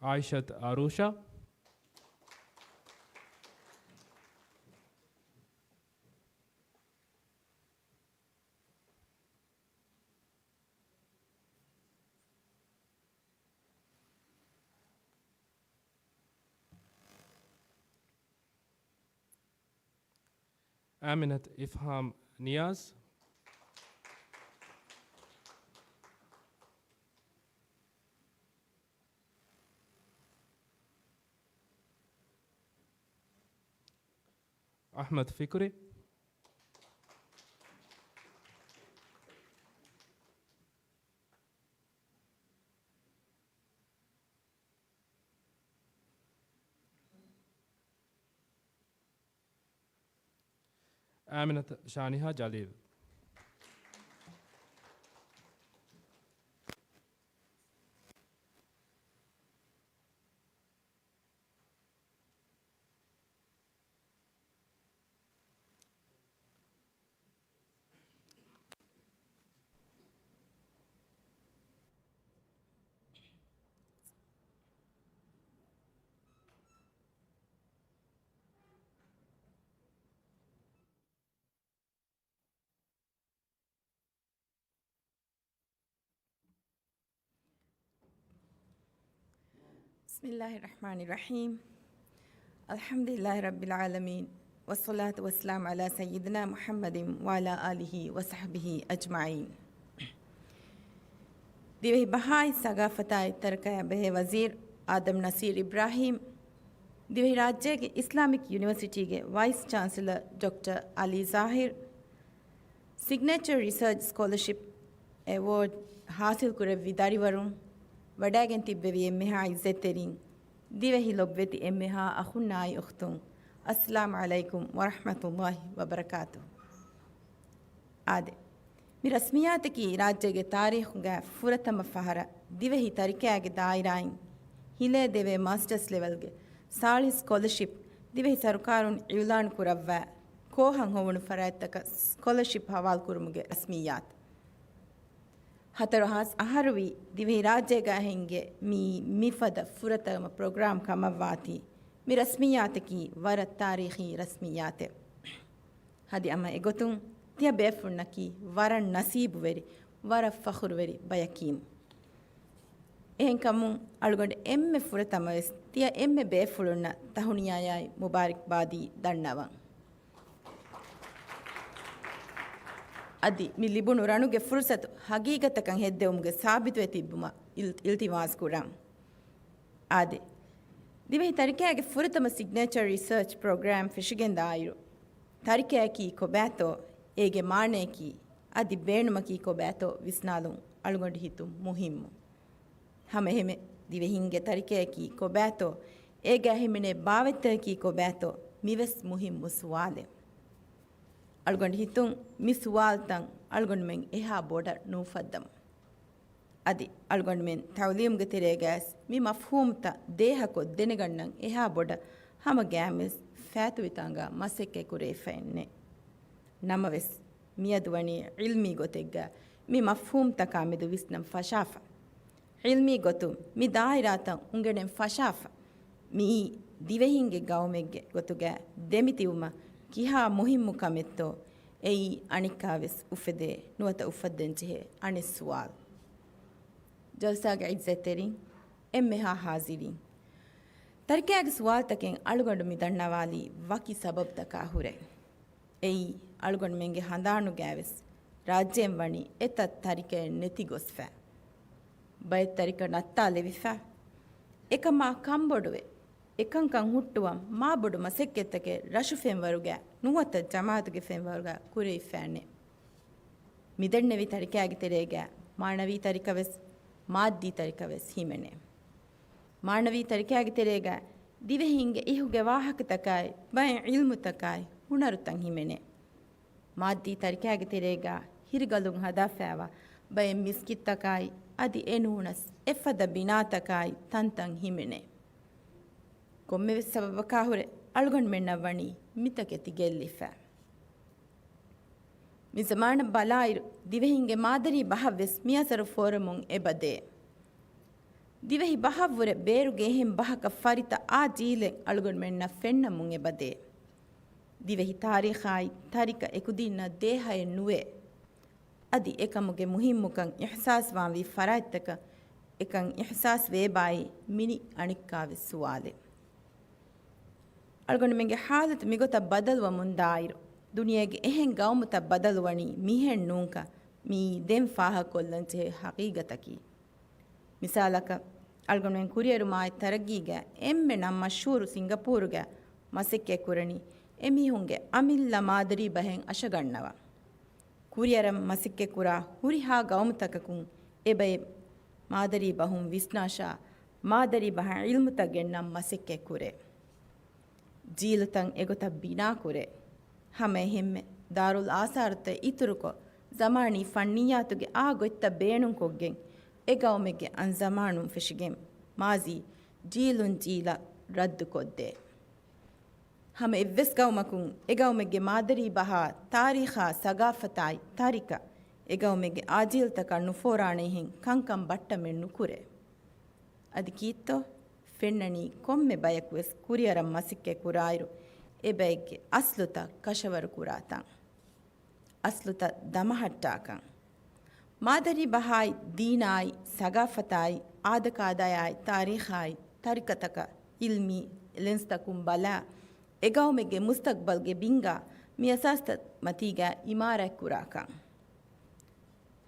އާއިޝަތު އަރޫޝާ. އާމިނަތު އިފްހާމް ނިޔާޒް. އަޙްމަދު ފިކުރީ. އާމިނަތު ޝާނިހާ ޖަލީލް. بسم الله الرحمن الرحيم. الحمد لله رب العالمين. والصلاة والسلام على سيدنا محمد وعلى آله وصحبه أجمعين. ދިވެހި ބަހާއި ސަގާފަތާއި ތަރައްޤީއާ ބެހޭ ވަޒީރު އާދަމް ނަސީރު އިބްރާހީމް، ދިވެހިރާއްޖޭގެ އިސްލާމިކް ޔުނިވަރސިޓީގެ ވައިސް ޗާންސެލަރ ޑޮކްޓަރ އަލީ ޒާހިރު، ސިގްނޭޗަރ ރިސާޗް ސްކޮލަރޝިޕް އެވޯޑް ހާސިލްކުރެއްވި ދަރިވަރުން، ވަޑައިގެން ތިއްބެވި އެންމެހާ އިއްޒަތްތެރިން، ދިވެހި ލޮބުވެތި އެންމެހާ އަޚުންނާއި އުޚްތުން، އައްސަލާމު ޢަލައިކުމް ވަރަޙްމަތުﷲި ވަބަރަކާތުހު. އާދެ، މި ރަސްމިއްޔާތަކީ ރާއްޖޭގެ ތާރީޚުގަ ފުރަތަމަ ފަހަރަށް ދިވެހި ތަރިކައިގެ ދާއިރާއިން ހިލޭ ދެވޭ މާސްޓަސް ލެވެލްގެ ސާޅީސް ސްކޮލަޝިޕް ދިވެހި ސަރުކާރުން އިއުލާން ކުރައްވާ ކޯހަށް ހޮވުނު ފަރާތްތަކަށް ސްކޮލަޝިޕް ހަވާލުކުރުމުގެ ރަސްމިއްޔާތު. ހަތަރު ހާސް އަހަރުވީ ދިވެހިރާއްޖޭގަ ހިންގޭ މިއީ މިފަދަ ފުރަތަމަ ޕްރޮގްރާމް ކަމަށްވާތީ، މި ރަސްމިއްޔާތަކީ ވަރަށް ތާރީޚީ ރަސްމިއްޔާތެއް. އަދި ހަމަ އެގޮތުން ތިޔަ ބޭފުޅުންނަކީ ވަރަށް ނަސީބުވެރި، ވަރަށް ފަޚުރުވެރި ބަޔަކީމު. އެހެންކަމުން އަޅުގަނޑު އެންމެ ފުރަތަމަވެސް ތިޔަ އެންމެ ބޭފުޅުންނަށް ތަހުނިޔާއާއި މުބާރިކްބާދީ ދަންނަވަން. އަދި މި ލިބުނު ރަނުގެ ފުރުސަތު ހަގީގަތަކަށް ހެއްދެވުމުގެ ސާބިތުވެ ތިއްބުމަށް އިލް-، އިލްތިމާސް ކުރަން. އާދެ، ދިވެހި ތަރިކައިގެ ފުރަތަމަ ސިގްނޭޗަރ ރިސާޗް ޕްރޮގްރާމް ފެށިގެންދާއިރު، ތަރިކައަކީ ކޮބާތޯ، އޭގެ މާނަޔަކީ، އަދި ބޭނުމަކީ ކޮބާތޯ ވިސްނާލުން އަޅުގަނޑު ހިތުން މުހިއްމު. ހަމައެހެމެ، ދިވެހިންގެ ތަރިކައަކީ ކޮބާތޯ، އޭގަ ހިމެނޭ ބާވަތްތަކަކީ ކޮބާތޯ، މިވެސް މުހިއްމު ސުވާލެއް. އަޅުގަނޑު ހިތުން މި ސުވާލުތައް އަޅުގަނޑުމެން އެހާ ބޮޑަށް ނޫފައްދަމު. އަދި އަޅުގަނޑުމެން ތަޢުލީމުގެ ތެރޭގައިސް މި މަފްހޫމުތައް ދޭހަކޮށް ދެނެގަންނަން އެހާ ބޮޑަށް ހަމަ ގައިމުވެސް ފާތުވިތާނގާ މަސައްކަތް ކުރެވިފައެއް ނެތް. ނަމަވެސް، މިއަދު ވަނީ ޢިލްމީ ގޮތެއްގަ މި މަފްހޫމުތަކާ މެދު ވިސްނަން ފަށާފަ. ޢިލްމީ ގޮތުން މި ދާއިރާތައް އުނގެނެން ފަށާފަ. މިއީ ދިވެހިންގެ ގައުމެއްގެ ގޮތުގަ ދެމިތިބުމަށް ކިހާ މުހިއްމު ކަމެއްތޯ، އެއީ އަނެއްކާވެސް އުފެދޭ ނުވަތަ އުފައްދަންޖެހޭ އަނެއް ސުވާލު. ޖަލްސާގެ އިއްޒަތްތެރިން، އެންމެހާ ޙާޟިރީން. ތަރިކައިގެ ސުވާލުތަކެއް އަޅުގަނޑު މި ދަންނަވާލީ ވަކި ސަބަބުތަކާ ހުރެ. އެއީ، އަޅުގަނޑުމެންގެ ހަނދާނުގައިވެސް ރާއްޖޭން ވަނީ އެތައް ތަރިކައެއް ނެތިގޮސްފަ. ބައެއް ތަރިކަ ނައްތާލެވިފަ. އެކަމާ ކަންބޮޑުވެ، އެކަންކަން ހުއްޓުވަން މާބޮޑު މަސައްކަތްތަކެއް ރަށު ފެންވަރުގަ ނުވަތަ ޖަމާއަތުގެ ފެންވަރުގަ ކުރެވިފައެއް ނެތް. މިދެންނެވި ތަރިކައިގެ ތެރޭގަ މާނަވީ ތަރިކަވެސް، މާއްދީ ތަރިކަވެސް ހިމެނޭ. މާނަވީ ތަރިކައިގެ ތެރޭގަ ދިވެހިންގެ އިހުގެ ވާހަކަތަކާއި، ބައެއް ޢިލްމުތަކާއި، ހުނަރުތައް ހިމެނޭ. މާއްދީ ތަރިކައިގެ ތެރޭގަ ހިރިގަލުން ހަދާފައިވާ ބައެއް މިސްކިތްތަކާއި، އަދި އެނޫނަސް އެފަދަ ބިނާތަކާއި ތަންތަން ހިމެނޭ. ކޮންމެވެސް ސަބަބަކާ ހުރެ އަޅުގަނޑުމެންނަށް ވަނީ މިތަކެތި ގެއްލިފަ. މި ޒަމާނަށް ބަލާއިރު، ދިވެހިންގެ މާދަރީ ބަހަށްވެސް މިއަސަރު ފޯރަމުން އެބަދޭ. ދިވެހި ބަހަށްވުރެ ބޭރުގެ އެހެން ބަހަކަށް ފަރިތަ އާ ޖީލެއް އަޅުގަނޑުމެންނަށް ފެންނަމުން އެބަދޭ. ދިވެހި ތާރީޚާއި ތަރިކަ އެކުދީންނަށް ދޭހައެއް ނުވޭ. އަދި އެކަމުގެ މުހިއްމުކަން އިޙްސާސްވާންވީ ފަރާތްތަކަށް އެކަން އިޙްސާސް ވޭބާއީ މިނި އަނެއްކާވެސް ސުވާލެއް. އަޅުގަނޑުމެންގެ ޙާލަތު މިގޮތަށް ބަދަލުވަމުން ދާއިރު، ދުނިޔޭގެ އެހެން ގައުމުތައް ބަދަލުވަނީ މިހެން ނޫންކަން މިއީ ދެން ފާހަގަކޮށްލަންޖެހޭ ޙަޤީޤަތަކީ. މިސާލަކަށް، އަޅުގަނޑުމެން ކުރިއެރުމާއި ތަރައްގީގަ އެންމެ ނަން މަޝްހޫރު ސިންގަޕޫރުގަ މަސައްކަތް ކުރަނީ އެމީހުންގެ އަމިއްލަ މާދަރީ ބަހެއް އަށަގަންނަވަން. ކުރިއަރަން މަސައްކަތްކުރާ ހުރިހާ ގައުމުތަކަކުން އެބައި މާދަރީ ބަހުން ވިސްނާށާ، މާދަރީ ބަހަށް ޢިލްމުތައް ގެންނަން މަސައްކަތްކުރޭ. ޖީލުތައް އެގޮތަށް ބިނާކުރޭ. ހަމައެހެންމެ ދާރުލް އާސާރުތައް އިތުރުކޮށް، ޒަމާނީ ފަންނިއްޔާތުގެ އާ ގޮތްތައް ބޭނުންކޮށްގެން، އެ ގައުމެއްގެ އަންޒަމާނުން ފެށިގެން، މާޒީ ޖީލުން ޖީލަށް ރައްދުކޮށްދޭ. ހަމަ އެއްވެސް ގައުމަކުން އެ ގައުމެއްގެ މާދަރީ ބަހާ، ތާރީޚާ، ސަގާފަތާއި ތަރިކަ އެ ގައުމެއްގެ އާ ޖީލްތަކަށް ނުފޯރާނެހެން ކަންކަން ބައްޓަމެއް ނުކުރޭ. އަދި ކީއްތޯ؟ ފެންނަނީ ކޮންމެ ބަޔަކުވެސް ކުރިއަރަން މަސައްކަތް ކުރާއިރު، އެ ބައެއްގެ އަސްލުތައް ކަށަވަރު ކުރާތަން. އަސްލުތައް ދަމަހައްޓާކަން. މާދަރީ ބަހާއި، ދީނާއި، ސަގާފަތާއި، އާދަކާދަޔާއި، ތާރީޚާއި، ތަރިކަތަކަށް އިލްމީ ލެންސްތަކުން ބަލާ، އެ ގައުމެއްގެ މުސްތަގްބަލްގެ ބިންގާ މި އަސާސްތައް މަތީގަ އިމާރާތްކުރާކަން.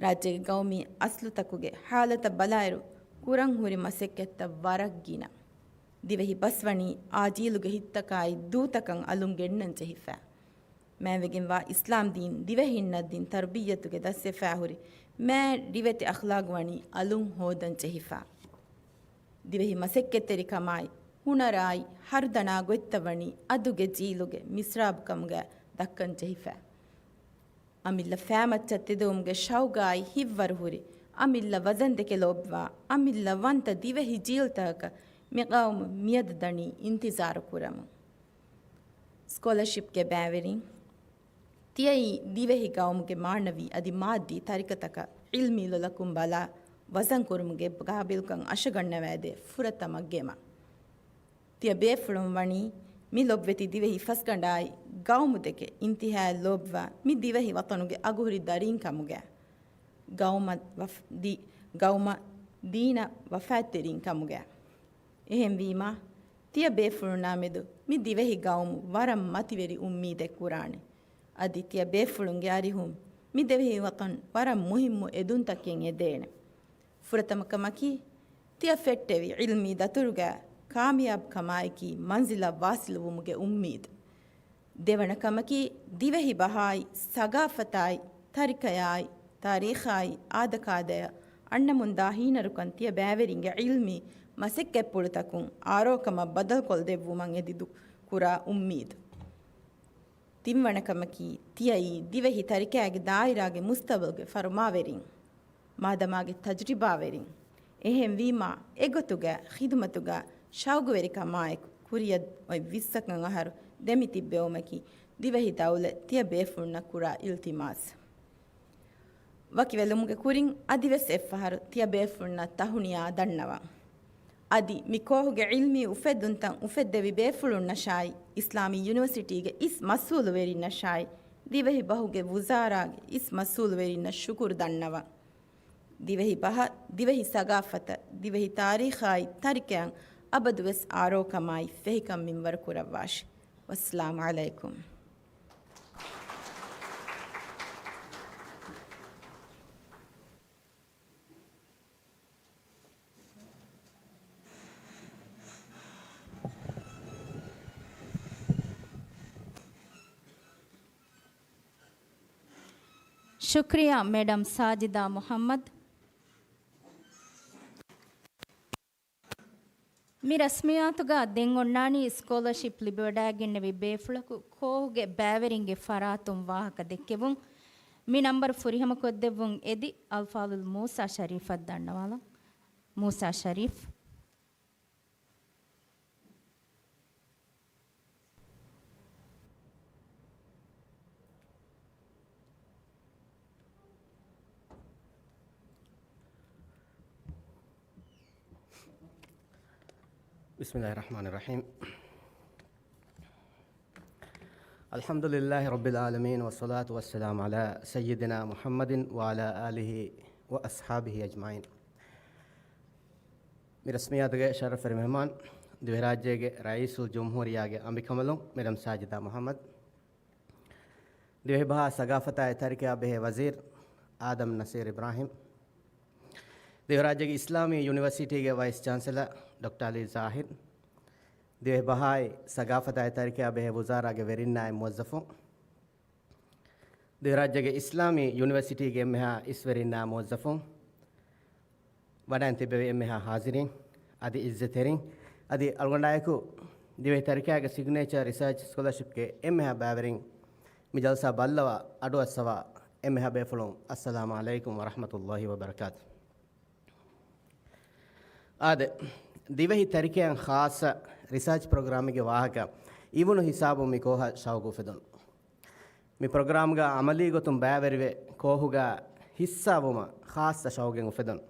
ރާއްޖޭގެ ގައުމީ އަސްލުތަކުގެ ހާލަތަށް ބަލާއިރު، ކުރަން ހުރި މަސައްކަތްތައް ވަރަށް ގިނަ. ދިވެހި ބަސްވަނީ އާ ޖީލުގެ ހިތްތަކާއި ދޫތަކަށް އަލުން ގެންނަން ޖެހިފަ. މާތްވެގެންވާ އިސްލާމް ދީން ދިވެހިންނަށް ދިން ތަރުބިއްޔަތުގެ ދަސްވެފާ ހުރި މާތް ރިވެތި އަޚްލާގު ވަނީ އަލުން ހޯދަން ޖެހިފަ. ދިވެހި މަސައްކަތްތެރިކަމާއި، ހުނަރާއި، ހަރުދަނާ ގޮތްތައް ވަނީ އަދުގެ ޖީލުގެ މިސްރާބު ކަމުގަ ދައްކަން ޖެހިފަ. އަމިއްލަ ފައިމައްޗަށް ތެދުވުމުގެ ޝައުގާއި ހިތްވަރު ހުރި، އަމިއްލަ ވަޒަންދެކެ ލޯބިވާ، އަމިއްލަ ވަންތަ ދިވެހި ޖީލްތަކަކަށް މި ޤައުމު މިއަދު ދަނީ އިންތިޒާރު ކުރަމުން. ސްކޮލަޝިޕްގެ ބައިވެރިން، ތިޔައީ ދިވެހި ގައުމުގެ މާނަވީ އަދި މާއްދީ ތަރިކަތަކަށް ޢިލްމީ ލޮލަކުން ބަލާ، ވަޒަން ކުރުމުގެ ޤާބިލްކަން އަށަގަންނަވައިދޭ ފުރަތަމަ ގެމަށް. ތިޔަ ބޭފުޅުން ވަނީ މި ލޮބުވެތި ދިވެހި ފަސްގަނޑާއި ގައުމުދެކެ އިންތިހާއަށް ލޯބިވާ މި ދިވެހި ވަޠަނުގެ އަގުހުރި ދަރީން ކަމުގަ، ގައުމަށް ވަފް-، ދީ-، ގައުމަށް ދީނަށް ވަފާތެރީން ކަމުގަ. އެހެންވީމާ، ތިޔަ ބޭފުޅުންނާ މެދު މި ދިވެހި ގައުމު ވަރަށް މަތިވެރި އުއްމީދެއް ކުރާނެ. އަދި ތިޔަ ބޭފުޅުންގެ އަރިހުން މި ދިވެހި ވަޠަން ވަރަށް މުހިއްމު އެދުންތަކެއް އެދޭނެ. ފުރަތަމަ ކަމަކީ، ތިޔަ ފެއްޓެވި ޢިލްމީ ދަތުރުގަ ކާމިޔާބު ކަމާއެކީ މަންޒިލަށް ވާސިލުވުމުގެ އުއްމީދު. ދެވަނަ ކަމަކީ، ދިވެހި ބަހާއި، ސަގާފަތާއި، ތަރިކަޔާއި، ތާރީޚާއި، އާދަކާދަޔަށް އަންނަމުންދާ ހީނަރުކަން ތިޔަ ބައިވެރިންގެ ޢިލްމީ މަސައްކަތްޕުޅުތަކުން އާރޯކަމަށް ބަދަލުކޮށްދެއްވުމަށް އެދި ދު-، ކުރާ އުއްމީދު. ތިންވަނަ ކަމަކީ، ތިޔައީ ދިވެހި ތަރިކައިގެ ދާއިރާގެ މުސްތަގުބަލްގެ ފަރުމާވެރިން، މާދަމާގެ ތަޖުރިބާވެރިން. އެހެންވީމާ، އެގޮތުގަ ޚިދުމަތުގަ ޝައުގުވެރިކަމާއެކު، ކުރިއަށް އޮތް ވިއްސަކަށް އަހަރު ދެމިތިއްބެވުމަކީ، ދިވެހި ދައުލަތް ތިޔަ ބޭފުޅުންނަށް ކުރާ އިލްތިމާސް. ވަކިވެލުމުގެ ކުރިން އަދިވެސް އެއްފަހަރު ތިޔަ ބޭފުޅުންނަށް ތަހުނިޔާ ދަންނަވަން. އަދި މި ކޯހުގެ ޢިލްމީ އުފެއްދުންތައް އުފެއްދެވި ބޭފުޅުންނަށާއި، އިސްލާމީ ޔުނިވަރސިޓީގެ އިސް މަސްއޫލުވެރިންނަށާއި، ދިވެހި ބަހުގެ ވުޒާރާގެ އިސް މަސްއޫލުވެރިންނަށް ޝުކުރު ދަންނަވަން. ދިވެހި ބަހަށް، ދިވެހި ސަގާފަތަށް، ދިވެހި ތާރީޚާއި ތަރިކައަށް އަބަދުވެސް އާރޯކަމާއި ފެހިކަން މިންވަރު ކުރައްވާށި. ވައްސަލާމު ޢަލައިކުމް. ޝުކްރިޔާ މެޑަމް ސާޖިދާ މުޙައްމަދު. މި ރަސްމިއްޔާތުގަ ދެން އޮންނާނީ ސްކޮލަރޝިޕް ލިބިވަޑައިގެންނެވި ބޭފުޅަކު ކޯހުގެ ބައިވެރިންގެ ފަރާތުން ވާހަކަ ދެއްކެވުން. މި ނަންބަރު ފުރިހަމަކޮށްދެއްވުން އެދި އަލްފާޟިލް މޫސާ ޝަރީފަށް ދަންނަވާލަން. މޫސާ ޝަރީފް. بسم الله الرحمن الرحيم. الحمد لله رب العالمين، والصلاة والسلام على سيدنا محمد وعلى آله وأصحابه أجمعين. މި ރަސްމިއްޔާތުގެ ޝަރަފްވެރި މެހެމާން، ދިވެހިރާއްޖޭގެ ރައީސުލް ޖުމްހޫރިއްޔާގެ އަނބިކަނބަލުން މެޑަމް ސާޖިދާ މުޙައްމަދު، ދިވެހިބަހާ ސަގާފަތާއި ތަރިކައާ ބެހޭ ވަޒީރު އާދަމް ނަސީރު އިބްރާހިމް، ދިވެހިރާއްޖޭގެ އިސްލާމީ ޔުނިވަރސިޓީގެ ވައިސް ޗާންސެލަރ ޑޮކްޓަރ އަލީ ޒާހިދު، ދިވެހިބަހާއި ސަގާފަތާއި ތަރިކައާ ބެހޭ ވުޒާރާގެ ވެރިންނާއި މުވައްޒަފުން، ދިވެހިރާއްޖޭގެ އިސްލާމީ ޔުނިވަރސިޓީގެ އެންމެހާ އިސްވެރިންނާ މުވައްޒަފުން، ވަޑައިން ތިއްބެވި އެންމެހާ ހާޒިރީން، އަދި އިއްޒަތްތެރިން، އަދި އަޅުގަނޑާއެކު ދިވެހި ތަރިކައިގެ ސިގްނޭޗަރ ރިސާޗް ސްކޮލަރޝިޕްގެ އެންމެހާ ބައިވެރިން، މި ޖަލްސާ ބައްލަވާ އަޑުއައްސަވާ އެންމެހާ ބޭފުޅުން، އައްސަލާމު ޢަލައިކުމް ވަރަޙްމަތުﷲި ވަބަރަކާތު. އާދެ، ދިވެހި ތަރިކައިން ޚާއްޞަ ރިސާޗް ޕްރޮގްރާމެއްގެ ވާހަކަ އިވުނު ހިސާބުން މި ކޯހަށް ޝައުގު އުފެދުނު. މި ޕްރޮގްރާމްގަ ޢަމަލީ ގޮތުން ބައިވެރިވެ، ކޯހުގަ ހިއްސާވުމަށް ޚާއްޞަ ޝައުގެއް އުފެދުނު.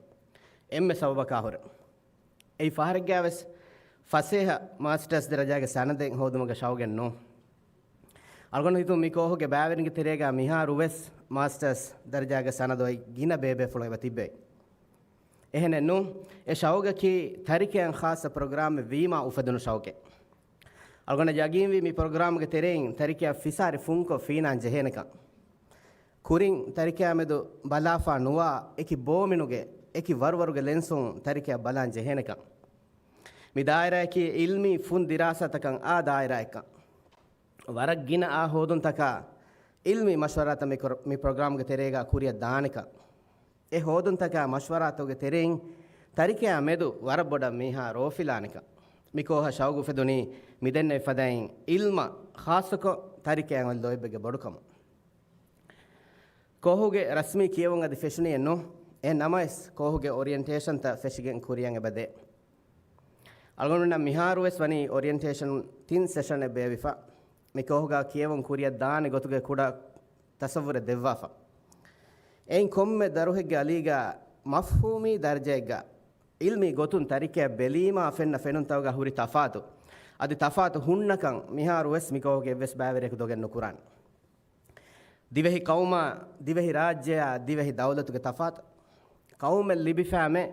އެންމެ ސަބަބަކާ ހުރެ. އެއީ ފަހަރެއްގައިވެސް ފަސޭހަ މާސްޓަރސް ދަރަޖާގެ ސަނަދެއް ހޯދުމުގެ ޝައުގެއް ނޫން. އަޅުގަނޑު ހިތުން މި ކޯހުގެ ބައިވެރިންގެ ތެރޭގަ މިހާރުވެސް މާސްޓަރސް ދަރަޖާގެ ސަނަދު އޮތް ގިނަ ބޭބޭފުޅުން އެބަ ތިއްބެވި. އެހެނެއް ނޫން. އެ ޝައުގަކީ ތަރިކައިން ޚާއްޞަ ޕްރޮގްރާމެއް ވީމާ އުފެދުނު ޝައުގެއް. އަޅުގަނޑަށް ޔަގީންވީ މި ޕްރޮގްރާމްގެ ތެރެއިން ތަރިކައަށް ފިސާރި ފުންކޮށް ފީނާން ޖެހޭނެކަން. ކުރިން ތަރިކައާ މެދު ބަލާފާ ނުވާ އެކި ބޯމިނުގެ އެކި ވަރުވަރުގެ ލެންސުން ތަރިކައަށް ބަލާން ޖެހޭނެކަން. މި ދާއިރާއަކީ އިލްމީ ފުން ދިރާސާތަކަށް އާ ދާއިރާއެއްކަން. ވަރަށް ގިނަ އާ ހޯދުންތަކާ އިލްމީ މަޝްވަރާތައް މި ކޮރ-، މި ޕްރޮގްރާމްގެ ތެރޭގަ ކުރިއަށް ދާނެކަން. އެ ހޯދުންތަކާ މަޝްވަރާތަކުގެ ތެރެއިން ތަރިކައާ މެދު ވަރަށް ބޮޑަށް މީހާ ރޯފިލާނެކަން. މި ކޯހަށް ޝައުގު އުފެދުނީ މިދެންނެވި ފަދައިން އިލްމަށް ޚާއްޞަކޮށް ތަރިކައަށް އޮތް ލޯތްބެއްގެ ބޮޑުކަމުން. ކޯހުގެ ރަސްމީ ކިޔެވުން އަދި ފެށުނީއެއް ނޫން. އެހެން ނަމަވެސް، ކޯހުގެ އޮރިއެންޓޭޝަންތައް ފެށިގެން ކުރިއަށް އެބަ ދޭ. އަޅުގަނޑުމެންނަށް މިހާރުވެސް ވަނީ އޮރިއެންޓޭޝަން ތިން ސެޝަނެއް ބޭއްވިފަ. މި ކޯހުގަ ކިޔެވުން ކުރިއަށް ދާނެ ގޮތުގެ ކުޑަ ތަސައްވުރެއް ދެއްވާފަ. އެއިން ކޮންމެ ދަރުހެއްގެ އަލީގަ މަފްހޫމީ ދަރަޖައެއްގަ އިލްމީ ގޮތުން ތަރިކައަށް ބެލީމާ ފެންނަ ފެނުންތަކުގަ ހުރި ތަފާތު، އަދި ތަފާތު ހުންނަކަން މިހާރުވެސް މި ކޯހުގެ އެއްވެސް ބައިވެރިޔަކު ދޮގެއް ނުކުރާނެ. ދިވެހި ޤައުމާ، ދިވެހި ރާއްޖެއާ، ދިވެހި ދައުލަތުގެ ތަފާތު. ޤައުމެއް ލިބިފާމެ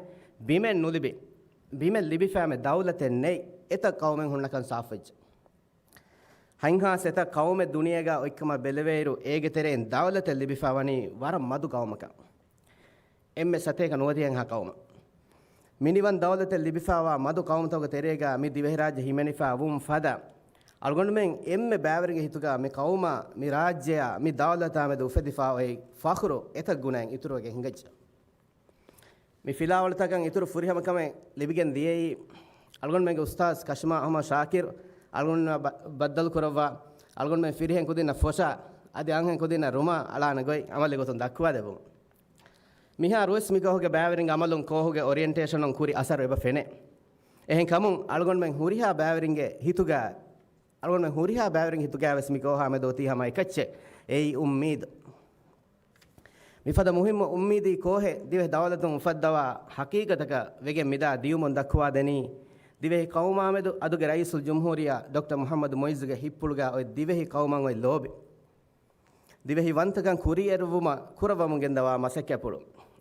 ބިމެއް ނުލިބި، ބިމެއް ލިބިފާމެ ދައުލަތެއް ނެތް، އެތައް ޤައުމެއް ހުންނަކަން ސާފުވެއްޖެ. ހަތްހާސް އެތައް ޤައުމެއް ދުނިޔޭގަ އޮތްކަމަށް ބެލެވޭއިރު، އޭގެ ތެރެއިން ދައުލަތެއް ލިބިފާ ވަނީ ވަރަށް މަދު ޤައުމަކަށް. އެންމެ ސަތޭކަ ނުވަދިހަ ހާ ޤައުމަށް. މިނިވަން ދައުލަތެއް ލިބިފާވާ މަދު ޤައުމުތަކުގެ ތެރޭގަ މި ދިވެހިރާއްޖެ ހިމެނިފާ ވުން ފަދަ، އަޅުގަނޑުމެން އެންމެ ބައިވެރިންގެ ހިތުގަ މި ޤައުމާ، މި ރާއްޖެއާ، މި ދައުލަތާ މެދު އުފެދިފާ އޮތް ފަޚުރު އެތައް ގުނައިން އިތުރުވެގެން ހިނގައްޖެ. މި ފިލާވަޅުތަކަށް އިތުރު ފުރިހަމަކަމެއް ލިބިގެން ދިޔައީ، އަޅުގަނޑުމެންގެ އުސްތާޛް ކަޝްމާ އަޙްމަދު ޝާކިރު، އަޅުގަނޑުމެން ބަ-، ބައްދަލު ކުރައްވާ، އަޅުގަނޑުމެން ފިރިހެން ކުދިންނަށް ފޮށާ، އަދި އަންހެން ކުދިންނަށް ރުމާ އަޅާނެ ގޮތް އަމަލީ ގޮތުން ދައްކުވާ ދެއްވުމުން. މިހާރުވެސް މި ކޯހުގެ ބައިވެރިންގެ އަމަލުން ކޯހުގެ އޮރިއެންޓޭޝަނުން ކުރި އަސަރު އެބަ ފެނޭ. އެހެންކަމުން، އަޅުގަނޑުމެން ހުރިހާ ބައިވެރިންގެ ހިތުގަ، އަޅުގަނޑުމެން ހުރިހާ ބައިވެރިންގެ ހިތުގައިވެސް މި ކޯހާ މެދު އޮތީ ހަމަ އެކައްޗެއް. އެއީ އުއްމީދު. މިފަދަ މުހިއްމު އުއްމީދީ ކޯހެއް ދިވެހި ދައުލަތުން އުފައްދަވާ ހަޤީޤަތަކަށް ވެގެން މިދާ ދިޔުމުން ދައްކުވާދެނީ، ދިވެހި ޤައުމާމެދު އަދުގެ ރައީސުލްޖުމްހޫރިއްޔާ ޑޮކްޓަރ މުޙައްމަދު މުޢިއްޒުގެ ހިތްޕުޅުގަ އޮތް ދިވެހި ޤައުމަށް އޮތް ލޯބި. ދިވެހި ވަންތަކަން ކުރިއެރުއްވުމަށް ކުރައްވަމުން ގެންދަވާ މަސައްކަތްޕުޅު.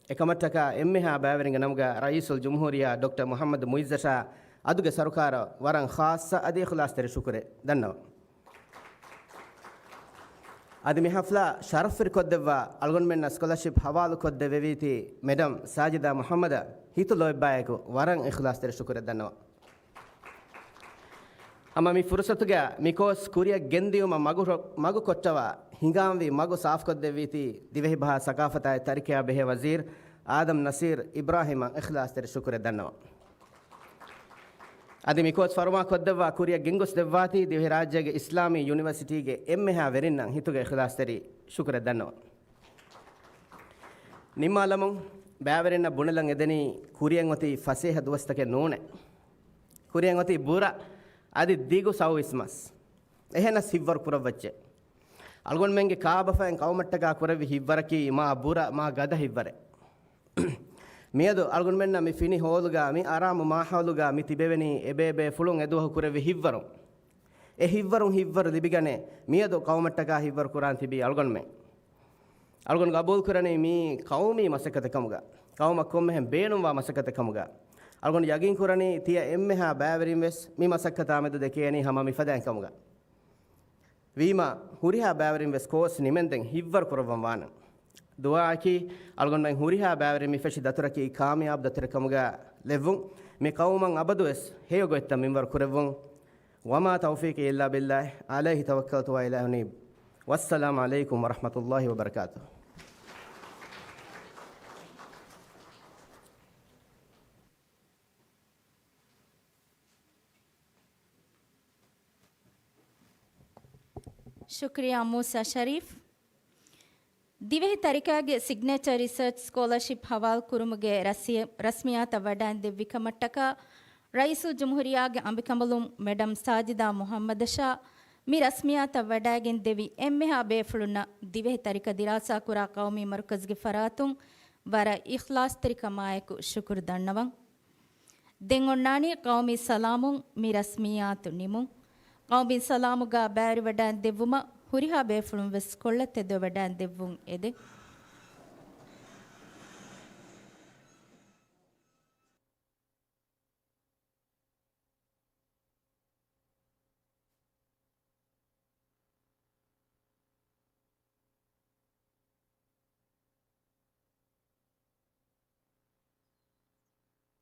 އެކަމަށްޓަކާ އެންމެހާ ބައިވެރިންގެ ނަމުގަ ރައީސުލްޖުމްހޫރިއްޔާ ޑޮކްޓަރ މުޙައްމަދު މުޢިއްޒަށާ އަދުގެ ސަރުކާރަށް ވަރަށް ޚާއްޞަ އަދި އިޚްލާޞްތެރި ޝުކުރެއް ދަންނަވަން. އަދި މި ޙަފްލާ ޝަރަފްވެރިކޮށްދެއްވާ އަޅުގަނޑުމެންނަށް ސްކޮލަރޝިޕް ހަވާލުކޮށްދެއްވެވީތީ މެޑަމް ސާޖިދާ މުޙައްމަދަށް ހިތު ލޯތްބާއެކު ވަރަށް އިޚްލާޞްތެރި ޝުކުރެއް ދަންނަވަން. ހަމަ މި ފުރުޞަތުގަ މި ކޯސް ކުރިއަށް ގެންދިޔުމަށް މަގު ރޮ-، މަގު ކޮށްޓަވާ، ހިނގާންވީ މަގު ސާފުކޮށްދެއްވީތީ ދިވެހިބަހާ ސަޤާފަތާއި ތަރިކަޔާ ބެހޭ ވަޒީރު އާދަމް ނަސީރު އިބްރާހީމަށް އިޚްލާޞްތެރި ޝުކުރެއް ދަންނަވަން. އަދި މި ކޯސް ފަރުމާ ކޮށްދެއްވާ ކުރިއަށް ގެންގޮސްދެއްވާތީ ދިވެހިރާއްޖޭގެ އިސްލާމީ ޔުނިވަރސިޓީގެ އެންމެހާ ވެރިންނަށް ހިތުގެ އިޚްލާޞްތެރި ޝުކުރެއް ދަންނަވަން. ނިންމާލަމުން، ބައިވެރިންނަށް ބުނެލަން އެދެނީ ކުރިއަށް އޮތީ ފަސޭހަ ދުވަސްތަކެއް ނޫނޭ. ކުރިއަށް އޮތީ ބުރަ އަދި ދިގު ސައުވީސް މަސް. އެހެނަސް ހިތްވަރު ކުރައްވައްޗޭ. އަޅުގަނޑުމެންގެ ކާބަފައިން ޤައުމަށްޓަކާ ކުރެއްވި ހިތްވަރަކީ މާ ބުރަ، މާ ގަދަ ހިތްވަރެއް. މިއަދު އަޅުގަނޑުމެންނަށް މި ފިނި ހޯލުގަ، މި އަރާމު މާހައުލުގަ މި ތިބެވެނީ އެބޭބޭފުޅުން އެދުވަހު ކުރެއްވި ހިތްވަރުން. އެ ހިތްވަރުން ހިތްވަރު ލިބިގަނެ، މިއަދު ޤައުމަށްޓަކާ ހިތްވަރު ކުރާން ތިބީ އަޅުގަނޑުމެން. އަޅުގަނޑު ގަބޫލުކުރަނީ މީ ޤައުމީ މަސައްކަތެއް ކަމުގަ، ޤައުމަށް ކޮންމެހެން ބޭނުންވާ މަސައްކަތެއް ކަމުގަ. އަޅުގަނޑު ޔަގީން ކުރަނީ ތިޔަ އެންމެހާ ބައިވެރިން ވެސް މި މަސައްކަތާ މެދު ދެކޭނީ ހަމަ މިފަދައިން ކަމުގަ. ވީމާ، ހުރިހާ ބައިވެރިން ވެސް ކޯސް ނިމެންދެން ހިތްވަރު ކުރައްވަން ވާނަން. ދުޢާއަކީ، އަޅުގަނޑުމެން ހުރިހާ ބައިވެރިން މި ފެށި ދަތުރަކީ ކާމިޔާބު ދަތުރެއް ކަމުގަ ލެއްވުން. މި ޤައުމަށް އަބަދުވެސް ހެޔޮ ގޮތްތައް މިންވަރު ކުރެއްވުން. وما توفيقي إلا بالله، عليه توكلت وإليه أنيب. والسلام عليكم ورحمة الله وبركاته. ޝުކުރިއްޔާ މޫސާ ޝަރީފް. ދިވެހި ތަރިކާގެ ސިގްނޭޗަރ ރިސަރޗް ސްކޮލަރޝިޕް ހަވާލު ކުރުމުގެ ރަސްމި-، ރަސްމިއްޔާތަށް ވަޑައިން ދެއްވި ކަމަށްޓަކާ، ރައީސުލްޖުމްހޫރިއްޔާގެ އަނބިކަނބަލުން މެޑަމް ސާޖިދާ މުޙައްމަދަށާ މި ރަސްމިއްޔާތަށް ވަޑައިގެން ދެވި އެންމެހާ ބޭފުޅުންނަށް ދިވެހި ތަރިކަ ދިރާސާކުރާ ޤައުމީ މަރުކަޒުގެ ފަރާތުން ވަރަށް އިޚްލާޞްތެރިކަމާއެކު ޝުކުރު ދަންނަވަން. ދެން އޮންނާނީ ޤައުމީ ސަލާމުން މި ރަސްމިއްޔާތު ނިމުން. ޤައުމީ ސަލާމުގަ ބައިވެރިވެވަޑައިން ދެއްވުމަށް ހުރިހާ ބޭފުޅުން ވެސް ކޮށްލަ ތެދުވެވަޑައިން ދެއްވުން އެދެން.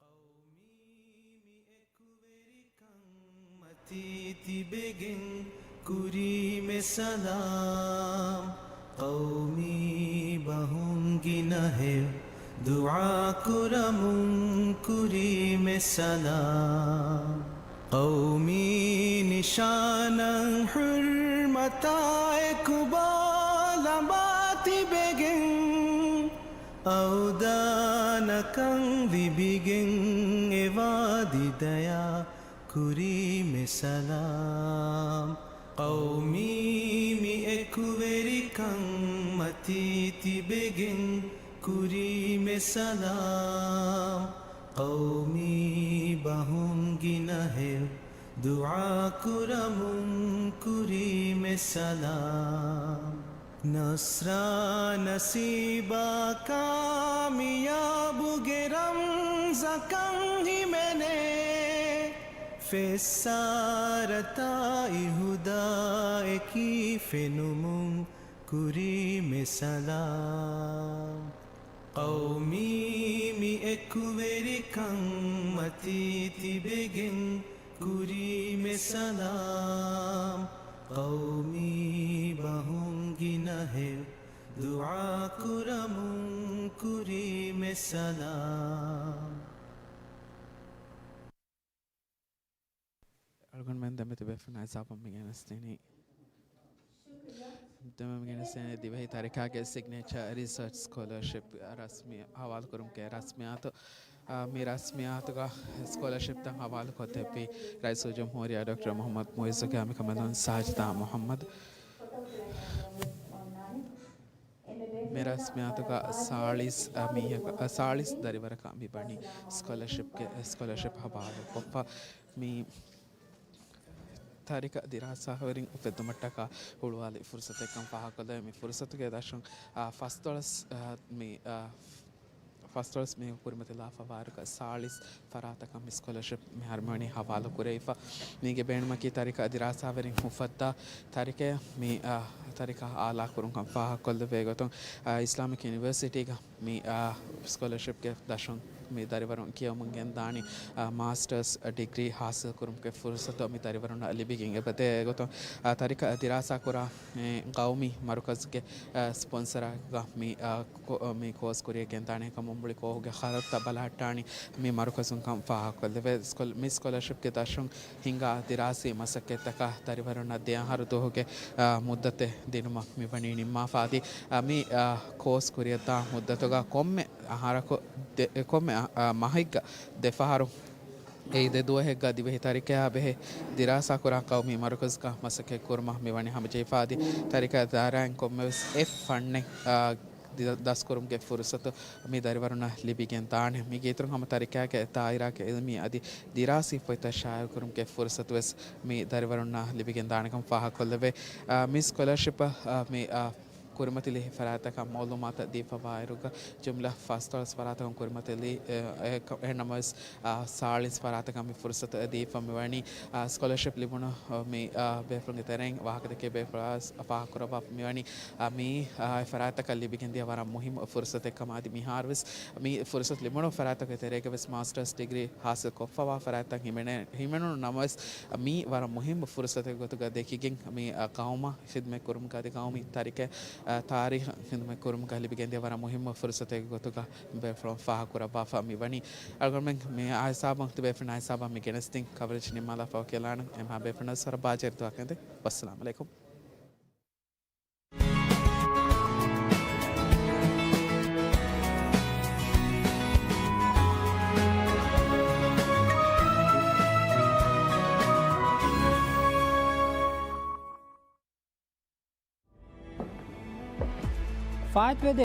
ޤައުމީ މި އެކުވެރިކަން މަތީ ތިބެގެން ކުރީމެ ސަލާމް. ޤައުމީ ބަހުން ގިނަހެއް ދުޢާ ކުރަމުން ކުރީމެ ސަލާމް. ޤައުމީ ނިޝާނަށް ޙުރްމަތާއެކު ބޯ ލަނބާ ތިބެގެން، އަވްދާނަކަން ލިބިގެން އެ ވާދި ދަޔާ ކުރީމެ ސަލާމް. ޤައުމީ މި އެކުވެރިކަން މަތީ ތިބެގެން ކުރީމެ ސަލާމް. ޤައުމީ ބަހުން ގިނަހެއް ދުޢާ ކުރަމުން ކުރީމެ ސަލާމް. ނަޞްރާ ނަސީބާ ކާމިޔާބުގެ ރަމްޒަކަށް ހިމެނޭ، ފެއްސާރަތާއި ހުދާއެކީ ފެނުމުން ކުރީމެ ސަލާމް. ޤައުމީ މި އެކުވެރިކަން މަތީ ތިބެގެން ކުރީމެ ސަލާމް. ޤައުމީ ބަހުން ގިނަހެއް ދުޢާ ކުރަމުން ކުރީމެ ސަލާމް. އަޅުގަނޑުމެން ދެމެތި ބޭފުޅުން ހިސާބަށް މި ގެނެސްދިނީ، ދެމެ މި ގެނެސްދިނީ ދިވެހި ތަރިކާގެ ސިގްނޭޗަރ ރިސަރޗް ސްކޮލަރޝިޕް ރަސްމި ހަވާލުކުރުމުގެ ރަސްމިއްޔާތު. އާ، މި ރަސްމިއްޔާތުގަ ސްކޮލަރޝިޕްތައް ހަވާލުކޮށްދެއްވީ ރައީސުލްޖުމްހޫރިއްޔާ ޑޮކްޓަރ މުޙައްމަދު މުޢިއްޒުގެ އަނބިކަނބަލުން ސާޖިދާ މުޙައްމަދު. މި ރަސްމިއްޔާތުގަ ސާޅީސް، އަ، މީހަކަށް، އަ، ސާޅީސް ދަރިވަރަކަށް މި ވަނީ ސްކޮލަރޝިޕްގެ، ސްކޮލަރޝިޕް ހަވާލުކޮށްފަ. މި ތަރިކަ ދިރާސާވެރިން އުފެއްދުމަށްޓަކާ ހުޅުވާލި ފުރުސަތެއްކަން ފާހަގަކޮށްލެވޭ. މި ފުރުސަތުގެ ދަށުން، އާ، ފަސްދޮޅަސް، އާ، މި، އާ، ފަސްދޮޅަސް މީހުން ކުރިމަތިލާފަ ވާއިރުގަ ސާޅީސް ފަރާތަކަށް މި ސްކޮލަރޝިޕް މިހާރު މިވަނީ ހަވާލު ކުރެވިފަ. މީގެ ބޭނުމަކީ ތަރިކަ ދިރާސާވެރިން އުފައްދާ ތަރިކައެއް މި، އާ، ތަރިކަ އާލާކުރުންކަން ފާހަގަކޮށްލެވޭ ގޮތުން، އާ، އިސްލާމިކް ޔުނިވަރސިޓީގަ މި، އާ، ސްކޮލަރޝިޕްގެ ދަށުން މި ދަރިވަރުން ކިޔަވަމުން ގެންދާނީ، އާ، މާސްޓަރސް ޑިގްރީ ހާސިލް ކުރުމުގެ ފުރުސަތު މި ދަރިވަރުންނަށް ލިބިގެން އެބަދޭ ގޮތުން، އާ، ތަރިކަ ދިރާސާ ކުރާ، އެ، ޤައުމީ މަރުކަޒުގެ، އާ، ސްޕޮންސަރާގަ މި، އާ، ކޯ-، މި ކޯސް ކުރިއަށް ގެންދާނެ ކަމުން މުޅި ކޯހުގެ ޚަރަދުތައް ބަލަހައްޓާނީ މި މަރުކަޒުން ކަން ފާހަގަކޮށްލެވޭ. ސްކޮލް-، މި ސްކޮލަރޝިޕްގެ ދަށުން ހިނގާ ދިރާސީ މަސައްކަތްތަކާ ދަރިވަރުންނަށް ދެއަހަރު ދުވަހުގެ، އާ، މުއްދަތެއް ދިނުމަށް މިވަނީ ނިންމާފަ އަދި، އާ، މި، އާ، ކޯސް ކުރިއަށްދާ މުއްދަތުގަ ކޮންމެ އަހަރަކު ދެ-، ކޮންމެ އަ-، އަ، މަހެއްގަ ދެފަހަރު އެއީ ދެ ދުވަހެއްގަ ދިވެހި ތަރިކަޔާ ބެހޭ ދިރާސާކުރާ ޤައުމީ މަރުކަޒުގަ މަސައްކަތް ކުރުމަށް މިވަނީ ހަމަޖެހިފަ އަދި ތަރިކަ ދާއިރާއިން ކޮންމެވެސް އެއް ފަންނެއް، އާ، ދި-، ދަސްކުރުމުގެ ފުރުސަތު މި ދަރިވަރުންނަށް ލިބިގެން ދާނެ. މީގެ އިތުރުން ހަމަ ތަރިކައިގެ ދާއިރާގެ އިލްމީ އަދި ދިރާސީ ފޮތްތައް ޝާއިޢުކުރުމުގެ ފުރުސަތު ވެސް މި ދަރިވަރުންނަށް ލިބިގެން ދާނެކަން ފާހަގަކޮށްލެވޭ. އާ، މި ސްކޮލަރޝިޕަށް، އާ، މި، އާ، ކުރިމަތިލި ފަރާތްތަކަށް މައުލޫމާތު ދީފަވާއިރުގަ ޖުމްލަ ފަސްދޮޅަސް ފަރާތަކުން ކުރިމަތިލި، އެ، އެ، އެހެންނަމަވެސް، އާ، ސާޅީސް ފަރާތަކަށް މި ފުރުސަތު ދީފަ މިވަނީ، އާ، ސްކޮލަރޝިޕް ލިބުނު، އާ، މި، އާ، ބޭފުޅުންގެ ތެރެއިން ވާހަކަދެއްކި ބޭފުޅާ ފާހަގަކުރައްވާފަ މިވަނީ، އާ، މީ، އާ، އެ ފަރާތްތަކަށް ލިބިގެންދިޔަ ވަރަށް މުހިއްމު ފުރުސަތެއް ކަމަށް އަދި މިހާރުވެސް މި ފުރުސަތު ލިބުނު ފަރާތްތަކުގެ ތެރޭގަވެސް މާސްޓަރސް ޑިގްރީ ހާސިލް ކޮށްފަވާ ފަރާތްތައް ހިމެނޭ، ހިމެނުނު ނަމަވެސް، މީ ވަރަށް މުހިއްމު ފުރުސަތެއް ގޮތުގަ ދެކިގެން މި، އާ، ޤައުމަށް ޚިދުމަތް ކުރުމުގަ އަދި ޤައުމީ ތަރިކަ، އާ، ތާރީޚަށް ޚިދުމަތް ކުރުމުގަ ލިބިގެންދިޔަ ވަރަށް މުހިއްމު ފުރުސަތެއްގެ ގޮތުގަ ބޭފުޅުން ފާހަގަކުރައްވާފަ މިވަނީ. އަޅުގަނޑުމެން މި އާ ހިސާބުން ތިބޭފުޅުންނާ ހިސާބަށް މި ގެނެސްދިން ކަވަރޭޖް ނިންމާލާފަ ކެލާނަން. އެމާ ބޭފުޅުންނަށް ވަރަށް ބާޖަރި ދުވަހަކަށް އެދެން. ވައްސަލާމް އަލައިކުމް. ފާއިތުވެދޭ